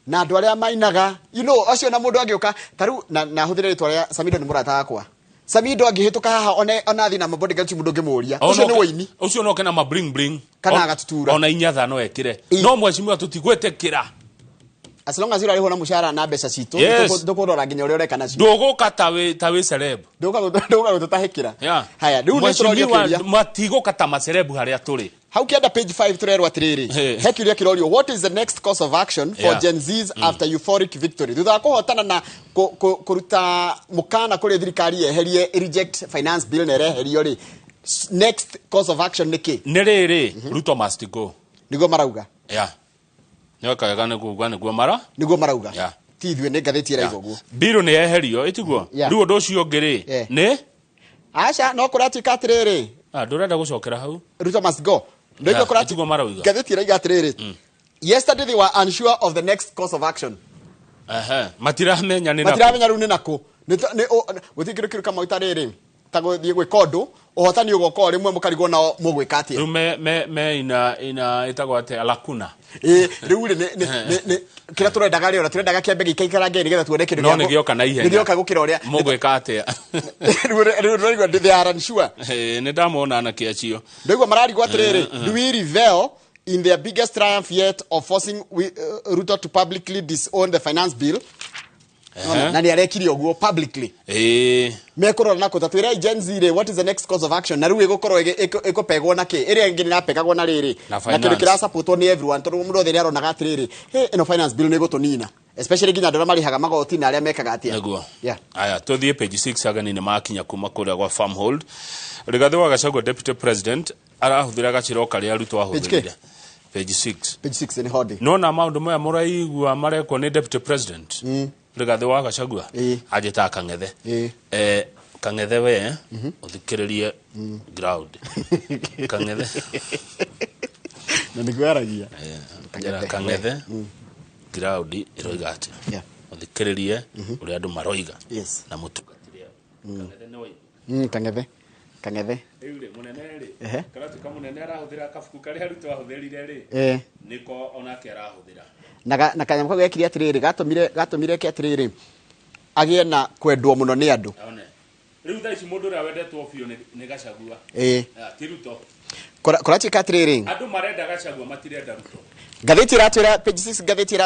na andũ arĩa mainaga. You know, acio na mũndũ angĩũka ta rĩu na hũthĩre rĩtwa rĩa Samido nĩ mũrata wakwa. Samido angĩhĩtũka haha ona athiĩ na ma bodyguard mũndũ ũngĩmũũria. Ũcio nĩ wũini. Ũcio no kena ma bling bling. Kana agatutura. Ona inyatha no ekĩre. No mheshimiwa tũtigwĩtĩkĩra. As long as urarĩhwo na mũcara na mbeca citũ, ndũkũrora nginya ũrĩa ũreka nacio. Ndũgũka ta wĩ celeb. Ndũgũka gũtũtahĩkĩra. Haya, rĩu nĩ tũrorio kĩũria. Matigũka ta maceleb harĩa tũrĩ. Hau kĩanda page 5 tũrerwo atĩrĩrĩ. He kĩũria kĩrorio, what is the next course of action for Gen Zs after euphoric victory? Thutha wa kũhotana na kũruta mũkana kũrĩ thirikari yeherie reject finance bill na ĩreherio rĩ, next course of action nĩ kĩ? Nĩ rĩrĩ, Ruto must go. Nĩguo marauga. Nĩ wega nĩ kuuga nĩguo mara? Nĩguo marauga. Ti ithuĩ nĩ ngathĩti ĩrauga ũguo. Bill nĩ yeherio, ĩtiguo? Rĩu ũndũ ũcio ũngĩ rĩ, nĩ? Aca, no kũratuĩka atĩrĩrĩ. Ndũrenda gũcokera hau? Ruto must go. Ndoigo kũratuĩka marauga. Ngathĩti ĩrauga atĩrĩrĩ. Yesterday they were unsure of the next course of action. Matiramenya nĩ nakũ. Matiramenya rĩu nĩ nakũ. Gũtirĩ kĩndũ kĩru kama rĩrĩ. Ta gũthiĩ gwĩka ũndũ, ũhotani ũgoka o rĩmwe mũkarigwo nao mũgwĩka atĩa. Rĩu me ina ĩtagwo atĩa lacuna. Rĩu rĩ nĩ kĩrĩa tũrendaga rĩ, ona tũrendaga kĩambe gĩikaikarange nĩgetha tuone kĩndũ No nĩ gĩoka na ihenya. Nĩ gĩoka gũkĩra ũrĩa. Mũgwĩka atĩa. Rĩu rĩu they are unsure. Nĩ ndamona anake acio. Ndaigua mararigwo atĩrĩrĩ, do we revel in their biggest triumph yet of forcing Ruto to publicly disown the finance bill? Na nĩ arekire ũguo publicly. Mekũrora na kũta twĩre Gen Z rĩ, what is the next course of action? Na rĩu ĩgũkorwo ĩkũpegwo na kĩ? Ĩrĩa ĩngĩ nĩrapegagwo na rĩrĩ. Na kĩndũ kĩrasupportwo nĩ everyone tondũ mũndũ othe nĩaronaga atĩrĩrĩ, hey, ĩno finance bill nĩ ĩgũtũnina. Especially nginya andũ arĩa marĩhaga magoti na arĩa mekaga atĩa. Nĩguo. Aya, tũthiĩ page 6 ageni nĩ makinya kuma kũrĩa gwa Farmhold. Rigathĩ wa Gachagua deputy president arahũthĩra gacĩra karĩa Ruto ahũthĩrire. Page 6. Page 6 nĩ hodi. Nona maũndũ maya mũraigua marekwo nĩ deputy president. Rigathĩ wa Gachagua anjĩtaga Kang'ethe. Kang'ethe we ũthikĩrĩrie ground. Kang'ethe. Na nĩguo aragia. Kang'ethe ground ĩroiga atĩa. Ũthikĩrĩrie ũrĩa andũ maroiga. Na mũtungatĩre. Kang'ethe nĩ waigua. Kang'ethe. Kang'ethe. Rĩu rĩ mũnene rĩ, karatuĩka mũnene arahũthĩra kabuku karĩa Ruto ahũthĩrire rĩ, nĩko onake arahũthĩra. Na kanyamũ kau gekire atĩrĩrĩ, gatũmire ke atĩrĩrĩ, agĩe na kwendwo mũno nĩ andũ. Rĩu thaa ici mũndũ ũrĩa wendetwo biũ nĩ Gachagua. Ti Ruto. Kũratuĩka atĩrĩrĩ, andũ marenda Gachagua matirenda Ruto. Ngathĩti ĩratwĩra page 6, ngathĩti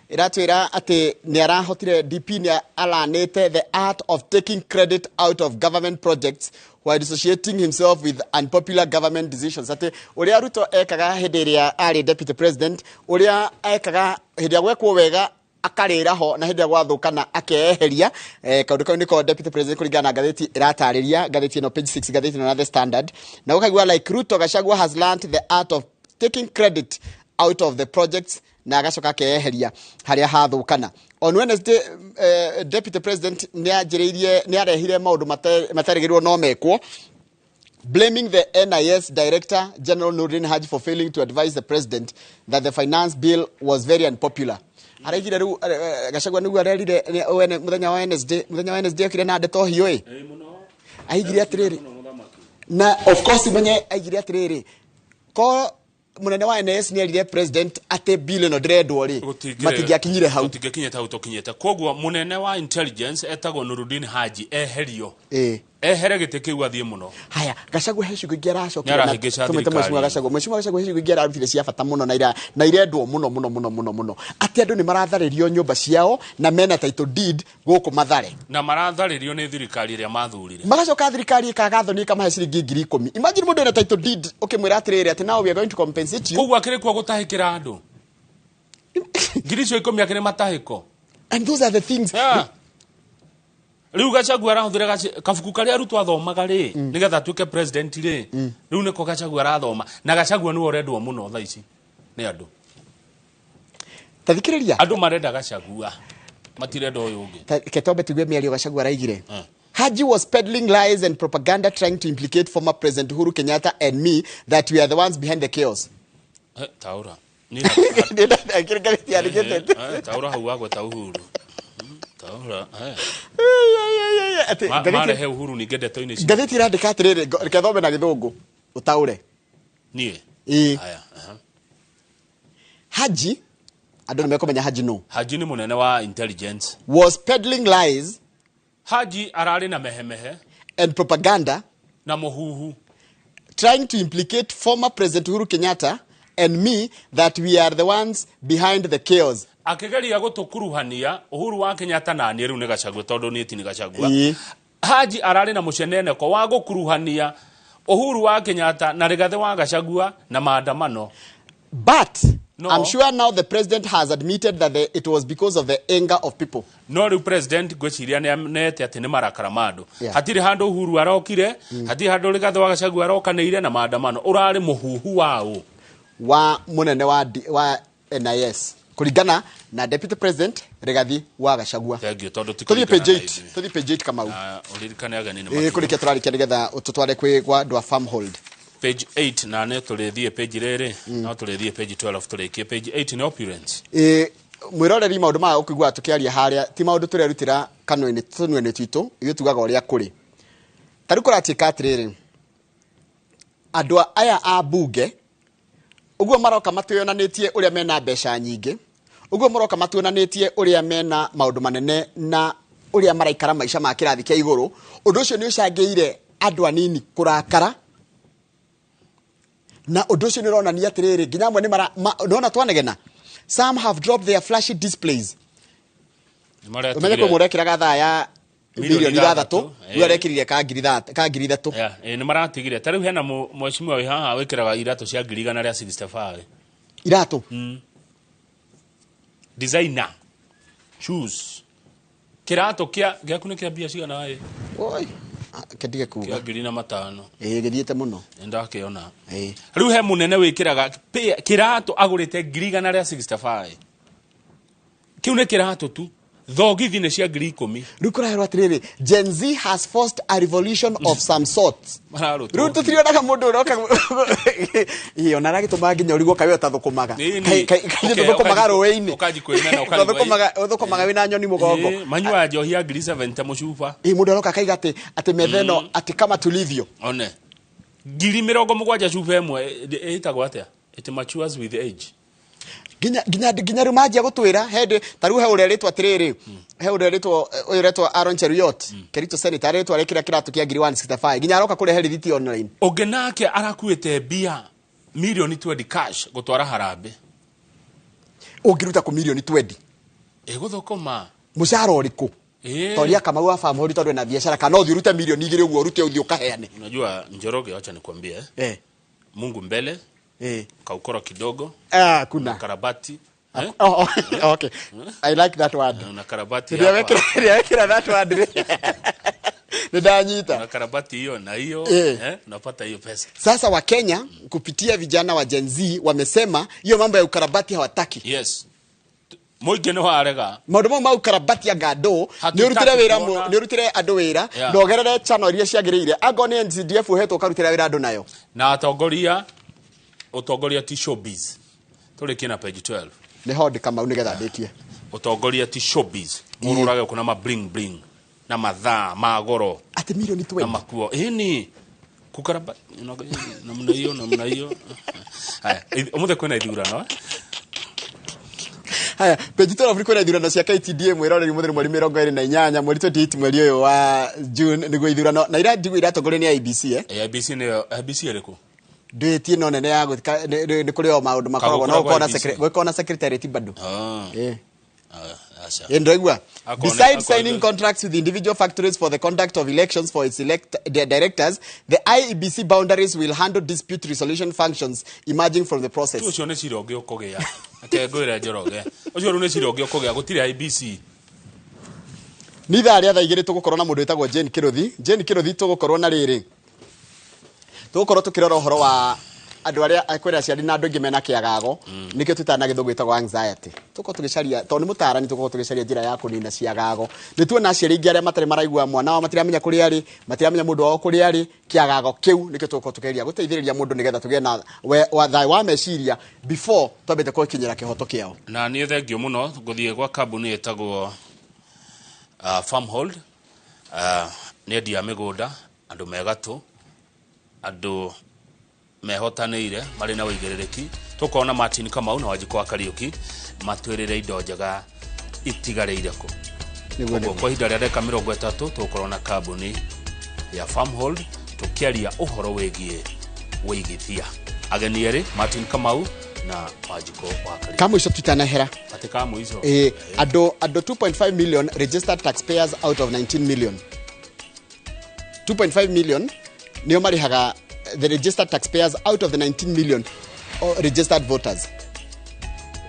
ĩratwĩra atĩ nĩ arahotire DP nĩ alanĩte the art of taking credit out of government projects while dissociating himself with unpopular government decisions. Atĩ ũrĩa Ruto ekaga hĩndĩ ĩrĩa arĩ deputy president, ũrĩa ekaga hĩndĩ ĩrĩa gwekwo wega akarĩra ho na hĩndĩ ĩrĩa gwathũkana akeeheria. Kaũndũ kau nĩko deputy president kũringana na ngathĩti ĩratarĩria, ngathĩti ĩno page 6, ngathĩti ĩno na The Standard. Na ũkaigua like Ruto Gachagua has learned the art of taking credit out of the projects na agacoka akeeheria harĩa hathũkana. On Wednesday, deputy president nĩ arehire maũndũ materĩgĩrĩirwo no mekwo, blaming the NIS Director General Nurdin Haji for failing to advise the president that the finance bill was very unpopular. Araigire rĩu Gachagua nĩguo arerire mũthenya wa Wednesday, mũthenya wa Wednesday okire na ndeto hiũ ĩ. Aigire atĩrĩrĩ, na of course menye aigire atĩrĩrĩ, ko Munene wa NS nĩ erire president atĩ bill ĩno ndĩrendwo rĩ, matingĩakinyire hau. Tũtingĩkinyĩte hau tũkinyĩte. Koguo munene wa intelligence etagwo Nurudin Haji eherio, ehere gĩtĩ kĩu athiĩ mũno. Haya, Gachagua he ciugo ingĩ aracokera. Nĩarahĩngĩca Tũmĩte thirikari. Mheshimiwa Gachagua, Mheshimiwa Gachagua he ciugo ingĩ ararutire cia bata mũno na ira na irendwo mũno mũno mũno mũno mũno, atĩ andũ nĩ maratharĩrio nyũmba ciao na mena title deed gũkũ Mathare. Na maratharĩrio nĩ thirikari ĩrĩa mathurire. Magacoka thirikari ĩkaga thoni ĩkamahe ciringi 10,000. Imagine mũndũ ena title deed ũkĩmwĩra atĩrĩrĩ, atĩ now we are going to compensate you. Koguo akĩrĩ kuo gũtahĩkĩra andũ ngiri icio 10 akĩrĩ matahĩko. And those are the things. Yeah. Rĩu Gachagua arahũthĩra kabuku karĩa arutwo athomaga rĩ, nĩgetha atuĩke president rĩ, rĩu nĩko Gachagua arathoma, na Gachagua nĩwe ũrendwo mũno thaa ici nĩ andũ. Tathikĩrĩria. Andũ marenda Gachagua, matirenda ũyũ ũngĩ. Ketombe tuigue mĩario Gachagua araigire. Haji was peddling lies and propaganda, trying to implicate former President Uhuru Kenyatta and me, that we are the ones behind the chaos. Taura. Ngathĩti yandĩkĩte. Taura hau wagweta Uhuru. Taura. Atĩ Marehe Uhuru ningĩ ndeto-inĩ ici. Ngathĩti ĩrandĩka atĩrĩrĩ, reke thome na gĩthũngũ ũtaũre. Niĩ. Ĩĩ. Haya, aha. Haji, andũ nĩ mekũmenya Haji no. Haji nĩ mũnene wa intelligence. Was peddling lies Haji ararĩ na mehemehe and propaganda na mũhuhu trying to implicate former President Uhuru Kenyatta and me, that we are the ones behind the chaos. Akĩgeria gũtũkuruhania Uhuru wa Kenyatta na niĩ. Rĩu nĩ Gachagua, tondũ niĩ ti nĩ Gachagua. Haji ararĩ na mũceneneko wa gũkuruhania Uhuru wa Kenyatta na Rigathĩ wa Gachagua na maandamano. But No. I'm sure now the president has admitted that it was because of the anger of people. No rĩu president ngwĩciria nĩ atĩ nĩ marakara ma andũ. Hatirĩ handũ Uhuru arokire, hatirĩ handũ Rigathĩ wa Gachagua arokanĩire na maandamano. Ũrarĩ mũhuhu waũ? Wa munene wa NIS kũringana na Deputy President Rigathi wa Gachagua. Thank you, tondũ ti Tũthiĩ kũringana page na 8. ithuĩ. Tũthiĩ page 8, Kamau. Na ũririkane ageni nĩ Ĩĩ, makinya. kũrĩkia tũrarĩkia nĩgetha tũtware kwĩ kwa andũ a Farmhold. Page 8 na nĩ tũrĩthiĩ page rĩrĩ, no tũrĩthiĩ page 12 tũrĩkie. Page 8 nĩ opulence. Ĩĩ, mwĩroreri, maũndũ maya ũkĩigua tũkĩaria harĩa ti maũndũ tũrerutĩra kanua-inĩ tũnua-inĩ twitũ, ithuĩ tugaga ũrĩa kũrĩ. Ta rĩu kũratuĩka atĩrĩrĩ, andũ aya a bunge ũguo maroka matwĩonanĩtie ũrĩa mena mbeca nyingĩ, ũguo maroka matuonanĩtie ũrĩa mena maũndũ manene na ũrĩa maraikara maica ma kĩrathi kĩa igũrũ. Ũndũ ũcio nĩ ũcangĩire andũ anini kũrakara, na ũndũ ũcio nĩ ũronania atĩrĩrĩ, nginya amwe nĩ mara nona twanegena, some have dropped their flashy displays. Ũmenye kwĩ mũndũ ekĩraga thaa ya Milioni milioni 6, 6, rĩu arekĩrire ka 3,000. Yeah, nĩ maratigire. Ta rĩu hena mheshimiwa wĩ haha wĩkĩraga iratũ cia 165,000. Iratũ? Designer shoes, kĩratũ kĩa gĩaku nĩ kĩa mbia cigana ĩ? Oi, kendige kuga. Kĩa 5,000. Ĩĩ, gĩthiĩte mũno. Nĩ ndakĩona. Ĩĩ. Rĩu he mũnene wĩkĩraga kĩratũ agũrĩte 165,000. Kĩu nĩ kĩratũ tu, thogithi nĩ cia 10,000. Rĩu kũraherwo atĩrĩrĩ, Gen Z has forced a revolution of some sort. Mararutwo. Rĩu tũtirionaga mũndũ ũroka. Ĩĩ, ona aragĩtũmaga nginya ũrigwo kaĩ we ũtathũkũmaga. Ĩni. Kaĩ tũthũkũmaga rũĩ-inĩ? Ũkanji kwĩmena, ũkarigwo, Ũthũkũmaga wĩna nyoni mũgongo. Ĩĩ, manyuaga njohi ya 70,000 mũcuba. Ĩĩ, mũndũ aroka akaiga atĩ metha ĩno atĩ kama tulivyo. One 70,000 cuba ĩmwe ĩtagwo atĩa? It matures with age. Nginya rĩu manjia gũtwĩra hĩndĩ ta rĩu he ũrĩa rĩtwa atĩrĩrĩ, he ũrĩa rĩtwa ũyũ ũretwo Aaron Cheruiyot, Kericho senator, arĩtwa arekĩra kĩratũ kĩa 165,000, nginya aroka kũrehe rĩthiti online. Ũngĩ nake arakuĩte mbia milioni 20 cash gũtwara harambĩ. Ũngĩruta kũ milioni 20? Ĩgũthũkũma. Mũcara ũrĩkũ? Ĩĩ. Toria Kamau wa Farmhold, tondũ ena biacara, kana ũthiĩ ũrute milioni 2 ũguo, ũrute ũthiĩ ũkaheane. Unajua Njoroge, wacha nikwambie, eh? Mungu mbele, kaukoro kidogo. Ah, kuna. Na karabati, eh? Oh, okay. I like that word. Na karabati Rĩrĩa hapa. wekĩra that word rĩ, nĩ ndanyita. Na karabati hiyo na hiyo, unapata hiyo pesa. Sasa Wakenya kupitia vijana wa Gen Z wamesema hiyo mambo ya ukarabati hawataki. Yes. Mũingĩ nĩ warega. Maũndũ mau ma ukarabati anga andũ, Hatutaki nĩ ũrutĩre wĩra kuona. nĩ ũrutĩre andũ wĩra, na ũgerere channel iria ciagĩrĩire. Angorwo nĩ NCDF ũhetwo ũkarutĩra wĩra andũ nayo. Na atongoria, ũtongoria ti showbiz. Tũrĩkie na page 12. Nĩ ho ndĩ, Kamau, nĩgetha ndĩkie. Ũtongoria ti showbiz. Mũrũrage kuna ma bling bling na mathaa ma goro atĩ milioni 20 na makuo. Ĩni. Kukaraba namna hiyo namna hiyo. Haya, umuthĩ kwĩna ithurano eh? Haya, page 12 kwĩna ithurano cia KTDA mwĩroreri mũthenya mweri 28 mweri 28 mweri ũyũ wa June nĩguo ithurano na ira njiguo iratongorio nĩ IEBC eh. IEBC nĩ IEBC ĩrĩkũ? Ndwĩtie no nene ya gũthika nĩ kũrĩ o maũndũ makoragwo no Kagũkoragwo ũkona IEBC. gwĩkona secretariat bado. Ah. Eh. Ah, aca. Ndĩraigua. Besides signing Akone- contracts with individual factories for the conduct of elections for its their directors, the IEBC boundaries will handle dispute resolution functions emerging from the process. Tu ũcio nĩ cira ũngĩ ũkũgĩa. Reke ngwĩre Njoroge. Ũcio rĩu nĩ cira ũngĩ ũkũgĩa gũtirĩ IEBC. Nĩ ithaa rĩa thaa igĩrĩ tũgũkorwo na mũndũ wĩtagwo Jane Kĩrũthi. Jane Kĩrũthi tũgũkorwo na rĩrĩ. Tũgũkorwo tũkĩrora ũhoro wa andũ arĩa kwĩna aciari na andũ aingĩ mena kĩagago nĩkĩo twĩtaga na gĩthũngũ gĩtagwo anxiety. Tũgũkorwo tũgĩcaria tondũ nĩ mũtaarani tũgũkorwo tũgĩcaria njĩra ya kũnina ciagago. Nĩ tuona aciari aingĩ arĩa matarĩ maraigua mwana wao matiramenya kũrĩa arĩ, matiramenya mũndũ wao kũrĩa arĩ, kĩagago kĩu nĩkĩo tũgũkorwo tũkĩgeria gũteithĩrĩria mũndũ nĩgetha tũgĩe na thayũ wa meciria before twambĩte gũkinyĩra kĩhoto kĩao. Na niĩ thengio mũno ngũthiĩ gwa kambuni ĩtagwo Farmhold. Nĩ endia a mĩgũnda, andũ megatũ, andũ mehotanĩire marĩ na ũigĩrĩrĩki. Tũkona Martin Kamau na Wanjikũ wa Kariũki matwĩrĩre indo njega itigarĩire kũ. Nĩguo, Koguo nĩguo. kwa ihinda rĩa ndagĩka 30 tũgũkorwo na kambuni ya Farmhold tũkĩaria ũhoro wĩgiĩ wĩigithia. Ageni erĩ Martin Kamau na Wanjikũ wa Kariũki. Kamũico tutanahera. Atĩ ka mũico. Andũ 2.5 million registered taxpayers out of 19 million. 2.5 million nĩo marĩhaga the registered taxpayers out of the 19 million registered voters,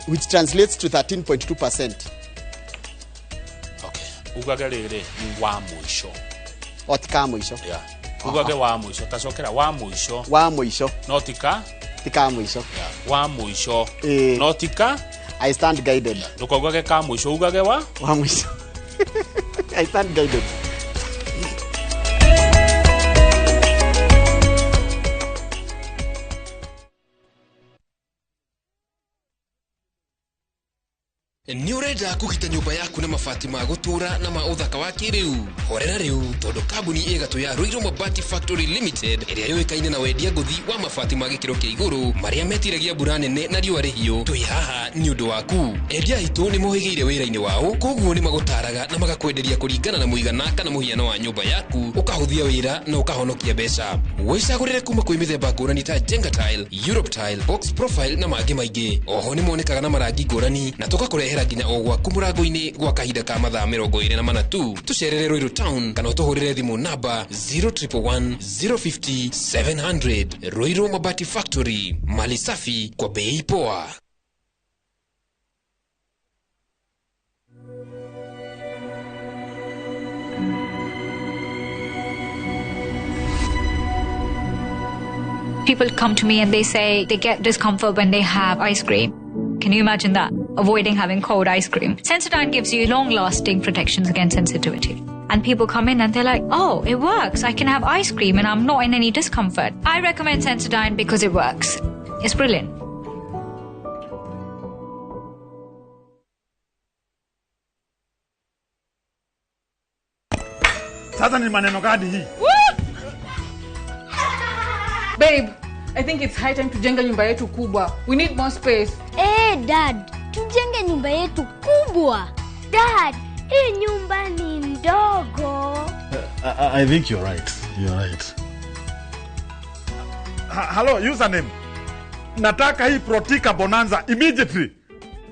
which translates to 13.2%. Okay. Ugage rĩrĩ wa mũico. O ti ka mũico. Yeah. Ugage wa mũico tacokera wa mũico. Wa mũico. No ti ka? Ti ka mũico. Yeah. Wa mũico. No ti ka? I stand guided. Ndũkaugage ka mũico ugage wa? Wa mũico. I stand guided. Nĩ ũrenda kũgita nyũmba yaku na mabati ma gũtũũra na ma ũthaka wa kĩrĩu? Horera rĩu tondũ kambuni ĩgatũ ya Ruiru Mabati Factory Limited ĩrĩa yũĩkaine na wendia ngũthi wa mabati ma gĩkĩro kĩa igũrũ marĩa metiragia mbura nene na riũa rĩhiũ, twĩ haha nĩ ũndũ waku. Endia aitũ nĩ mohĩgĩire wĩra-inĩ wao, koguo nĩ magũtaraga na magakwenderia kũringana na mũigana kana mũhiano wa nyũmba yaku, ũkahũthia wĩra na ũkahonokia mbeca. Wĩcagũrĩre kuma kwĩ mĩthemba ngũrani ta Jenga Tile, Europe Tile, Box Profile na mangĩ maingĩ. Oho nĩ monekaga na marangi ngũrani na tũgakũrehera nginya o gwaku mũrango-inĩ gwa kahinda ka mathaa 24 tu. Tũcerere Ruiru Town kana ũtũhũrĩre thimũ namba 0111 050 700. Ruiru Mabati Factory, mali safi kwa bei poa. People come to me and they say they get discomfort when they have ice cream. Can you imagine that? Avoiding having cold ice cream. Sensodyne gives you long-lasting protections against sensitivity. And people come in and they're like, oh, it works. I can have ice cream and I'm not in any discomfort. I recommend Sensodyne because it works. It's brilliant. Sasa ni maneno gani hii? Babe, I think it's high time tujenge nyumba yetu kubwa. We need more space. Dad, tujenge nyumba yetu kubwa. Dad, hii nyumba ni ndogo. I think you're right. You're right. Hello, username. Nataka hii Protika Bonanza immediately.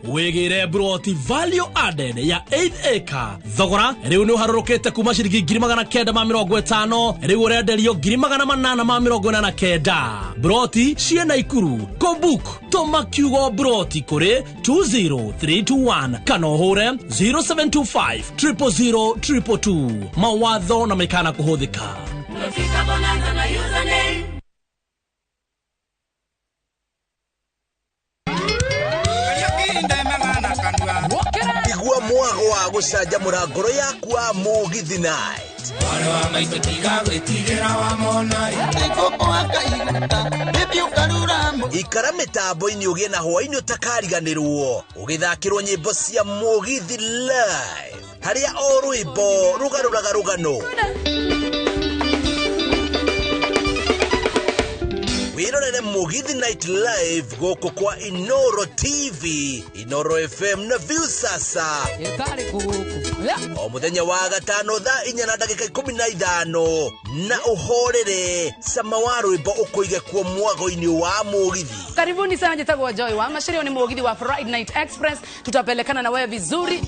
Wigire broti value added ya 8 acre thogora riu ni uharurukite kuma ciringi 950 riu urenderio 889 broti ciena Ikuru Kobuk toma kiugo broti kuri 20321 kana uhure 0725 000 222 mawatho na mikana kuhuthika. Igua mwago wa gũcanjamũra ngoro yaku wa Mũgithi Night. Ikara mĩtambo-inĩ ũgĩe na hwaĩ-inĩ ũtakariganĩrwo ũgĩthakĩrwo nyĩmbo cia Mũgithi live harĩa o rwĩmbo rũgarũraga rũgano. Wĩrorere Mũgithi Night Live gũkũ kwa Inoro TV, Inoro FM na Viusasa. O mũthenya wa gatano thaa 4:15 na ũhorere cama wa rwĩmbo ũkũige kuo mwago-inĩ wa mũgithi. Karibuni sana, njitagwo Joy wa Mashirio, ni mugithi wa Friday Night Express. Tutapelekana na wewe vizuri.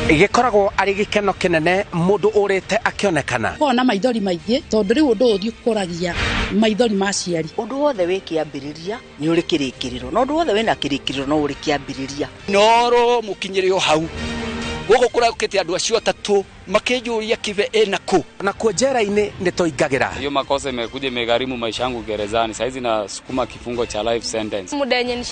Gĩkoragwo arĩ gĩkeno kĩnene mũndũ ũrĩte akĩonekana. Kona maithori maingĩ tondũ rĩu ũndũ ũyũ ũkoragia maithori ma aciari. Ũndũ wothe wĩ kĩambĩrĩria nĩ ũrĩ kĩrĩkĩrĩro, na ũndũ wothe wĩna kĩrĩkĩrĩro no ũrĩ kĩambĩrĩria. Noro mũkinyĩre o hau gũkũ kũraũkĩte andũ acio atatũ makĩnjũria Kibe ĩna kũ na kuo njera-inĩ nĩ tũingagĩra. Hiyo makosa imekuja imegharimu maisha yangu gerezani. Saizi nasukuma kifungo cha life sentence. Muda yenye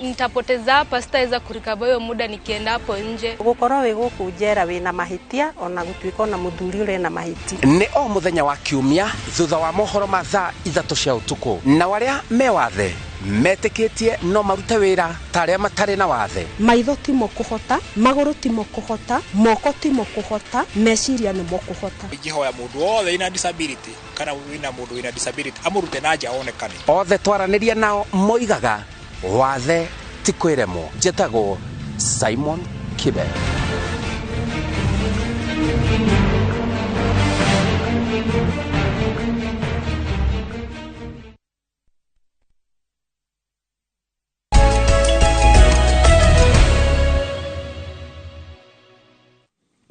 nitapoteza hapa sitaweza kurikaba hiyo muda nikienda hapo nje. Gukorwo wi guku njera wina mahitia ona gutuika ona muthuri uri na mahiti. Nĩ o mũthenya wa kiumia thutha wa mohoro ma thaa 3 cia ũtukũ, na arĩa me wathe metĩkĩtie no marute wĩra ta arĩa matarĩ na wathe. Maitho timo kũhota, magũrũ timo kũhota, moko timo kũhota, meciria nĩmo kũhota. Ingĩhoya mũndũ wothe wĩna disability kana wĩna mũndũ wĩna disability amũrute na nja onekane. Othe twaranĩria nao moigaga wathe ti kwĩremwo. Njĩtagwo Simon Kibe.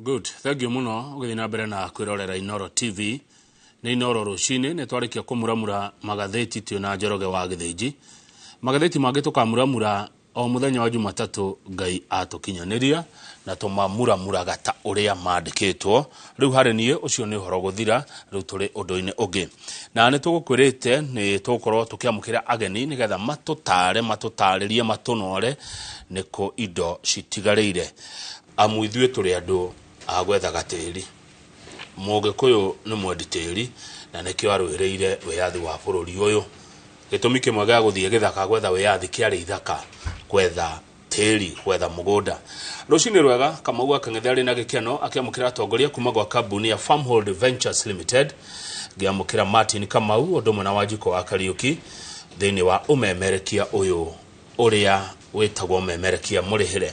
Good, thank you muno ũgĩthiĩ na mbere na kwĩrorera Inoro TV. Nĩ Inoro rũcinĩ nĩ twarĩkia kũmuramura magathĩti twĩ na Njoroge wa Gĩthĩnji. Magathĩti mangĩ tũkamuramura o mũthenya wa Jumatatũ Ngai atũkinyanĩria na tũmamuramuraga ta ũrĩa mandĩkĩtwo. Rĩu harĩ niĩ ũcio nĩ ũhoro gũthira, rĩu tũrĩ ũndũ-inĩ ũngĩ. Na nĩ tũgũkwĩrĩte nĩ tũgũkorwo tũkĩamũkĩra ageni nĩgetha matũtare, matũtarĩrie, matũnore nĩkũ indo citigarĩire. Amu ithuĩ tũrĩ andũ a gwethaga tĩri. Mũgĩkũyũ nĩ mwendi tĩri na nĩkĩo arũĩrĩire wĩyathi wa bũrũri ũyũ. Gĩtũmi kĩmwe gĩa gũthiĩ gĩthaka gwetha wĩyathi kĩarĩ ithaka, gwetha tĩri, gwetha mũgũnda. Rũcinĩ rwega Kamau wa Kang'ethe arĩ na gĩkeno akĩamũkĩra atongoria kuma gwa kambuni ya Farmhold Ventures Limited, ngĩamũkĩra Martin Kamau ũndũ ũmwe na Wanjikũ wa Kariũki thĩinĩ wa ũmemerekia ũyũ ũrĩa wĩtagwo ũmemerekia mũrĩhĩre.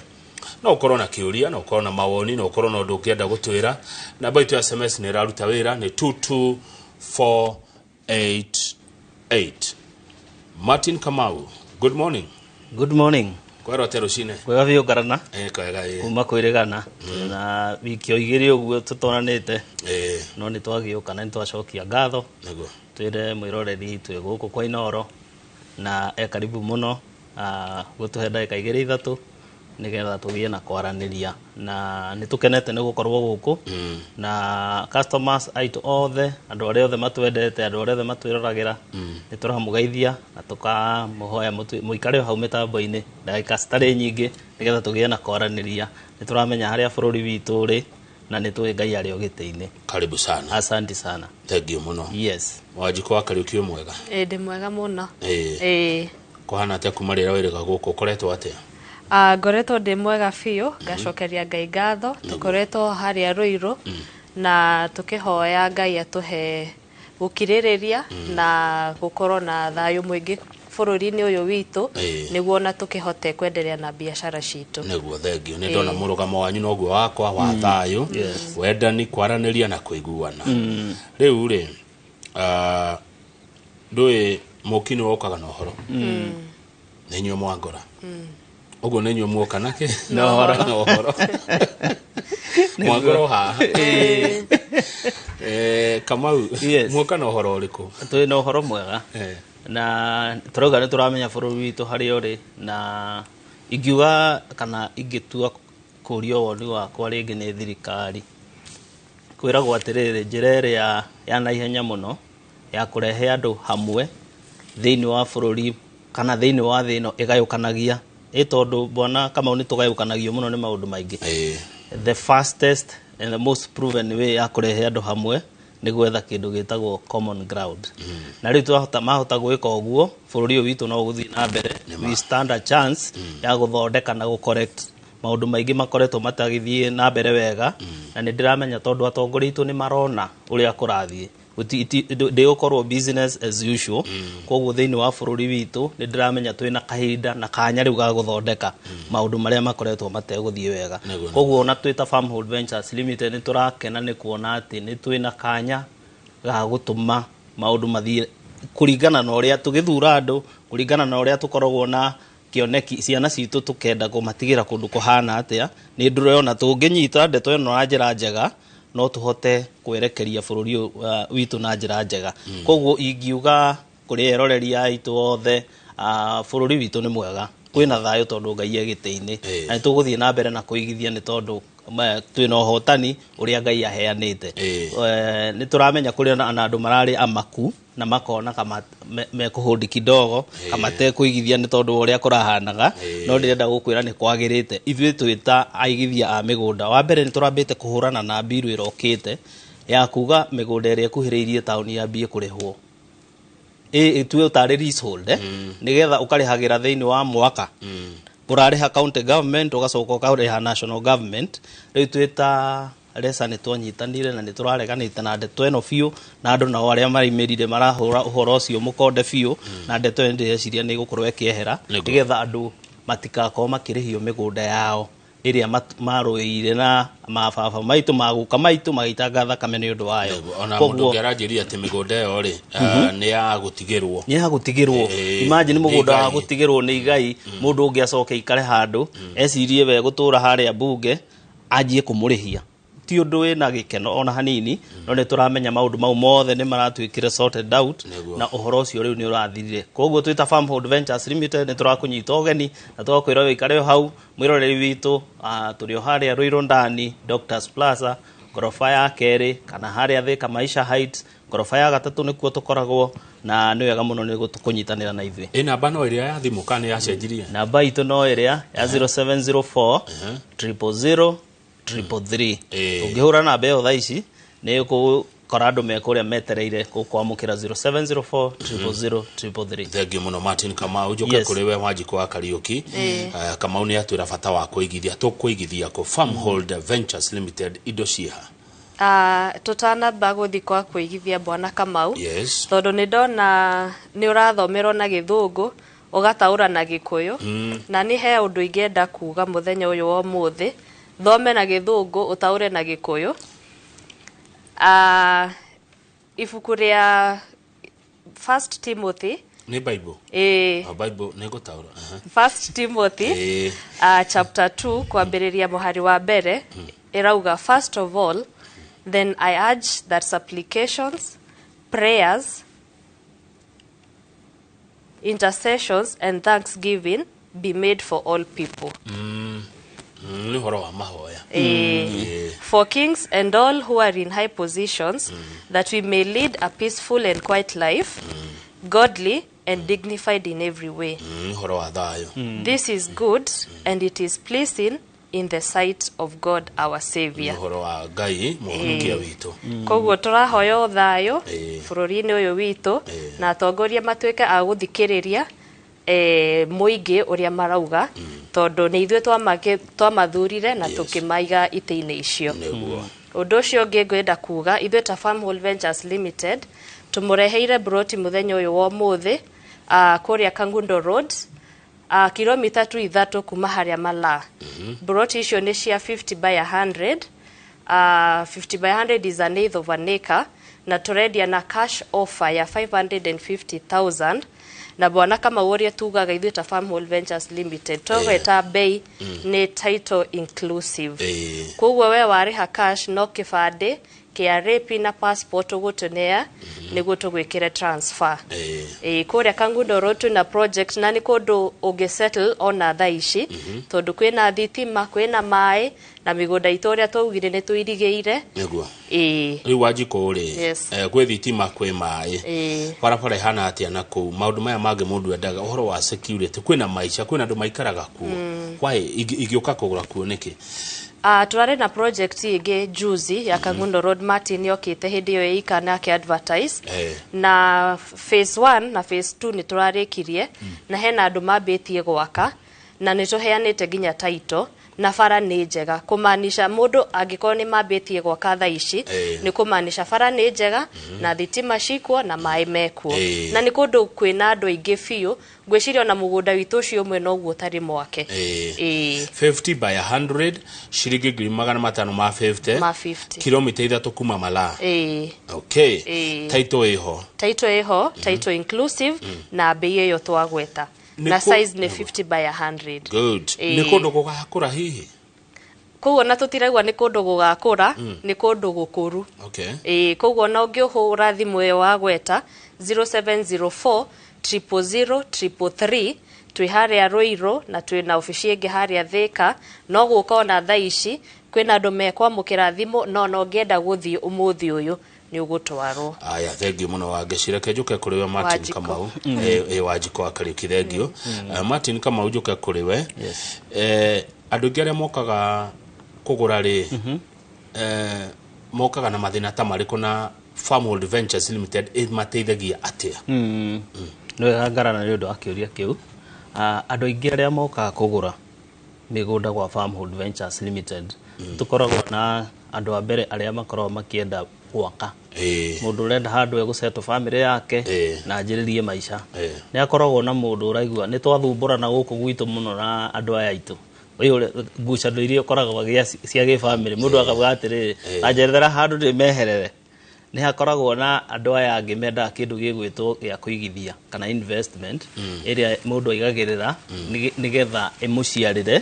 No ũkorwo na kĩũria, no ũkorwo na mawoni, no ũkorwo na ũndũ ũngĩenda gũtwĩra. Namba itũ ya SMS nĩ ĩraruta wĩra nĩ 22488. Martin Kamau, good morning. Good morning. Kwero atĩa rũcinĩ? Kwega biũ ngarana. Kwega ĩ. Kuma kwĩrĩgana. Na wiki o igĩrĩ ũguo tũtonanĩte. No nĩ twagĩũka na nĩ twacokia ngatho. Nĩguo. Twĩre mwĩroreri twĩ gũkũ kwa Inoro na e karibu mũno gũtũhe ndagĩka 2 3 nĩgetha tũgĩe na kwaranĩria na nĩ tũkenete nĩ gũkorwo gũkũ na customers aitũ othe, andũ arĩa othe matwendete, andũ arĩa othe matwĩroragĩra, nĩ tũramũgeithia na tũkamũhoya mũikare o hau mĩtambo-inĩ ndagĩka citarĩ nyingĩ nĩgetha tũgĩe na kwaranĩria. Nĩ tũramenya harĩa bũrũri witũ ũrĩ na nĩ tũĩ Ngai arĩ o gĩtĩ-inĩ. Karibu sana. Asante sana. Thank you mũno. Yes. Wanjikũ wa Kariũki wĩ mwega? Ndĩ mwega mũno. Ĩĩ. Kũhana atĩa kuma rĩrĩa wĩrĩga gũkũ ũkoretwo atĩa? Ngoretwo ndĩ mwega biũ, ngacokeria Ngai ngatho. Tũkoretwo harĩa Rũirũ na tũkĩhoya Ngai atũhe gũkirĩrĩria na gũkorwo na thayũ mũingĩ bũrũri-inĩ ũyũ witũ nĩguo na tũkĩhote kwenderea na biacara citũ. Nĩguo, thengio. Nĩ ndona mũrũgamo wanyu noguo wakwa wa thayũ, wendani, kwaranĩria na kũiguana. Rĩu rĩ, ndũĩ mũki nĩ wokaga na ũhoro. Nĩ inyuĩ mwangora. Ũguo nĩ inyuĩ muoka nake? Na ũhoro. Na ũhoro. Mwangora o haha. Kamau, muoka na ũhoro ũrĩkũ? Twĩ na ũhoro mwega. Na tũrauga nĩ tũramenya bũrũri witũ harĩa ũrĩ, na ingiuga kana ingĩtua kũrio woni wakwa rĩngĩ nĩ thirikari, kwĩragwo atĩrĩrĩ, njĩra ĩrĩa ya naihenya mũno ya kũrehe andũ hamwe thĩinĩ wa bũrũri kana thĩinĩ wa thĩ ĩno ĩgayũkanagia, ĩ tondũ bwana Kamau nĩ tũgayũkanagio mũno nĩ maũndũ maingĩ. The fastest and the most proven way ya kũrehe andũ hamwe nĩ gwetha kĩndũ gĩtagwo common ground. Na rĩu twahota mahota gwĩka ũguo, bũrũri ũyũ witũ no ũgũthiĩ na mbere. We stand a chance ya gũthondeka na gũ correct Maũndũ maingĩ makoretwo matagĩthiĩ na mbere wega, na nĩ ndĩramenya tondũ atongoria aitũ nĩ marona ũrĩa kũrathiĩ. Ndĩgũkorwo business as usual. Koguo thĩinĩ wa bũrũri witũ nĩ ndĩramenya twĩna kahinda na kanya rĩu ga gũthondeka maũndũ marĩa makoretwo mategũthiĩ wega. Koguo ona twĩ ta Farmhold Ventures Limited nĩ tũrakena nĩ kuona atĩ nĩ twĩna kanya ga gũtũma maũndũ mathiĩ kũringana na ũrĩa tũgĩthura andũ, kũringana na ũrĩa tũkoragwo na kĩoneki ciana citũ tũkenda kũmatigĩra kũndũ kũhana atĩa. Nĩ ndĩrona tũngĩnyita ndeto ĩno na njĩra njega no tũhote kwerekeria bũrũri witũ na njĩra njega. Koguo ingiuga kũrĩ eroreri aitũ othe, bũrũri witũ nĩ mwega, kwĩna thayũ tondũ Ngai e gĩtĩ-inĩ, na nĩ tũgũthiĩ na mbere na kũigithia nĩ tondũ twĩna ũhotani ũrĩa Ngai aheanĩte. Nĩ tũramenya kũrĩ na andũ mararĩ amaku na makona kama mekũhũndi kidogo kama tekũigithia nĩ tondũ wa ũrĩa kũrahanaga, no ndĩrenda gũkwĩra nĩ kwagĩrĩte. Ithuĩ twĩ ta aigithia a mĩgũnda, wa mbere nĩ tũrambĩte kũhũrana na mbiru ĩrokĩte ya kuga mĩgũnda ĩrĩa ĩkuhĩrĩirie taũni yambie kũrĩhwo ĩtue tarĩ leasehold, nĩgetha ũkarĩhagĩra thĩinĩ wa mwaka. Ũrarĩha county government, ũgacoka ũkarĩha national government. Rĩu twĩ ta Resa nĩ twanyitanire na nĩ tũrareganĩte na ndeto ĩno biũ, na andũ nao arĩa maraimĩrire marahũra ũhoro ũcio mũkonde biũ, na ndeto ĩyo ndĩreciria nĩ ĩgũkorwo ĩkĩehera nĩgetha andũ matikakorwo makĩrĩhio mĩgũnda yao ĩrĩa marũĩire na mababa maitũ maguka maitũ magĩitanga thakame nĩ ũndũ wayo. Ona mũndũ ũngĩ aranjĩria atĩ mĩgũnda ĩyo rĩ, nĩ ya gũtigĩrwo. Nĩ ya gũtigĩrwo. Imagine mũgũnda wa gũtigĩrwo nĩ igai, mũndũ ũngĩ acoke aikare handũ ecirie we gũtũra harĩa mbunge anjie kũmũrĩhia. Ti ũndũ wĩna gĩkeno ona hanini, no nĩ tũramenya maũndũ mau mothe nĩ maratuĩkire sorted out na ũhoro ũcio rĩu nĩ ũrathirire. Koguo twĩ ta Farmhold Ventures Limited nĩ tũrakũnyita ũgeni na tũgakwĩra wĩikare o hau mwĩroreri witũ, tũrĩ o harĩa Ruiru ndani Doctors Plaza ngoroba ya kerĩ, kana harĩa Thika Maisha Heights ngoroba ya gatatũ nĩkuo tũkoragwo, na nĩ wega mũno nĩ kũnyitanĩra na ithuĩ. Ĩ namba no ĩrĩa ya thimũ kana nĩ yacenjirie? Namba itũ no ĩrĩa ya 0704 000 333. Ũngĩhũra namba ĩyo thaa ici nĩ ũgũkora andũ me kũrĩa metereire gũkwamũkĩra 0704 000 333. Thengiũ mũno Martin Kamau. Njoke kũrĩ we Wanjikũ wa Kariũki. Kamau nĩ atwĩra bata wa kũigithia. Tũkũigithia kũ? Farmhold Ventures Limited indo ciĩha? Tũtanamba gũthiĩ kwa kũigithia bwana Kamau, Yes. tondũ nĩ ndona nĩ ũrathomerwo na gĩthũngũ ũgataũra na gĩkũyũ, na nĩ he ũndũ ingĩenda kuga mũthenya ũyũ wa ũmũthĩ. Thome na gĩthũngũ ũtaũre na gĩkũyũ. Ibuku rĩa First Timothy nĩ Bible. Ĩĩ. Bible nĩ ngũtaũra. First Timothy chapter 2 kwambĩrĩria mũhari wa mbere ĩrauga, first of all then I urge that supplications, prayers, intercessions and thanksgiving be made for all people. Nĩ ũhoro wa mahoya. For kings and all who are in high positions, that we may lead a peaceful and quiet life, godly and dignified in every way. Nĩ ũhoro wa thayũ. This is good and it is pleasing in the sight of God our Savior. Nĩ ũhoro wa Ngai mũhonokia witũ. Koguo tũrahoya thayũ bũrũri-inĩ ũyũ witũ, na atongoria matuĩke a gũthikĩrĩria mũingĩ ũrĩa marauga, tondũ nĩ ithuĩ twamathurire na tũkĩmaiga itĩ-inĩ icio. Ũndũ ũcio ũngĩ ngwenda kuga, ithuĩ ta Farmhold Ventures Limited tũmũreheire broti mũthenya ũyũ wa ũmũthĩ, kũrĩa Kangundo Road, kilomita tu 3 kuma harĩa Malaa. Broti icio nĩ cia 50 by 100. 50 by 100 is an eighth of an acre, na tũrendia na cash offer ya 550,000. Na bwana Kamau ũrĩa tugaga ithuĩ ta Farmhold Ventures Limited twegweta bei nĩ title inclusive. Koguo we warĩha cash no kĩbandĩ, KRA PIN na passport ũgũtũnea nĩguo tũgwĩkĩre transfer. Kũrĩa Kangundo Road twĩna project na nĩ kũndũ ũngĩ settle ona thaa ici, tondũ kwĩna thitima, kwĩna maĩ, na mĩgũnda itũ ũrĩa twaugire nĩ tũirigĩire. Nĩguo. Rĩu Wanjikũ rĩ, kwĩ thitima, kwĩ maĩ, barabara ĩhana atĩa na kũu? Maũndũ maya mangĩ mũndũ endaga ũhoro wa security, kwĩna maica, kwĩna andũ maikaraga kuo. Why ingĩũka kũgũra kuo nĩkĩ? Turarĩ na project ĩngĩ juzi ya Kangundo Road. Martin yokĩte hĩndĩ ĩyo ĩika na advertise, na phase 1 na phase 2 nĩ tũrarĩkirie, na hena andũ mambĩtie gwaka, Na nĩ tũheanĩte nginya title na bara nĩ njega, kũmaanisha mũndũ angĩkorwo nĩ mambĩtie gwaka thaa ici, nĩ kũmaanisha bara nĩ njega na thitima cikuo na maĩ mekuo. Na nĩ kũndũ kwĩna andũ aingĩ biũ, ngwĩciria ona mũgũnda witũ ũcio ũmwe noguo ũtarĩ mwake. Ĩĩ. 50 by 100, ciringi 550,000 ma 50. Ma 50. Kilomita 3 kuma Malaa. Ĩĩ. Okay. Ĩĩ. Title ĩho. Title ĩho, title inclusive, na bei ĩyo twagweta. Nĩ Na size nĩ 50 by 100. Good. Ĩĩ. Nĩ kũndũ gũgakũra hihi? Koguo na tũtiraigua nĩ kũndũ gũgakũra, nĩ kũndũ gũkũru. Ĩĩ, koguo na ũngĩhũra thimũ ĩyo wagweta 0704 000 333, twĩ harĩa Ruiru na twĩ na obici ĩngĩ harĩa Thĩka. No gũka ona thaa ici kwĩna andũ mekwamũkĩra thimũ, no ũngĩenda gũthiĩ ũmũthĩ ũyũ nĩ ũgũtwarwo. Aya, thengiũ mũno Wangeci. Reke njũke kũrĩ we Martin Wanjikũ. Kamau. Wanjikũ wa Kariuki, thengiũ. Martin Kamau, njũke kũrĩ we. Andũ aingĩ arĩa mokaga kũgũra rĩ, mokaga na mathĩna ta marĩkũ, na Farmhold Ventures Limited ĩmateithagia atĩa? Nĩ wega ngarana nĩ ũndũ wa kĩũria kĩu. Andũ aingĩ arĩa mokaga kũgũra mĩgũnda gwa Farmhold Ventures Limited, tũkoragwo na andũ a mbere arĩa makoragwo makĩenda gwaka, mũndũ ũrenda handũ egũsettle family yake na anjĩrĩrie maica. Nĩ akoragwo na mũndũ ũraigua nĩ twathumbũrana gũkũ gwitũ mũno na andũ aya aitũ, ũyũ ngucanio iria ũkoragwo cia gĩbamĩrĩ, mũndũ akauga atĩrĩrĩ, anjerethera handũ ndĩmeherere. Nĩ hakoragwo na andũ aya angĩ mendaga kĩndũ gĩgwĩtwo gĩa kũigithia kana investment, ĩrĩa mũndũ aigagĩrĩra nĩgetha ĩmũciarĩre,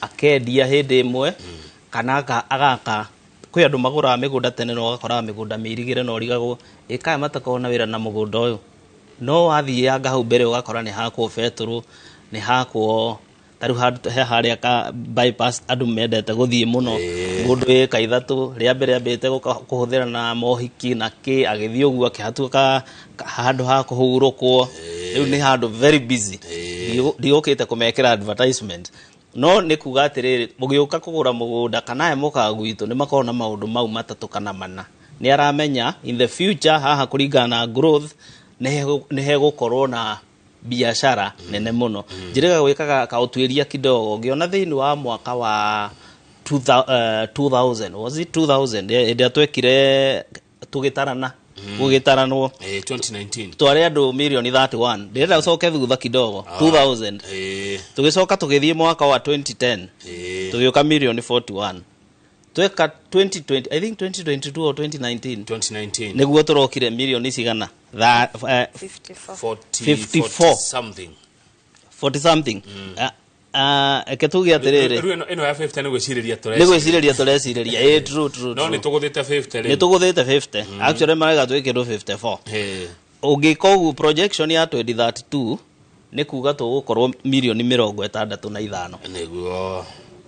akendia hĩndĩ ĩmwe kana agaka. Kwĩ andũ magũraga mĩgũnda tene na ũgakoraga mĩgũnda mĩirigĩre na ũrigagwo ĩkaya matakoragwo na wĩra na mũgũnda ũyũ, no wathianga hau mbere ũgakora nĩ hakwo betũrũ, nĩ hakwo ta rĩu handũ he harĩa ka bypass andũ mendete gũthiĩ mũno, mũndũ ĩka 3 rĩa mbere ambĩte kũhũthĩra na mohiki na kĩ, agĩthiĩ ũguo akĩhatuka handũ ha kũhurũkwo. Rĩu nĩ handũ very busy. Ndigũkĩte kũmekĩra advertisement, no nĩ kuga atĩrĩrĩ, mũgĩũka kũgũra mũgũnda kana aya mokaga gwitũ nĩ makoragwo na maũndũ mau matatũ kana mana. Nĩ aramenya in the future haha kũringana na growth nĩ hegũkorwo na biashara nene mũno. Njĩrĩga gwĩkaga kaũtuĩria kidogo, ngĩona thĩinĩ wa mwaka wa 2000, was it 2000, hĩndĩ ĩrĩa twekire tũgĩtarana, gũgĩtaranwo, 2019. Twarĩ andũ mirioni 31. Ndĩrenda ũcoke thutha kidogo, 2000, tũgĩcoka tũgĩthiĩ mwaka wa 2010, tũgĩũka mirioni 41. Tweka 2020, I think 2022 or 2019. 2019. Nĩguo tũrokire mirioni cigana? 40, 54. 40 something. 40 something. Reke tuge atĩrĩrĩ, Rĩu ĩno ya 50 nĩ gwĩcirĩria. Nĩ gwĩcirĩria tũrecirĩria. Ĩ, true, true. No nĩ tũgũthĩte 50 Nĩ rĩu. tũgũthĩte 50. Actually marega twĩkĩrwo 54. Ũngĩka ũguo, projection ya 2032 nĩ kuga tũgũkorwo mirioni 65. Nĩguo.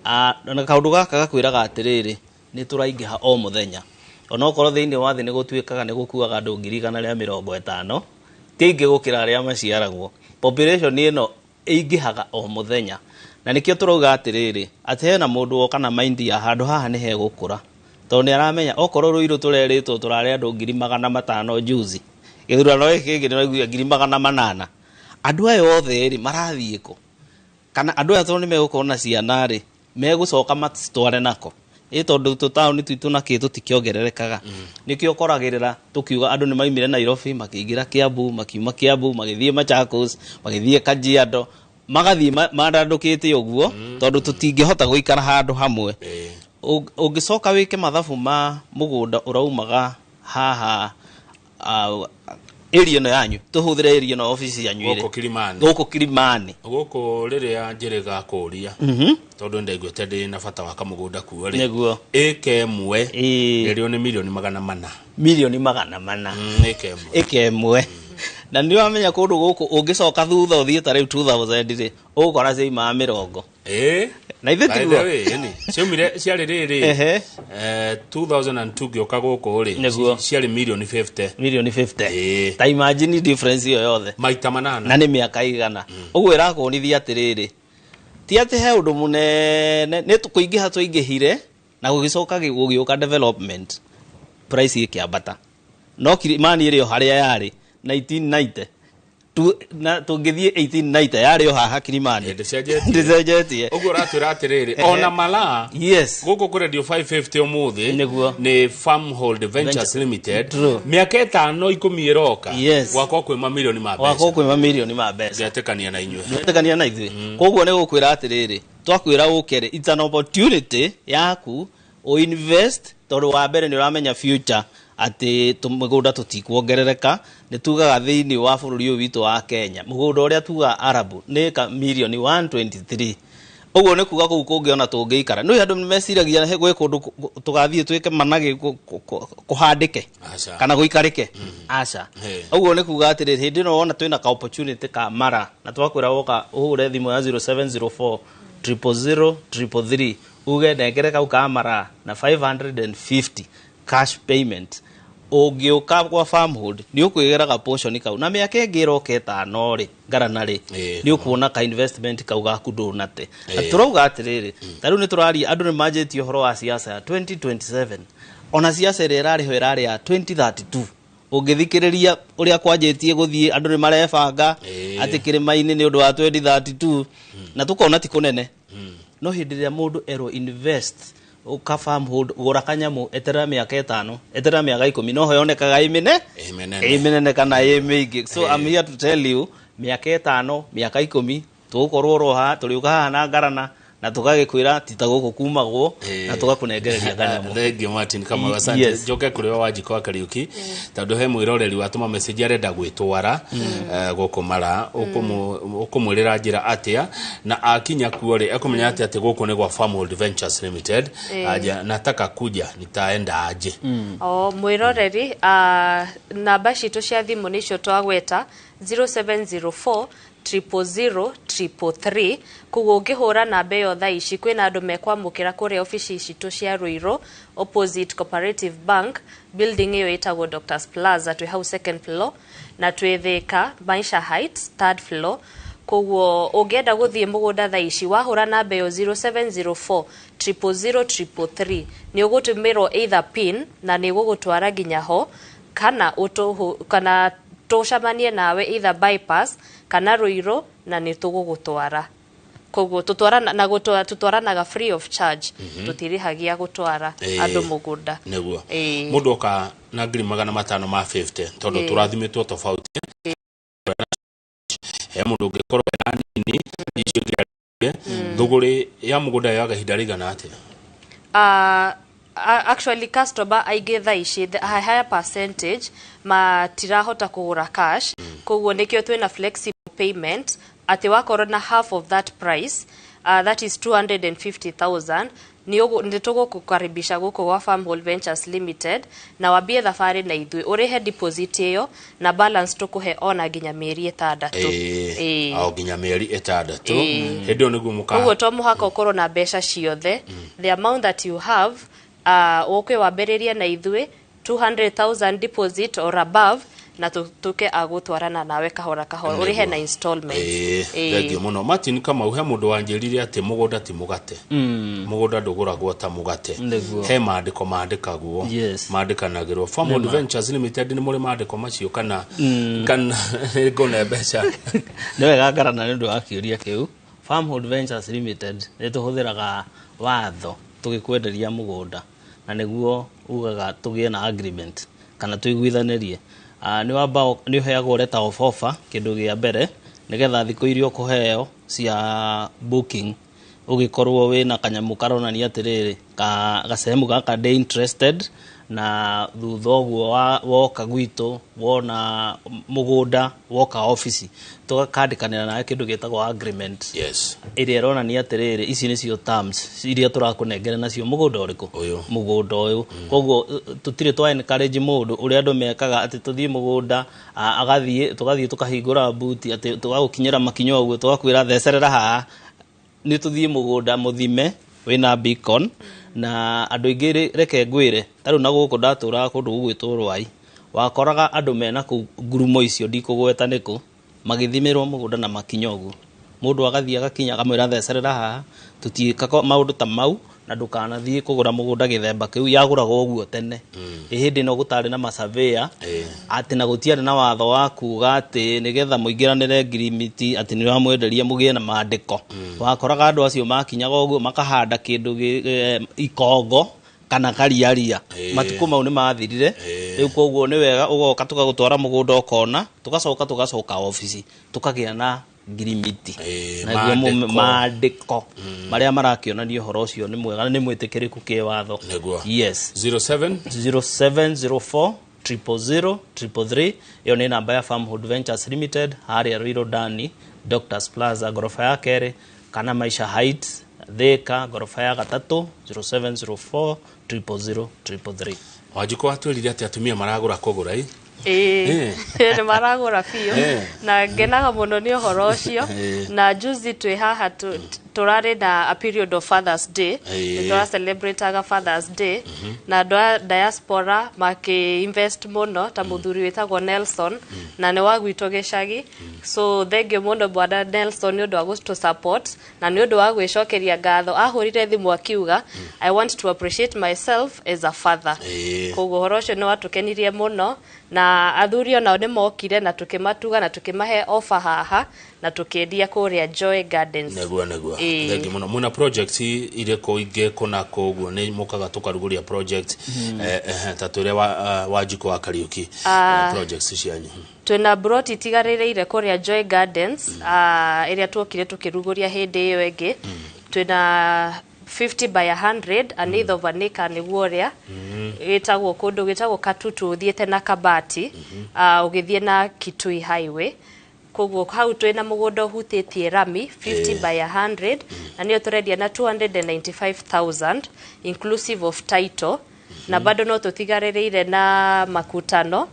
Na kaũndũ gaka gakwĩraga atĩrĩrĩ, nĩ tũraingĩha o mũthenya, onokorwo thĩinĩ wa thĩ nĩ gũtuĩkaga nĩ gũkuaga andũ 150,000, ti aingĩ gũkĩra arĩa maciaragwo. Population ĩno ĩingĩhaga o mũthenya, na nĩkĩo tũrauga atĩrĩrĩ, atĩ hena mũndũ woka na mind ya handũ haha nĩ hegũkũra, tondũ nĩ aramenya okorwo Rũirũ tũrerĩtwo tũrarĩ andũ 500,000 juzi, gĩthurano gĩkĩ kĩngĩ nĩraiguia 800,000. Andũ aya othe rĩ marathiĩ kũ? Kana andũ aya tondũ nĩ megũkorwo na ciana rĩ, megũcoka macitware nako ĩ? Tondũ tũtaũni twitũ na kĩ tũtikĩongererekaga. Nĩkĩo ũkoragĩrĩra tũkiuga andũ nĩ maumire Nairobi makĩingĩra Kiambu, makiuma Kiambu magĩthiĩ Machakos, magĩthiĩ Kajiado, magathiĩ mandandũkĩte ũguo, tondũ tũtingĩhota gũikara handũ hamwe. Ũngĩcoka wĩke mathabu ma mũgũnda ũraumaga haha, area ĩno yanyu, tũhũthĩre area ĩno obici yanyu ĩrĩ Gũkũ Kilimani. Gũkũ Kilimani. Gũkũ rĩrĩa njĩrĩga kũria, tondũ ndaiguĩte ndĩ na bata wa kamũgũnda kuo rĩ, ĩka ĩmwe ĩrĩo nĩ 400,000,000. 400,000,000. Ĩka ĩmwe. Ĩka ĩmwe. Na nĩ wamenya kũndũ gũkũ ũngĩcoka thutha ũthiĩ ta rĩu 2000 rĩ, ũgũkora ciaumaga 20. Na ithuĩ By the tiguo? way, ĩni ciaumire ciarĩ rĩrĩ, 2002 ngĩũka gũkũ rĩ, ciarĩ mirioni 50. Mirioni 50. Ta imagine difference ĩyo yothe. Maita manana. Na nĩ mĩaka igana ũguo. Ĩrakuonithia atĩrĩrĩ, ti atĩ he ũndũ mũnene, nĩ kũingĩha twaingĩhire na gũgĩcoka gũgĩũka development, price ĩkĩambata, no Kilimani ĩrĩ o harĩa yarĩ 1990. Na tũngĩthiĩ 1890 yarĩ o haha Kilimani. Ndĩcenjetie. Ũguo ũratwĩra atĩrĩrĩ, ona malaa yes gũkũ kũ Radio 550 ũmũthĩ nĩguo nĩ Farmhold Ventures Limited. True. Mĩaka 5 10 ĩroka Yes. gwakwa kwĩ mamirioni ma mbeca. Gwakwa kwĩ mamirioni ma mbeca. Ngetĩkania na inyuĩ. Ngetĩkania na ithuĩ. Koguo nĩ gũkwĩra atĩrĩrĩ, twakwĩra ũke rĩ, it's an opportunity yaku ũinvest, tondũ wa mbere nĩ ũramenya future atĩ tũmĩgũnda tũtikuongerereka. Nĩ tugaga thĩinĩ wa bũrũri ũyũ witũ wa Kenya mũgũnda ũrĩa tugaga Arabu nĩ ka mirioni 123. Ũguo nĩ kuga kũu kũngĩona tũngĩikara nĩ andũ meciragia gwĩ kũndũ tũgathiĩ twĩke managĩ kũhandĩke Aca. kana gũikarĩke, aca. Hey. Ũguo nĩ kuga atĩrĩrĩ, hĩndĩ ĩno wona twĩna ka opportunity ka mara na twakwĩra woka ũhũre thimũ ya 0704 000 333, uge nengere kau ka mara na 550 cash payment. Ũngĩũka kwa Farmhold nĩ ũkwĩgĩra ga portion kau, na mĩaka ĩngĩ ĩroka 5 rĩ, ngarana rĩ, nĩ ũkuona ka investment kau gaku ndũnate. Na tũrauga atĩrĩrĩ, ta rĩu nĩ tũraria, andũ nĩ manjĩtie ũhoro wa siasa ya 2027, ona siasa ĩrĩa ĩrarĩho ĩrarĩ ya 2032. Ũngĩthikĩrĩria ũrĩa kwanjĩtie gũthiĩ, andũ nĩ marebanga atĩ kĩrĩma-inĩ nĩ ũndũ wa 2032, na tũkona ti kũnene. No hĩndĩ ĩrĩa mũndũ erwo invest, ũka Farmhold, gũra kanyamũ, eterera mĩaka 5, eterera mĩaka 10, noho yonekaga ĩ mĩne Ĩ mĩnene. Ĩ mĩnene kana ĩ mĩingĩ. So I'm here to tell you, mĩaka 5, mĩaka 10, tũgũkorwo oro haha, tũrĩũka haha na ngarana na tũgagĩkwĩra ti ta gũkũ kumagwo na tũgakũnengereria kanyamũ. Thank you, Martin Kamau, asante. Yes. Njoke kũrĩ we Wanjikũ wa Kariuki, tondũ he mwĩroreri watũma message arenda gwĩtwara gũkũ mara. Ũkũmwĩrĩra njĩra atĩa, na akinya kuo rĩ, ekũmenya atĩa atĩ gũkũ nĩ gwa Farmhold Ventures Limited? Aja, nataka kuja, nitaenda aje? O mwĩroreri, namba citũ cia thimũ nĩcio twagweta, 0704 000 333. Koguo ũngĩhũra namba ĩyo thaa ici, kwĩna andũ mekwamũkĩra kũrĩa obici citũ cia Ruiru, opposite Cooperative Bank building, ĩyo ĩtagwo Doctors Plaza, twĩ hau second floor, na twĩ Thika, Maisha Heights, third floor. Koguo ũngĩenda gũthiĩ mũgũnda thaa ici, wahũra namba ĩyo 0704 000 333, nĩ ũgũtũmĩrwo either pin na nĩ ĩgũgũtwara nginya ho, kana ũtũhũ, kana tũcemanie nawe either Bypass kana Ruiru na nĩ tũgũgũtwara. Koguo tũtwarana na gũtwara, tũtwaranaga free of charge. Tũtirĩhagia gũtwara andũ mũgũnda. Nĩguo mũndũ oka na 550,000, tondũ tũrathimĩtwo tofauti, he mũndũ ũngĩkorwo ena nini, icio ingĩ thũgũrĩ ya mũgũnda yoyaga ihinda rĩigana atĩa? Actually customer aingĩ thaa ici, the higher percentage matirahota kũgũra cash. Koguo nĩkĩo twĩna flexible payment, atĩ wakorwo na half of that price, that is 250,000, nĩ tũgũkũkaribisha gũkũ gwa Farmhold Ventures Limited na wambie thabarĩ na ithuĩ, ũrĩhe deposit ĩyo na balance tũkũhe ona nginya mĩeri 6. O nginya mĩeri 6, hĩndĩ ĩyo nĩguo mũka Koguo to mũhaka ũkorwo na mbeca ciothe. The amount that you have, ũkwe wambĩrĩrie na ithuĩ 200,000 deposit or above, na tũke agũtwarana nawe kahora kahora, ũrĩhe na installments. Thengiũ mũno, Martin Kamau. He mũndũ wanjĩrire atĩ mũgũnda ti mũgate, mũgũnda ndũgũragwo ta mũgate. He maandĩko mandĩkagwo, mandĩkanagĩrwo. Farmhold Nĩma. Ventures Limited nĩ mũrĩ maandĩko macio kana kana ngũne mbeca? Nĩ wega ngarana nĩ ũndũ wa kĩũria kĩu. Farmhold Ventures Limited nĩ tũhũthĩraga watho tũgĩkwenderia mũgũnda, na nĩguo ugaga tũgĩe na agreement kana tũiguithanĩrie. Nĩ wamba nĩ ũheagwo letter of offer, kĩndũ gĩa mbere, nĩgetha thikũ iria ũkũheo cia booking ũgĩkorwo wĩna kanyamũ karonania atĩrĩrĩ, ka gacehemu gaka ndĩ interested. Na thutha ũguo woka gwitũ, wona mũgũnda, woka ofici, tũgakandĩkanĩra nawe kĩndũ gĩtagwo agreement, ĩrĩa ĩronania atĩrĩrĩ, ici nĩcio terms iria tũrakũnengera nacio mũgũnda ũrĩkũ, mũgũnda ũyũ. Koguo tũtirĩ twa encourage mũndũ ũrĩa andũ mekaga atĩ tũthiĩ mũgũnda, agathiĩ, tũgathiĩ tũkahingũra buti atĩ tũgagũkinyĩra makinya ũguo, tũgakwĩra thecerera haha. Nĩ tũthiĩ mũgũnda mũthime wĩna beacon. Na andũ aingĩ reke ngwĩre, ta rĩu na gũkũ ndatũraga kũndũ gũgwĩtwo Rwai, wakoraga andũ mena kũu ngurumo icio ndikũgweta nĩkũ, magĩthimĩrwo mũgũnda na makinya ũguo, mũndũ agathiĩ agakinya akamwĩra thecerera haha. Tũtiĩkaga maũndũ ta mau. Na ndũkanathiĩ kũgũra mũgũnda gĩthemba kĩu yagũragwo ũguo tene. Ĩ hĩndĩ ĩno gũtarĩ na masurveyor, atĩ na gũtiarĩ na watho wa kuga atĩ nĩgetha mũingĩranĩre ngirimiti atĩ nĩ ũramwenderia mũgĩe na mandĩko. Wakoraga andũ acio makinyaga ũguo makahanda kĩndũ ikongo kana kariaria. Matukũ mau nĩ mathirire rĩu, koguo nĩ wega ũgoka tũgagũtwara mũgũnda ũkona, tũgacoka tũgacoka obici tũkagĩa na ngirimiti. Naguo Maandĩko. Maandĩko marĩa marakĩonania ũhoro ũcio nĩ mwega na nĩ mwĩtĩkĩrĩku kĩwatho. Nĩguo. Yes. 07 0704 000 333, ĩyo nĩ namba ya Farmhood Ventures Limited harĩa Ruiru Dani, Doctors Plaza, ngoroba ya kerĩ, kana Maisha Heights, Thika, ngoroba ya gatatũ, 0704 000 333. Wanjikũ watwĩrire atĩ atumia maragũra kũgũra i. Ĩĩ, nĩ maragũra biũ. Na ngenaga mũno nĩ ũhoro ũcio. Na juzi twĩ haha tũrarĩ na a period of Father's Day. Nĩ tũra celebrataga Father's Day na andũ a diaspora makĩ invest mũno, ta mũthuri wĩtagwo Nelson, na nĩ wa gwitũ gĩcagi. So thank you mũno, bwana Nelson, nĩ ũndũ wa gũtũ support na nĩ ũndũ wa gwĩcokeria ngatho. Ahũrire thimũ akiuga, "I want to appreciate myself as a father." Koguo ũhoro ũcio nĩ watũkenirie mũno, na athuri onao nĩ mokire na tũkĩmatuga na tũkĩmahe offer haha na tũkĩendia kũrĩa Joy Gardens. Nĩguo. Ĩĩ. Thengi mũno. Mwĩna project irĩkũ ingĩ kũna kũguo nĩ mũkaga tũkarugũria project? Ta twĩre Wanjikũ wa Kariũki, projects cianyu. Twĩna broti itigarĩrĩire kũrĩa Joy Gardens, ĩrĩa tuokire tũkĩrugũria hĩndĩ ĩyo ĩngĩ. Twĩna 50 by 100, an eighth of an acre nĩguo ũrĩa gĩtagwo, kũndũ gĩtagwo Katutu ũthiĩte na Kabati, ũgĩthiĩ na Kitui Highway. Koguo hau twĩna mũgũnda ũhutĩtie rami 50 by 100, na nĩyo tũrendia na 295,000 inclusive of title. Na bado no tũtigarĩrĩire na makutano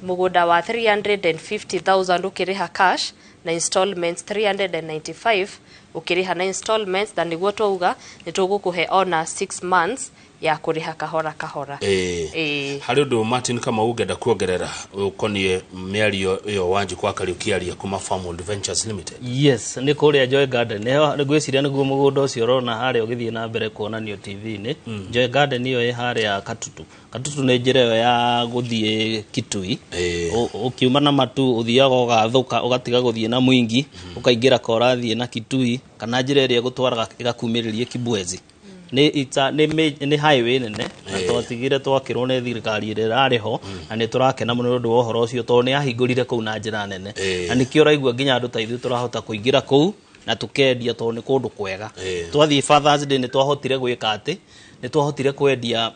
mũgũnda wa 350,000 ũkĩrĩha cash na installments, 395 ũkĩrĩha na installments, na nĩguo twauga nĩ tũgũkũhe ona 6 months ya kũrĩha kahora kahora. Ĩĩ. Harĩ ũndũ Martin Kamau ũngĩenda kuongerera ũkoniĩ mĩario ĩyo Wanjikũ wa Kariũki aria kuma Farmhold Ventures Limited? Yes, nĩ kũrĩa Joy Garden nĩho ngwĩciria nĩguo mũgũnda ũcio ũrona harĩa ũgĩthiĩ na mbere kuonanio TV-inĩ. Joy Garden ĩyo ĩ harĩa Katutu. Katutu nĩ njĩra ĩyo ya gũthiĩ Kitui. Ũkiuma na Matu ũthiaga ũgathũka ũgatiga gũthiĩ na Mwingi, ũkaingĩra ka ũrathiĩ na Kitui, kana njĩra ĩrĩa ĩgũtwaraga ĩgakumĩrĩria Kibwezi. Nĩ ita nĩ highway nene na twatigire twakĩrwo nĩ thirikari ĩrĩa ĩrarĩ ho, na nĩ tũrakena mũno nĩ ũndũ wa ũhoro ũcio tondũ nĩ yahingũrire kũu na njĩra nene. Na nĩkĩo ũraigua nginya andũ ta ithuĩ tũrahota kũingĩra kũu na tũkendia tondũ nĩ kũndũ kwega. Twathiĩ Fathers Day nĩ twahotire gwĩka atĩ nĩ twahotire kwendia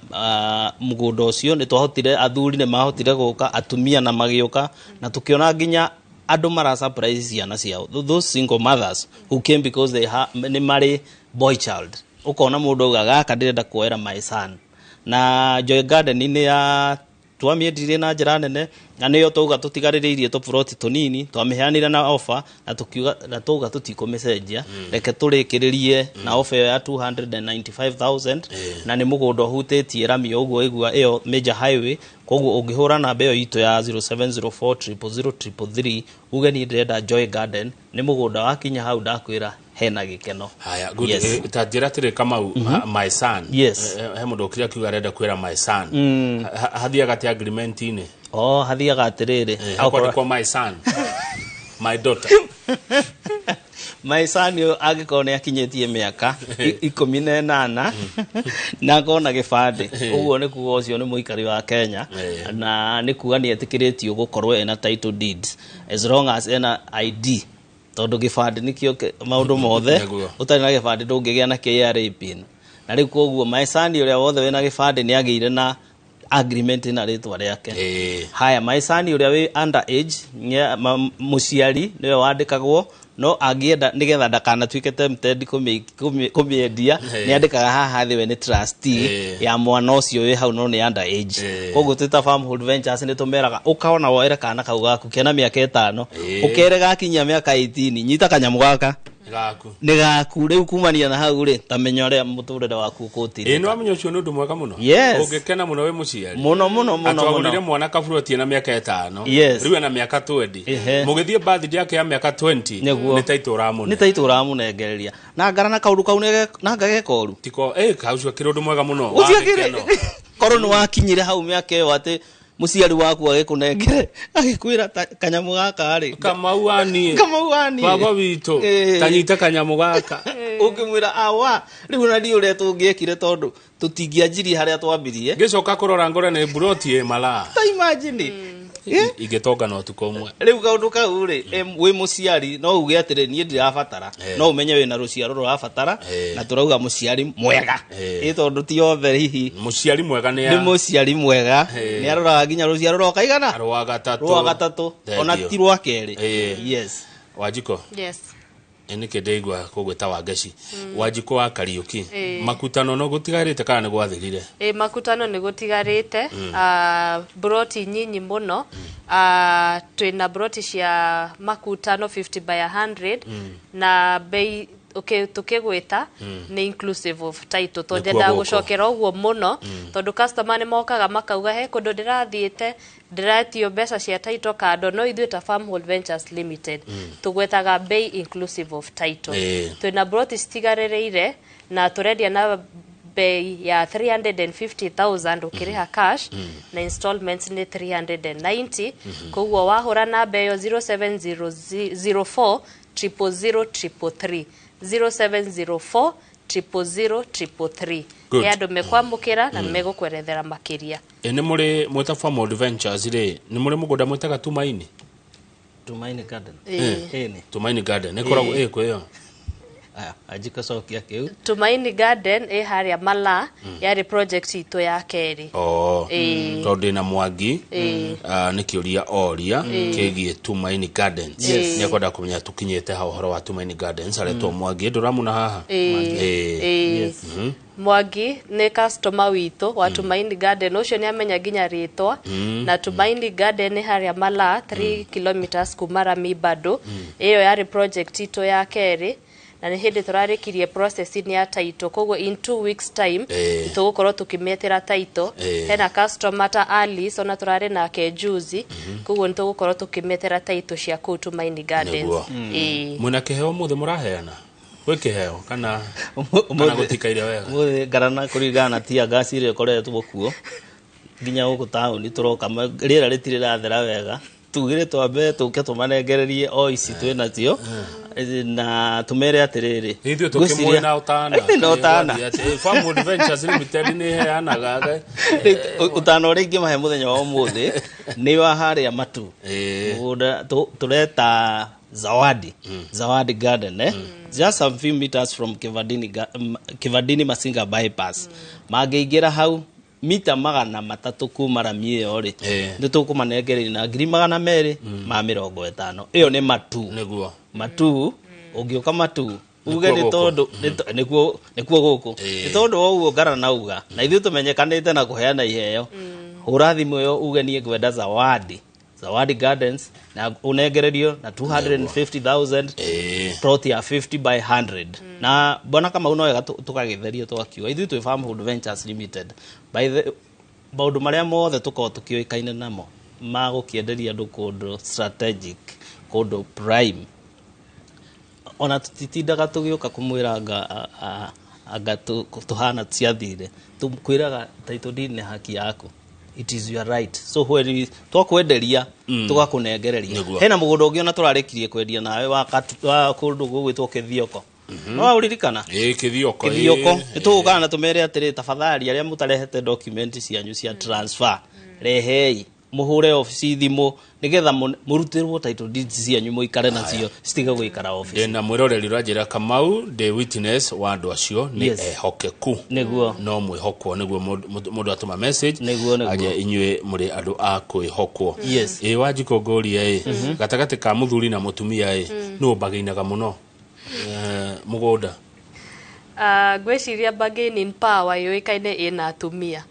mũgũnda ũcio, nĩ twahotire, athuri nĩ mahotire gũka, atumia na magĩũka, na tũkĩona nginya andũ mara surprise ciana ciao. Those single mothers who came because they nĩ marĩ boy child, ũkona mũndũ auga, "Gaka ndĩrenda kuoera my son." Na Joy Garden nĩ ya twamĩendirie na njĩra nene, na nĩyo twauga tũtigarĩrĩirie tũburoti tũnini, twamĩheanire na offer na tũkiuga na twauga tũtikũmĩcenjia, reke tũrĩkĩrĩrie na offer ĩyo ya 295,000, na nĩ mũgũnda ũhutĩtie rami ũguo ĩgua ĩyo major highway. Koguo ũngĩhũra namba ĩyo itũ ya 0704 000 333 uge niĩ ndĩrenda Joy Garden, nĩ mũgũnda wakinya hau ndakwĩra hena gĩkeno. Haya, good. Yes. Ta njĩra atĩrĩ, Kamau, my son. Yes. He mũndũ ũkire akiuga arenda kwĩra my son. Hathiaga atĩa agreement-inĩ? Oh, hathiaga atĩrĩrĩ. Hakwandĩkwo my son, my daughter? My son ũyũ angĩkorwo nĩ akinyĩtie mĩaka 18 na akorwo na gĩbandĩ, ũguo nĩ kuga ũcio nĩ mũikari wa Kenya, na nĩ kuga nĩ etĩkĩrĩtio gũkorwo ena title deeds as long as ena ID, tondũ gĩbandĩ nĩkĩo maũndũ mothe. Ũtarĩ na gĩbandĩ ndũngĩgĩa na KRA PIN. Na rĩu koguo my son ũrĩa wothe wĩna gĩbandĩ nĩ agĩire na agreement na rĩtwa rĩake. Haya, my son ũrĩa wĩ under age, mũciari nĩwe wandĩkagwo, no angĩenda nĩgetha ndakanatuĩke tempted kũmĩendia, nĩ andĩkaga haha thĩ we nĩ trustee ya mwana ũcio wĩ hau no nĩ under age. Koguo twĩ ta Farmhold Ventures nĩ tũmeraga ũkaona woere kana kau gaku kena mĩaka 5, ũkere gakinyia mĩaka 18, nyita kanyamũ gaka. Gaku. Nĩ gaku rĩu kumania na hau rĩ, ta menya ũrĩa mũtũrĩre waku ũkũtirĩka. Ĩĩ, nĩwamenya ũcio nĩ ũndũ mwega mũno. Yes. Ũngĩkena mũno wĩ mũciari. Mũno, mũno, mũno, Atwagũrire mũno. mwana kaburoti ena mĩaka 5. Yes. Rĩu ena mĩaka 20. Ehe. Mũgĩthiĩ birthday yake ya mĩaka 20. Nĩguo. Nĩ taitũ ũramũne. Nĩ taitũ ũramũnengereria. Na ngara na kaũndũ kau na ngage koru. Tiko, ũcio akĩrĩ ũndũ mwega mũno. Ũcio Wa akĩrĩ- gĩkeno. Korwo nĩ wakinyire hau mĩaka ĩyo atĩ mũciari waku agĩkũnengere agĩkwĩra kanyamũ gaka rĩ. Kamau wa niĩ. Kamau wa niĩ. Baba witũ. Ta nyita kanyamũ gaka. Ũngĩmwĩra awa rĩu na ndiũ ũrĩa tũngĩekire tondũ tũtingĩanjirie harĩa twambirie. Ngĩcoka kũrora ngore nĩ mburoti ĩ malaa. Ta imagine. Ingĩtonga na ũtukũ ũmwe. Rĩu kaũndũ kau rĩ, wĩ mũciari no uge atĩrĩ niĩ ndirabatara, no ũmenye wĩna rũciaro rũrabatara, na tũrauga mũciari mwega, ĩ tondũ ti othe hihi. Mũciari mwega nĩ nĩ mũciari mwega nĩ aroraga nginya rũciaro rwa kaigana rwa gatatũ, rwa gatatũ, ona Thengiũ. ti rwa kerĩ. Yes. Wanjiko. Yes. Nĩkĩ ndĩigua kũgwĩta Wangeci. Wanjiko wa Kariũki. Makutano no gũtigarĩte kana nĩ gwathirire? Ĩ, makutano nĩ gũtigarĩte. Broti nyinyi mũno. Twĩna broti cia makutano 50 by 100 na bei tukĩgwĩta nĩ inclusive of title, tondũ Nĩkuo nyendaga gũkũ. gũcokera ũguo mũno, tondũ customer nĩ mokaga makauga he kũndũ ndĩrathiĩte ndĩretio mbeca cia title kando, no ithuĩ ta Farmhold Ventures Limited tũgwetaga bei inclusive of title. Twĩna broti citigarĩrĩire na tũrendia na bei ya 350,000 ũkĩrĩha cash, na installments nĩ 390. Koguo wahũra namba ĩyo 0704 000 333, 0704 000 333, Good. nĩ andũ mekwamũkĩra na megũkwerethera makĩria. Ĩ, nĩ mũrĩ mwĩta Farmhold Ventures rĩ, nĩ mũrĩ mũgũnda mwĩtaga Tumaini? Tumaini Garden. Ĩni. Tumaini Garden ĩkoragwo ĩkũ ĩyo? Aya, Wanjiko cokia kĩu. Tumaini Garden ĩ harĩa Malaa, yarĩ project itũ ya kerĩ. Oh, tondũ ndĩna Mwangi, nĩ kĩũria oria kĩgiĩ Tumaini Gardens. Nĩ ekwenda kũmenya tũkinyĩte ha ũhoro wa Tumaini Gardens, aretwo Mwangi ndũramuna haha. Ĩĩ. Mwangi nĩ customer witũ wa Tumaini Garden, ũcio nĩ amenya nginya rĩtwa. Na Tumaini Garden nĩ harĩa Malaa, 3 kilometers kuma Rami bado. Ĩyo yarĩ project itũ ya kerĩ na nĩ hĩndĩ tũrarĩkirie processing ya title, koguo in 2 weeks time tũgũkorwo tũkĩmetĩra title. Hena customer ta Alice, ona tũrarĩ nake juzi, koguo nĩ tũgũkorwo tũkĩmetĩra title cia kũu Tumaini Gardens. Nĩguo. Ĩĩ. Mwĩna kĩheo mũthĩ mũraheana? Gwĩ kĩheo kana gũtikaire wega? Mũthĩ ngarana kũringana na tia gas ĩrĩa ĩkoretwo kuo nginya gũkũ taũni tũroka rĩera rĩtirĩ rathera wega, tugire twambe tũke tũmanengererie o ici twĩ nacio na tũmere atĩrĩrĩ, Ithuĩ tũkĩmũĩ na ũtana. Ithuĩ na ũtana. Farmwood Ventures Limited nĩ ĩheanaga. Ũtana ũrĩa ingĩmahe mũthenya wa ũmũthĩ nĩ wa harĩa Matu, mũgũnda tũreta Zawadi Garden, just some few meters from Kivandini, Kivandini Masinga bypass. Mangĩingĩra hau mita 300 kuma rami ĩyo rĩ, nĩ tũkũmanengereria na 250,000. Ĩyo nĩ Matu. Nĩguo. Matu, ũngĩũka Matu uge Nĩkuo nĩ gũkũ. tondũ nĩkuo gũkũ, nĩ tondũ wa ũguo ngara nauga na ithuĩ tũmenyekanĩte na kũheana iheo, hũra thimũ ĩyo uge niĩ ngwenda Zawadi Gardens na ũnengererio na 250,000, plot ya 50 by 100. Na bwana Kamau, no wega tũkagĩtheria twakiuga ithuĩ twĩ Farmhold Ventures Limited, by the maũndũ marĩa mothe tũkoragwo tũkĩũĩkaine namo ma gũkĩenderia andũ kũndũ strategic, kũndũ prime, ona tũtitindaga tũgĩũka kũmwĩra anga tũhana ciathire, tũkwĩraga title deed nĩ haki yaku, it is your right. So when twakwenderia, tũgakũnengereria. Hena mũgũnda ũngĩ ona tũrarĩkirie kwendia nawe wa wa kũndũ gũgwĩtwo Kĩthioko, no waũririkana? Ĩĩ, Kĩthioko. Kĩthioko. Nĩ tũgũkaga na tũmere atĩrĩ, tafadhali arĩa mũtarehete document cianyu cia transfer, rehei, mũhũre obici thimũ nĩgetha mũrutĩrwo title deeds cianyu, mũikare nacio, citige gũikara obici. Ndĩna mwĩroreri ũranjĩra, Kamau, ndĩ witness wa andũ acio nĩ ehokeku. Nĩguo. No mwĩhokwo nĩguo mũndũ atũma message. Nĩguo. Aje inyuĩ mũrĩ andũ a kwĩhokwo. Yes. Ĩ, Wanjikũ, ngũrie, ĩ gatagatĩ ka mũthuri na mũtumia, ĩ nũ ũmbagĩinaga mũno mũgũnda? Ngwĩciria bargaining power yũĩkaine ĩna atumia,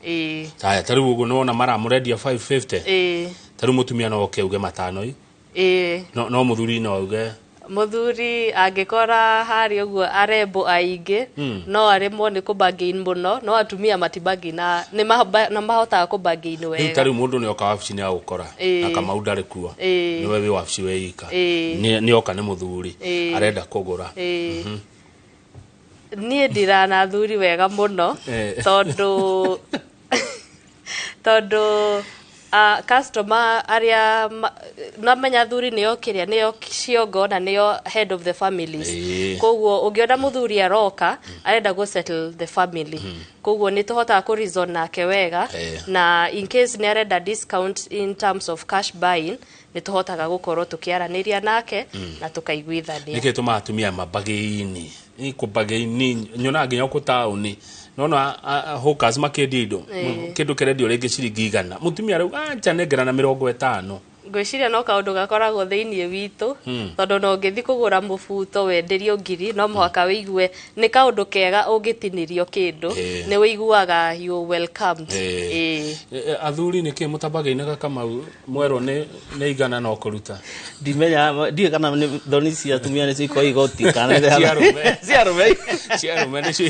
ĩĩ. Haya, ta rĩu ũguo nĩwona maramũrendia 550, ĩĩ ta rĩu mũtumia no oke auge matano ĩ, ĩĩ no mũthuri no auge Muthuri angĩkora harĩ ũguo arembo aingĩ, no aremwo nĩ kũbargain mũno, no atumia matibargain na nĩ mahotaga kũbargain Rĩu wega. ta rĩu mũndũ nĩ oka wabici nĩ agũkora na Kamau ndarĩ kuo, nĩwe wĩ wabici wĩ ika, nĩ oka nĩ mũthuri, arenda kũgũra. Niĩ ndira na athuri wega mũno, tondũ customer arĩa namenya athuri nĩo kĩrĩa nĩo ciongo na nĩo head of the families. Koguo ũngĩona mũthuri aroka arenda go settle the family, koguo nĩ tũhotaga kũ reason nake wega, na in case nĩ arenda discount in terms of cash buying, nĩ tũhotaga gũkorwo tũkĩaranĩria nake na tũkaiguithania. Nĩkĩ tũmaga atumia mabagĩini kũbagĩini? Nyonaga nginya gũkũ taũni nona hawkers makĩendia indo, kĩndũ kĩrendio rĩngĩ ciringi 100, mũtumia rĩu anja nengera na 50. Ngwĩciria no kaũndũ gakoragwo thĩiniĩ witũ, tondũ no ũngĩthiĩ kũgũra mũbuto wenderio 1000, no mũhaka wĩigue nĩ kaũndũ kega ũngĩtinĩrio kĩndũ, nĩ wĩiguaga you welcomed. Athuri nĩkĩ mũtabagĩinaga Kamau mwerwo nĩ 100 no kũruta? Ndimenya, ndiũĩ kana nĩ thoni cia atumia nĩcio ikoragwo igoti kana nĩ Cia arũme. Cia arũme. Cia arũme nĩcio.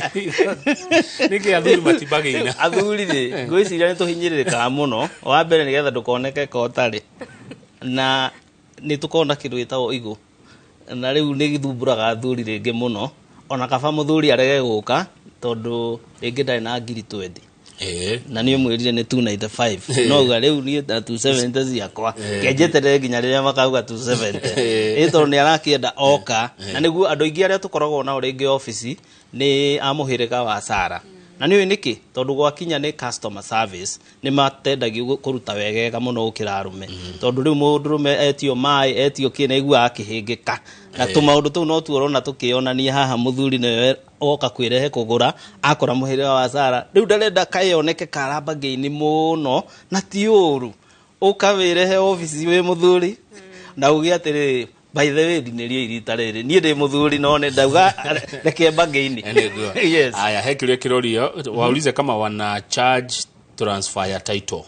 Nĩkĩ athuri matibagĩina? Athuri rĩ, ngwĩciria nĩ tũhinyĩrĩrĩkaga mũno. Wa mbere nĩgetha ndũkoneke ka ũtarĩ na nĩ tũkoragwo na kĩndũ gĩtagwo igũ, na rĩu nĩ gĩthumbũraga athuri rĩngĩ mũno. Ona kaba mũthuri arege gũka tondũ rĩngĩ ndarĩ na ngiri 20 na nĩ ũmwĩrire nĩ 295, no uga rĩu niĩ na 270 ciakwa kenjeterere nginya rĩrĩa makauga 270. Ĩ tondũ nĩ arakĩenda oka, na nĩguo andũ aingĩ arĩa tũkoragwo nao rĩngĩ obici nĩ a mũhĩrĩga wa Sara. Na nĩ ũĩ nĩkĩ? Tondũ gwakinya nĩ customer service nĩ matendagio kũruta wegega mũno gũkĩra arũme, tondũ rĩu mũndũrũme etio maĩ, etio kĩ, nĩ aiguaga akĩhĩngĩka na tũmaũndũ tũu no tuo ũrona tũkĩonania haha. Mũthuri nĩwe oka kwĩrehe kũgũra, akora mũhĩrĩga wa Sara, rĩu ndarenda kayoneke karambangĩ-inĩ mũno, na ti ũru ũka wĩrehe obici wĩ mũthuri na uge atĩrĩrĩ, by the way, ndinĩrio irita rĩrĩ, niĩ ndĩ mũthuri no nĩ ndauga reke mbangĩ-inĩ. Nĩguo. Yes. Aya, he kĩũria kĩrorio, waulize kama wana charge transfer ya title.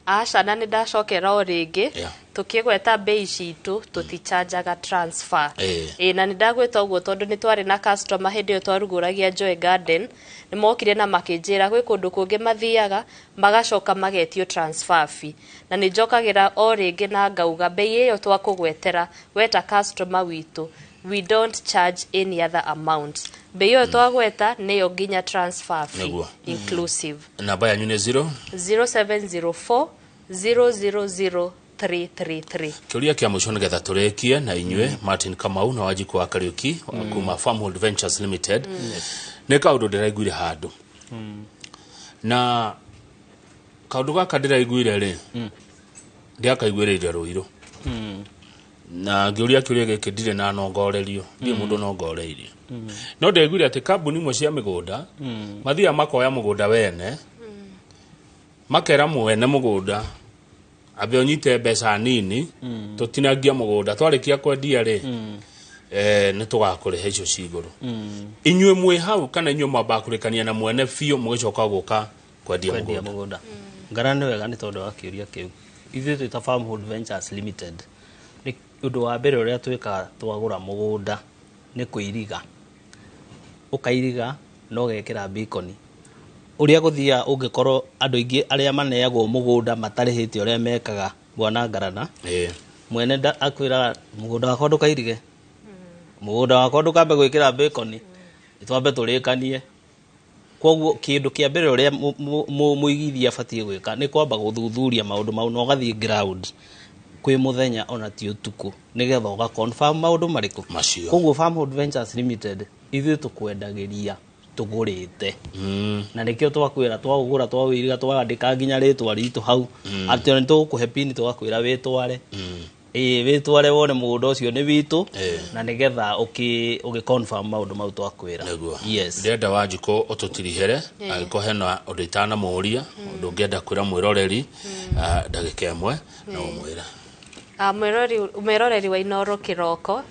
Aca, na nĩ ndacokera o rĩngĩ, tũkĩgweta mbei citũ tũtichanjaga transfer. Ĩ, na nĩ ndagwĩta ũguo tondũ nĩ twarĩ na customer hĩndĩ ĩyo twarugũragia Joy Garden, nĩ mokire na makĩnjĩra gwĩ kũndũ kũngĩ mathiaga magacoka magetio transfer fee, na nĩ njokagĩra o rĩngĩ na ngauga mbei ĩyo twakũgwetera weta customer witũ, we don't charge any other amount. Mbei ĩyo twagweta nĩyo nginya transfer fee inclusive. Namba yanyu nĩ 0 0704 000 333. Kĩũria kĩa mũico nĩgetha tũrĩkie na inyuĩ, Martin Kamau na Wanjikũ wa Kariũki kuma Farmhold Ventures Limited, nĩ kaũndũ ndĩraiguire handũ, na kaũndũ gaka ndĩraiguire rĩ, ndiakaiguĩrĩire Rũirũ, na ngĩũria kĩũria gĩkĩ ndirĩ na nongorerio, ndirĩ mũndũ nongoreirie, no ndĩraiguire atĩ kambuni imwe cia mĩgũnda mathiaga makoya mũgũnda wene, makera mwene mũgũnda ambe ũnyite mbeca nini, tũtinangia mũgũnda, twarĩkia kwendia rĩ, nĩ tũgakũrĩha icio ci igũrũ. Inyuĩ mwĩ hau kana inyuĩ mwambaga kũrĩkania na mwene biũ mũgĩcoka gũka kwendia kwendia mũgũnda? Mũgũnda ngara nĩ wega nĩ tondũ wa kĩũria kĩu. Ithuĩ twĩ ta Farmhold Ventures Limited, nĩ ũndũ wa mbere ũrĩa twĩkaga twagũra mũgũnda nĩ kũiriga. Ũkairiga na ũgekĩra beacon ũrĩa gũthiaga. Ũngĩkorwo andũ aingĩ arĩa maneagwo mũgũnda matarĩhĩte, ũrĩa mekaga, bwana Ngarana, mwene akwĩraga mũgũnda wakwa ndũkairige, mũgũnda wakwa ndũkambe gwĩkĩra beacon, twambe tũrĩkanie. Koguo kĩndũ kĩa mbere ũrĩa mũigithia abatiĩ gwĩka nĩ kwamba gũthuthuria maũndũ mau, na ũgathiĩ ground kwĩ mũthenya ona ti ũtukũ, nĩgetha ũga confirm maũndũ marĩkũ macio. Koguo Farmhold Ventures Limited, ithuĩ tũkwendagĩria tũgũrĩte, na nĩkĩo twakwĩra twaũgũra, twawĩiriga, twandĩka nginya rĩtwa ritũ hau, atĩ ona nĩtũgũkũhe pini, tũgakwĩra wĩtware, ĩĩ, wĩtware wone mũgũnda ũcio nĩ witũ, na nĩgetha ũgĩ confirm maũndũ mau twakwĩra. Nĩguo. Yes. Ndĩrenda Wanjikũ ũtũtirihere angĩkorwo hena ũndũ itanamũria, ũndũ ũngĩenda kwĩra mwĩroreri, ndagĩka ĩmwe no ũmwĩre. Mwĩroreri wa Inoro kĩroko,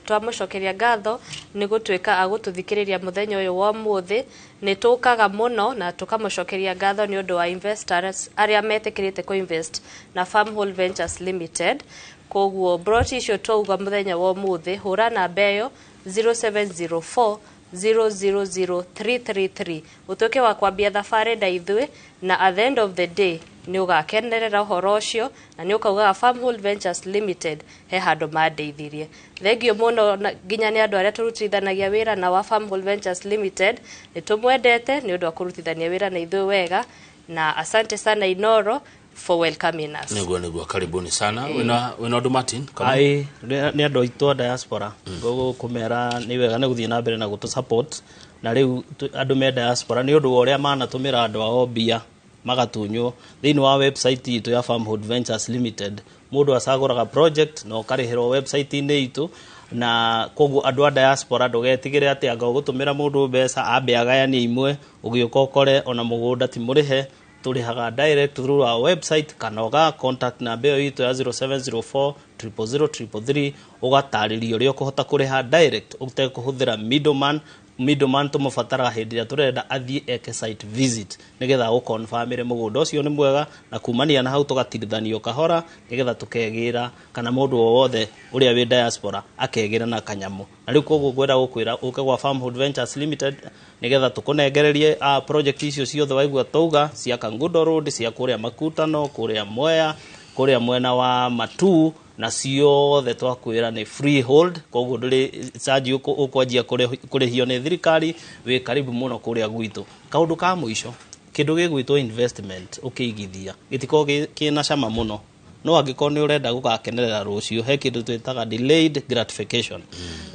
twamũcokeria ngatho nĩ gũtuĩka agũtũthikĩrĩria mũthenya ũyũ wa ũmũthĩ. Nĩ tũkaga mũno na tũkamũcokeria ngatho nĩ ũndũ wa investors arĩa metĩkĩrĩte kũ-invest na Farmhold Ventures Limited. Koguo broti icio twauga muthenya wa umuthi, hura namba ĩyo 0704 000333 utuike wa kwambia thabarĩ na ithuĩ, na at the end of the day nĩ ũgakenerera ũhoro ũcio na nĩ ũkaugaga Farmhold Ventures Limited he handũ mandeithirie. Thengio mũno nginya nĩ andũ arĩa tũrutithanagia wĩra na wa Farmhold Ventures Limited, nĩ tũmwendete nĩ ũndũ wa kũrutithania wĩra na ithuĩ wega, na asante sana Inoro for welcoming us. Niguo karibuni sana. Wina ũndũ Martin? Ai, nĩ andũ aitũ a diaspora gũkũmera nĩ wega nĩ gũthiĩ na mbere na gũtũ support, na rĩu andũ me diaspora nĩ ũndũ wa ũrĩa manatũmĩra andũ ao mbia magatunywo thĩinĩ wa website itũ ya Farmhold Ventures Limited. Mũndũ acagũraga project na ũkarĩhĩrwo website-inĩ itũ, na koguo andũ a diaspora ndũgetigĩre atĩ anga ũgũtũmĩra mũndũ mbeca ambe agayanie imwe ũgĩũka ũkore ona mũgũnda ti mũrĩhe. Tũrĩhaga direct through our website kana ũga contact namba ĩyo itũ ya 0704 000 333 ũgatarĩrio ũrĩa ũkũhota kũrĩha direct ũtekũhũthĩra middleman. Middleman tũmũbataraga hĩndĩ ĩrĩa tũrenda athiĩ eke site visit nĩgetha gũconfirmĩre mũgũnda ũcio nĩ mwega, na kumania na hau tũgatirithanio kahora nĩgetha tũkegĩra kana mũndũ o wothe ũrĩa wĩ diaspora akegĩra na kanyamũ. Na rĩu koguo ngwenda gũkwĩra ũke gwa Farmhold Ventures Limited nĩgetha tũkũnengererie project icio ciothe waigua tauga cia Kangundo Road, cia kũrĩa Makutano, kũrĩa Mwea, kũrĩa mwena wa Matuu, na ciothe twakwĩra nĩ freehold, koguo ndũrĩ charge ũkwanjia kũrĩhio nĩ thirikari, wĩ karibu mũno kũrĩa gwitũ. Kaũndũ ka mũico, kĩndũ gĩgwĩtwo investment ũkĩigithia gĩtikoragwo kĩna cama mũno, no angĩkorwo nĩ ũrenda gũgakenerera rũciũ he kĩndũ twĩtaga delayed gratification,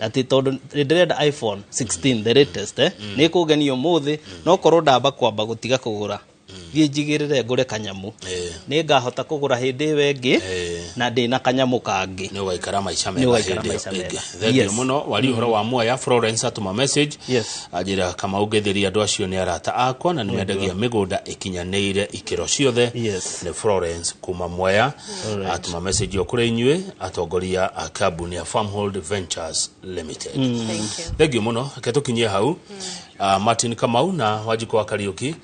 atĩ tondũ ndĩrenda iPhone 16 the latest nĩ kũngenio ũmũthĩ, no korwo ndamba kwamba gũtiga kũgũra thiĩ njigĩrĩre ngũre kanyamũ nĩ ngahota kũgũra hĩndĩ ĩyo ĩngĩ na ndĩna kanyamũ kangĩ. Nĩ ũgaikara maica mega hĩndĩ ĩyo ĩngĩ. Thengio mũno wari ũhoro wa Mwea. Florence atũma message anjĩra Kamau ngĩthĩria andũ acio nĩ arata akwa na nĩ mendagia mĩgũnda ĩkinyanĩire ikĩro ciothe. Nĩ Florence kuma Mwea atũma message ĩyo kũrĩ inyuĩ atongoria a kambuni ya Farmhold Ventures Limited. Thengio mũno, reke tũkinyie hau. Martin Kamau na Wanjikũ wa Kariũki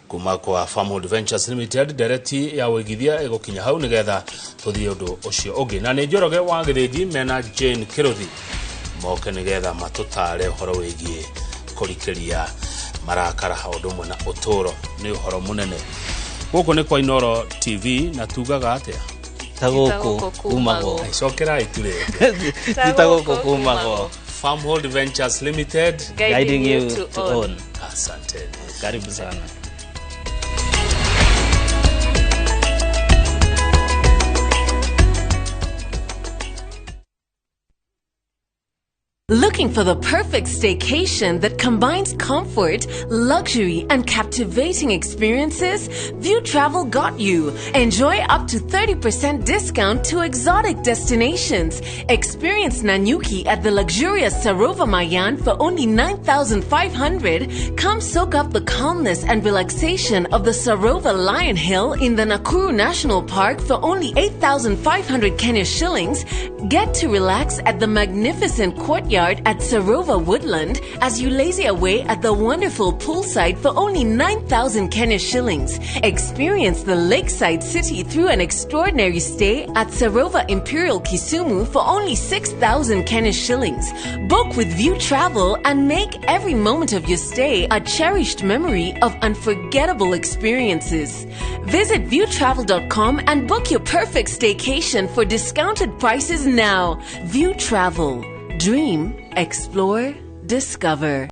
kuma kwa Farmhold Ventures Limited, ndereti ya ũigithia ĩgũkinya hau nĩgetha tũthiĩ ũndũ ũcio ũngĩ. Na nĩ Njoroge wa Gĩthĩnji mena Jane Kĩrũthi moke nĩgetha matũtare ũhoro wĩgiĩ kũrikĩria marakara ũndũ ũmwe na ũtũũro. Nĩ ũhoro mũnene. Gũkũ nĩ kwa Inoro TV na tugaga atĩa? Ta gũkũ kumagwo. Cokerai tu rĩngĩ. Ta gũkũ kumagwo. Farmhold Ventures Limited, guiding you to own. Asante. Karibu sana. Looking for the perfect staycation that combines comfort, luxury, and captivating experiences? View Travel got you. Enjoy up to 30% discount to exotic destinations. Experience Nanyuki at the luxurious Sarova Mayan for only 9,500. Come soak up the calmness and relaxation of the Sarova Lion Hill in the Nakuru National Park for only 8,500 Kenya shillings. Get to relax at the magnificent courtyard at Sarova Woodland as you lazy away at the wonderful poolside for only 9,000 Kenya shillings. Experience the lakeside city through an extraordinary stay at Sarova Imperial Kisumu for only 6,000 Kenya shillings. Book with View Travel and make every moment of your stay a cherished memory of unforgettable experiences. Visit viewtravel.com and book your perfect staycation for discounted prices now. View Travel. Dream, explore, discover.